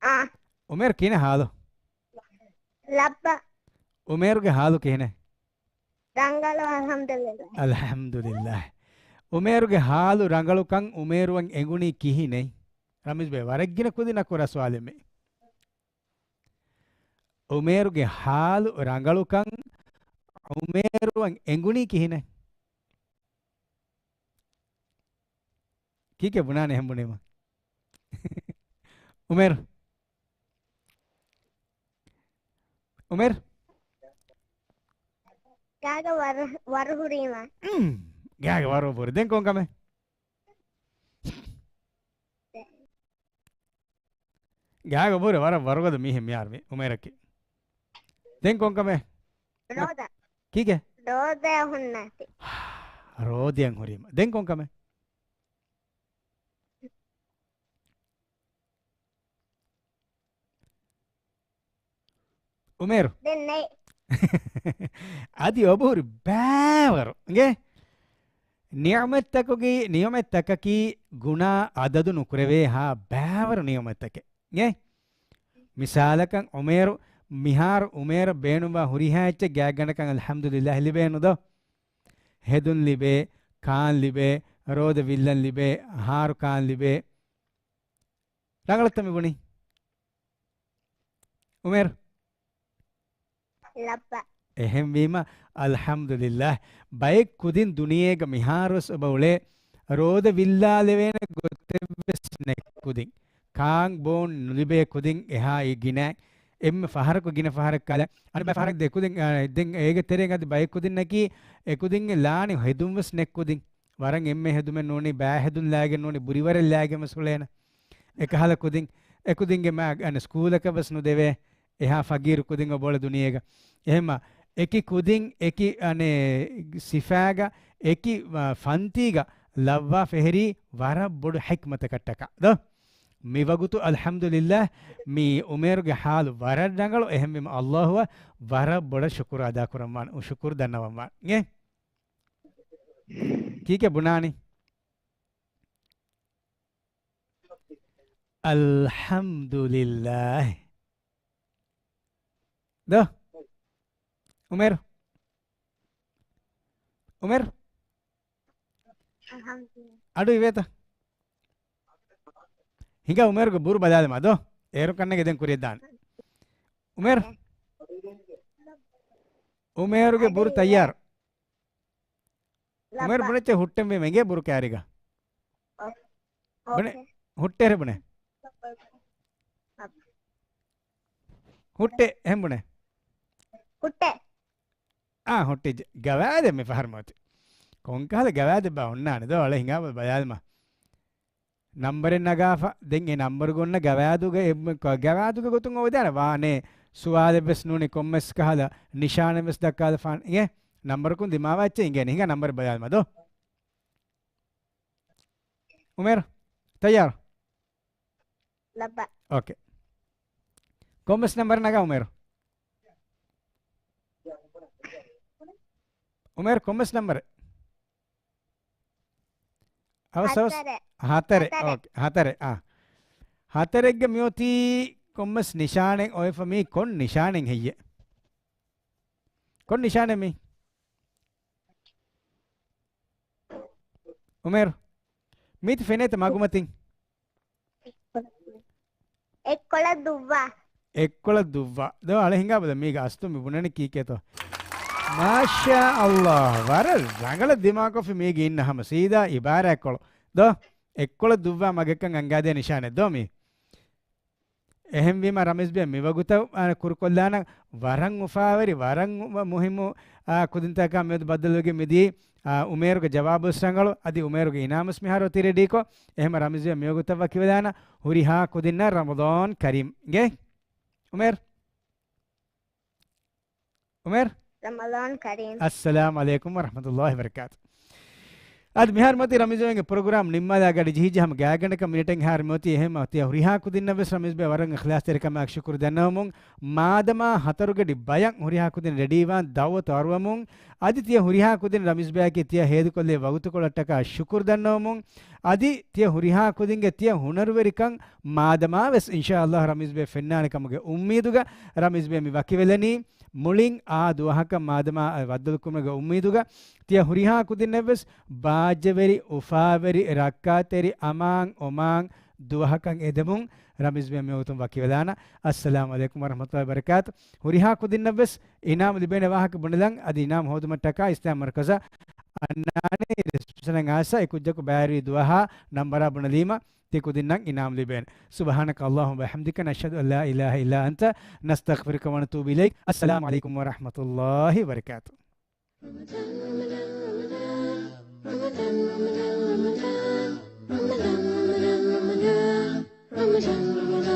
އާ. އުމޭރު ކިހިނެއް ހާލު؟ ލައްބަ. އުމޭރުގެ ހާލު ކިހިނެއް؟ ރަނގަޅު، އަލްޙަމްދުލިއްލާހް. އަލްޙަމްދުލިއްލާހް. އުމޭރުގެ ހާލު ރަނގަޅުކަން އުމޭރުއަށް އެނގުނީ ކިހިނެއް؟ ރަމީޒް ބޭ، ވަރަށް ގިނަ ކުދިންނަށް ކުރާ ސުވާލެއް މީ. އުމޭރުގެ ހާލު ރަނގަޅުކަން އުމޭރުއަށް އެނގުނީ ކިހިނެއް؟ ކީކޭ ބުނާނެ އެހެން ބުނީމަ؟ އުމޭރު. އުމޭރު. ގާގަ ވަރު، ވަރު ހުރީމަ. އުން. ގާގަ ވަރު ބުރި. ދެން ކޮން ކަމެއް؟ ގާގަ ބުރި ވަރަށް ވަރުގަދަ މީހެއް މިހާރު މި އުމޭރަކީ. ދެން ކޮން ކަމެއް؟ ރޯދަ. ކީކޭ؟ ރޯދަ ހުންނާތި. ރޯދައަށް ހުރީމަ. ދެން ކޮން ކަމެއް؟ އުމޭރު. ދެން ނެތް. އަދި އޮބު ހުރި ބައިވަރު. އިނގޭ؟ ނިޢުމަތްތަކުގެ، ނިޢުމަތްތަކަކީ ގުނާ އަދަދު ނުކުރެވޭހާ ބައިވަރު ނިޢުމަތްތަކެއް. އިނގޭ؟ މިސާލަކަށް އުމޭރު، މިހާރު އުމޭރަށް ބޭނުންވާ ހުރިހާ އެއްޗެއް ގާތްގަނޑަކަށް އަލްޙަމްދުލިއްލާހް ލިބޭނު ދޯ؟ ހެދުން ލިބޭ، ކާން ލިބޭ، ރޯދަ ވިއްލަން ލިބޭ، ހާރު ކާން ލިބޭ. ރަނގަޅަށްތަ މި ބުނީ؟ އުމޭރު. ލައްބަ. އެހެންވީމަ، އަލްޙަމްދުލިއްލާހް. ބައެއް ކުދިން ދުނިޔޭގަ މިހާރުވެސް އޮބަ އުޅޭ، ރޯދަ ވިއްލާލެވޭނެ ގޮތެއްވެސް ނެތް ކުދިން. ކާން ބޯން ނުލިބޭ ކުދިން އެހާ އި ގިނަ. އެންމެ ފަހަރަކު ގިނަ ފަހަރަކު ކަލަ. އަނެއް ބައި ފަހަރަކު ދެ ކުދިން، އާ، ދެން އޭގެ ތެރެއިން އަދި ބައެއް ކުދިންނަކީ، އެ ކުދިން ލާނީ ހެދުންވެސް ނެތް ކުދިން. ވަރަށް އެންމެ ހެދުމެއް ނޫނީ، ބައި ހެދުން ލާގެން ނޫނީ، ބުރިވަރެއް ލާގެން ވެސް އުޅޭނެ. އެކަހަލަ ކުދިން، އެ ކުދިންގެ މާ، އަނެ، ސްކޫލަކަށް ވެސް ނުދެވޭ. އެހާ ފަގީރު ކުދިން އޮބައުޅޭ ދުނިޔޭގަ. އެހެންމަ، އެކި ކުދިން، އެކި، އަނެ، ސިފާގަ، އެކި، އަ، ފަންތީގަ ލައްވާ ފެހެރީ ވަރަށް ބޮޑު ޙިކްމަތަކަށްޓަކާ. ދޯ؟ މިވަގުތު އަލްޙަމްދުލިއްލާހް މި އުމޭރުގެ ޙާލު ވަރަށް ރަނގަޅު. އެހެންވީމަ ﷲ އަށް ވަރަށް ބޮޑަށް ޝުކުރު އަދާކުރަންވާން، ޝުކުރު ދަންނަވަންވާން. އިނގޭ؟ ކީކޭ ބުނާނީ؟ އަލްޙަމްދުލިއްލާހް. ދޯ؟ އުމޭރު؟ އުމޭރު؟ އަލްޙަމްދުލިއްލާހް. އަޑު އިވޭތަ؟ ހިނގާ އުމޭރުގެ ބުރު ބަލާލަމާ ދޯ. އޭރު ކަންނޭނގެ ދެން ކުރިއަށް ދާނެ. އުމޭރު؟ އުމޭރުގެ ބުރު ތައްޔާރު. އުމޭރު ބުނެއްޗެ ހުއްޓެން ވީމަ އެނގޭ ބުރު ކާރިގަ. ބުނެ. ހުއްޓޭ ރެ ބުނެ. ހުއްޓޭ އެހެން ބުނެ. ހުއްޓޭ. އާ، ހުއްޓިއްޖެ. ގަވާއިދެއް މި ފަހަރު މޯތި. ކޮންކަހަލަ ގަވާއިދެއްބާ އޮންނާނެ ދޯ؟ އަޅެ ހިނގާ ބަލާލަމާ. ނަންބަރެއް ނަގާފަ. ދެން އެ ނަންބަރުގަ އޮންނަ ގަވާއިދުގެ އެ، ގަވާއިދުގެ ގޮތުން އޮވެދާނެ ވާނެ. ސުވާލެއްވެސް ނޫނީ ކޮންމެސް ކަހަލަ ނިޝާނެއްވެސް ދައްކާލަފާނެ. އިނގޭ؟ ނަންބަރަކުން ދިމާވާ އެއްޗެއް އިނގޭނެ. ހިނގާ ނަންބަރެއް ބަލާލަމާ ދޯ. އުމޭރު، ތައްޔާރު؟ ލައްބަ. އޯކޭ. ކޮންމެސް ނަންބަރެއް ނަގާ އުމޭރު. އުމޭރު ކޮންމެސް ނަންބަރެއް؟ އަވަސް، އަވަސް. ހަތަރެއް. ހަތަރެއް. ހަތަރެއް. އޯކޭ. ހަތަރެއް. އާ. ހަތަރެއްގަ މިއޮތީ ކޮންމެސް ނިޝާނެއް އޮވެފަ މީ ކޮން ނިޝާނެއް ހެއްޔެ؟ ކޮން ނިޝާނެއް މީ؟ އުމޭރު. މީތި ފެނޭތަ މަގުމަތިން؟ އެއްކޮޅަށް ދުއްވާ. އެއްކޮޅަށް ދުއްވާ. ދޯ އަޅެ ހިނގާ ބަލަ މީގެ އަސްލު މި ބުނަނީ ކީކޭތޯ؟ މާޝާ ﷲ. ވަރަށް ރަނގަޅަށް ދިމާކޮށްފި މީގެ އިންނަ ހަމަ ސީދާ އިބާރާތްކޮޅު. ދޯ އެއްކޮޅަށް ދުއްވާ މަގެއްކަން އަންގާދޭ ނިޝާނެއް ދޯ މީ؟ އެހެންވީމަ ރަމީޒް ބޭ މިވަގުތަށް، އާ، ކުރުކޮށްލާނަ ވަރަށް އުފާވެރި، ވަރަށް މު-، މުހިއްމު، އާ، ކުދިންތަކާ މިއަދު ބައްދަލުވެގެން މިދީ، އާ، އުމޭރުގެ ޖަވާބުވެސް ރަނގަޅު، އަދި އުމޭރުގެ އިނާމުވެސް މިހާރު އޮތީ ރެޑީކޮށް، އެހެމަ ރަމީޒް ބޭ މިވަގުތަށް ވަކިވެލާނަ ހުރިހާ ކުދިންނަށް ރަމަޟާން ކަރީމް. އިނގޭ؟ އުމޭރު؟ އުމޭރު؟ ރަމަޟާން ކަރީމް. އައްސަލާމު ޢަލައިކުމް ވަރަޙްމަތުﷲި ވަބަރަކާތު. އަދި މިހާރު މަތި ރަމީޒް ބޭގެ ޕްރޮގްރާމް ނިންމާލާ ގަޑި ޖެހިއްޖެ ހަމަ ގާތްގަނޑަކަށް މިނެޓެއް ހާރު މިއޮތީ އެހެމަ ތިޔަ ހުރިހާ ކުދިންނަށްވެސް ރަމީޒް ބޭ ވަރަށް އިޚްލާޞްތެރިކަމާއެކު ޝުކުރު ދަންނަވަމުން، މާދަމާ ހަތަރު ގަޑި ބަޔަށް ހުރިހާ ކުދިން ރެޑީވާން ދައުވަތު އަރުވަމުން، އަދި ތިޔަ ހުރިހާ ކުދިން ރަމީޒް ބޭއަކީ ތިޔަ ހޭދަކޮށްލޭ ވަގުތުކޮޅަށްޓަކާ ޝުކުރު ދަންނަވަމުން، އަދި ތިޔަ ހުރިހާ ކުދިންގެ ތިޔަ ހުނަރުވެރިކަން މާދަމާވެސް އިންޝާﷲ ރަމީޒް ބޭ ފެންނާނެ ކަމުގެ އުއްމީދުގަ ރަމީޒް ބޭ މި ވަކިވެލަނީ. މުޅިން އާ ދުވަހަކަށް މާދަމާ ބައްދަލުކުރުމުގެ އުއްމީދުގަ ތިޔަ ހުރިހާ ކުދިންނެއްވެސް ބާއްޖަވެރި، އުފާވެރި، ރައްކާތެރި، އަމާން އޮމާން ދުވަހަކަށް އެދެމުން ރަމީޒް ބޭ މިވަގުތުން ވަކިވެލާނަ. އައްސަލާމު ޢަލައިކުމް ވަރަޙްމަތުﷲި ވަބަރަކާތު. ހުރިހާ ކުދިންނަށްވެސް އިނާމު ލިބޭނެ ވާހަކަ ބުނެލަން އަދި އިނާމު ހޯދުމަށްޓަކާ އިސްލާމް މަރުކަޒަށް އަންނާނެ ރިސެޕްޝަނަށް އާސަ އެ ކުއްޖަކު ބައިވެރި ދުވަހާ ނަންބަރާ ބުނެލީމަ ތި ކުދިންނަށް އިނާމު ލިބޭނެ. سبحانك اللهم وبحمدك، نشهد أن لا إله إلا أنت، نستغفرك ونتوب إليك. السلام عليكم ورحمة الله وبركاته.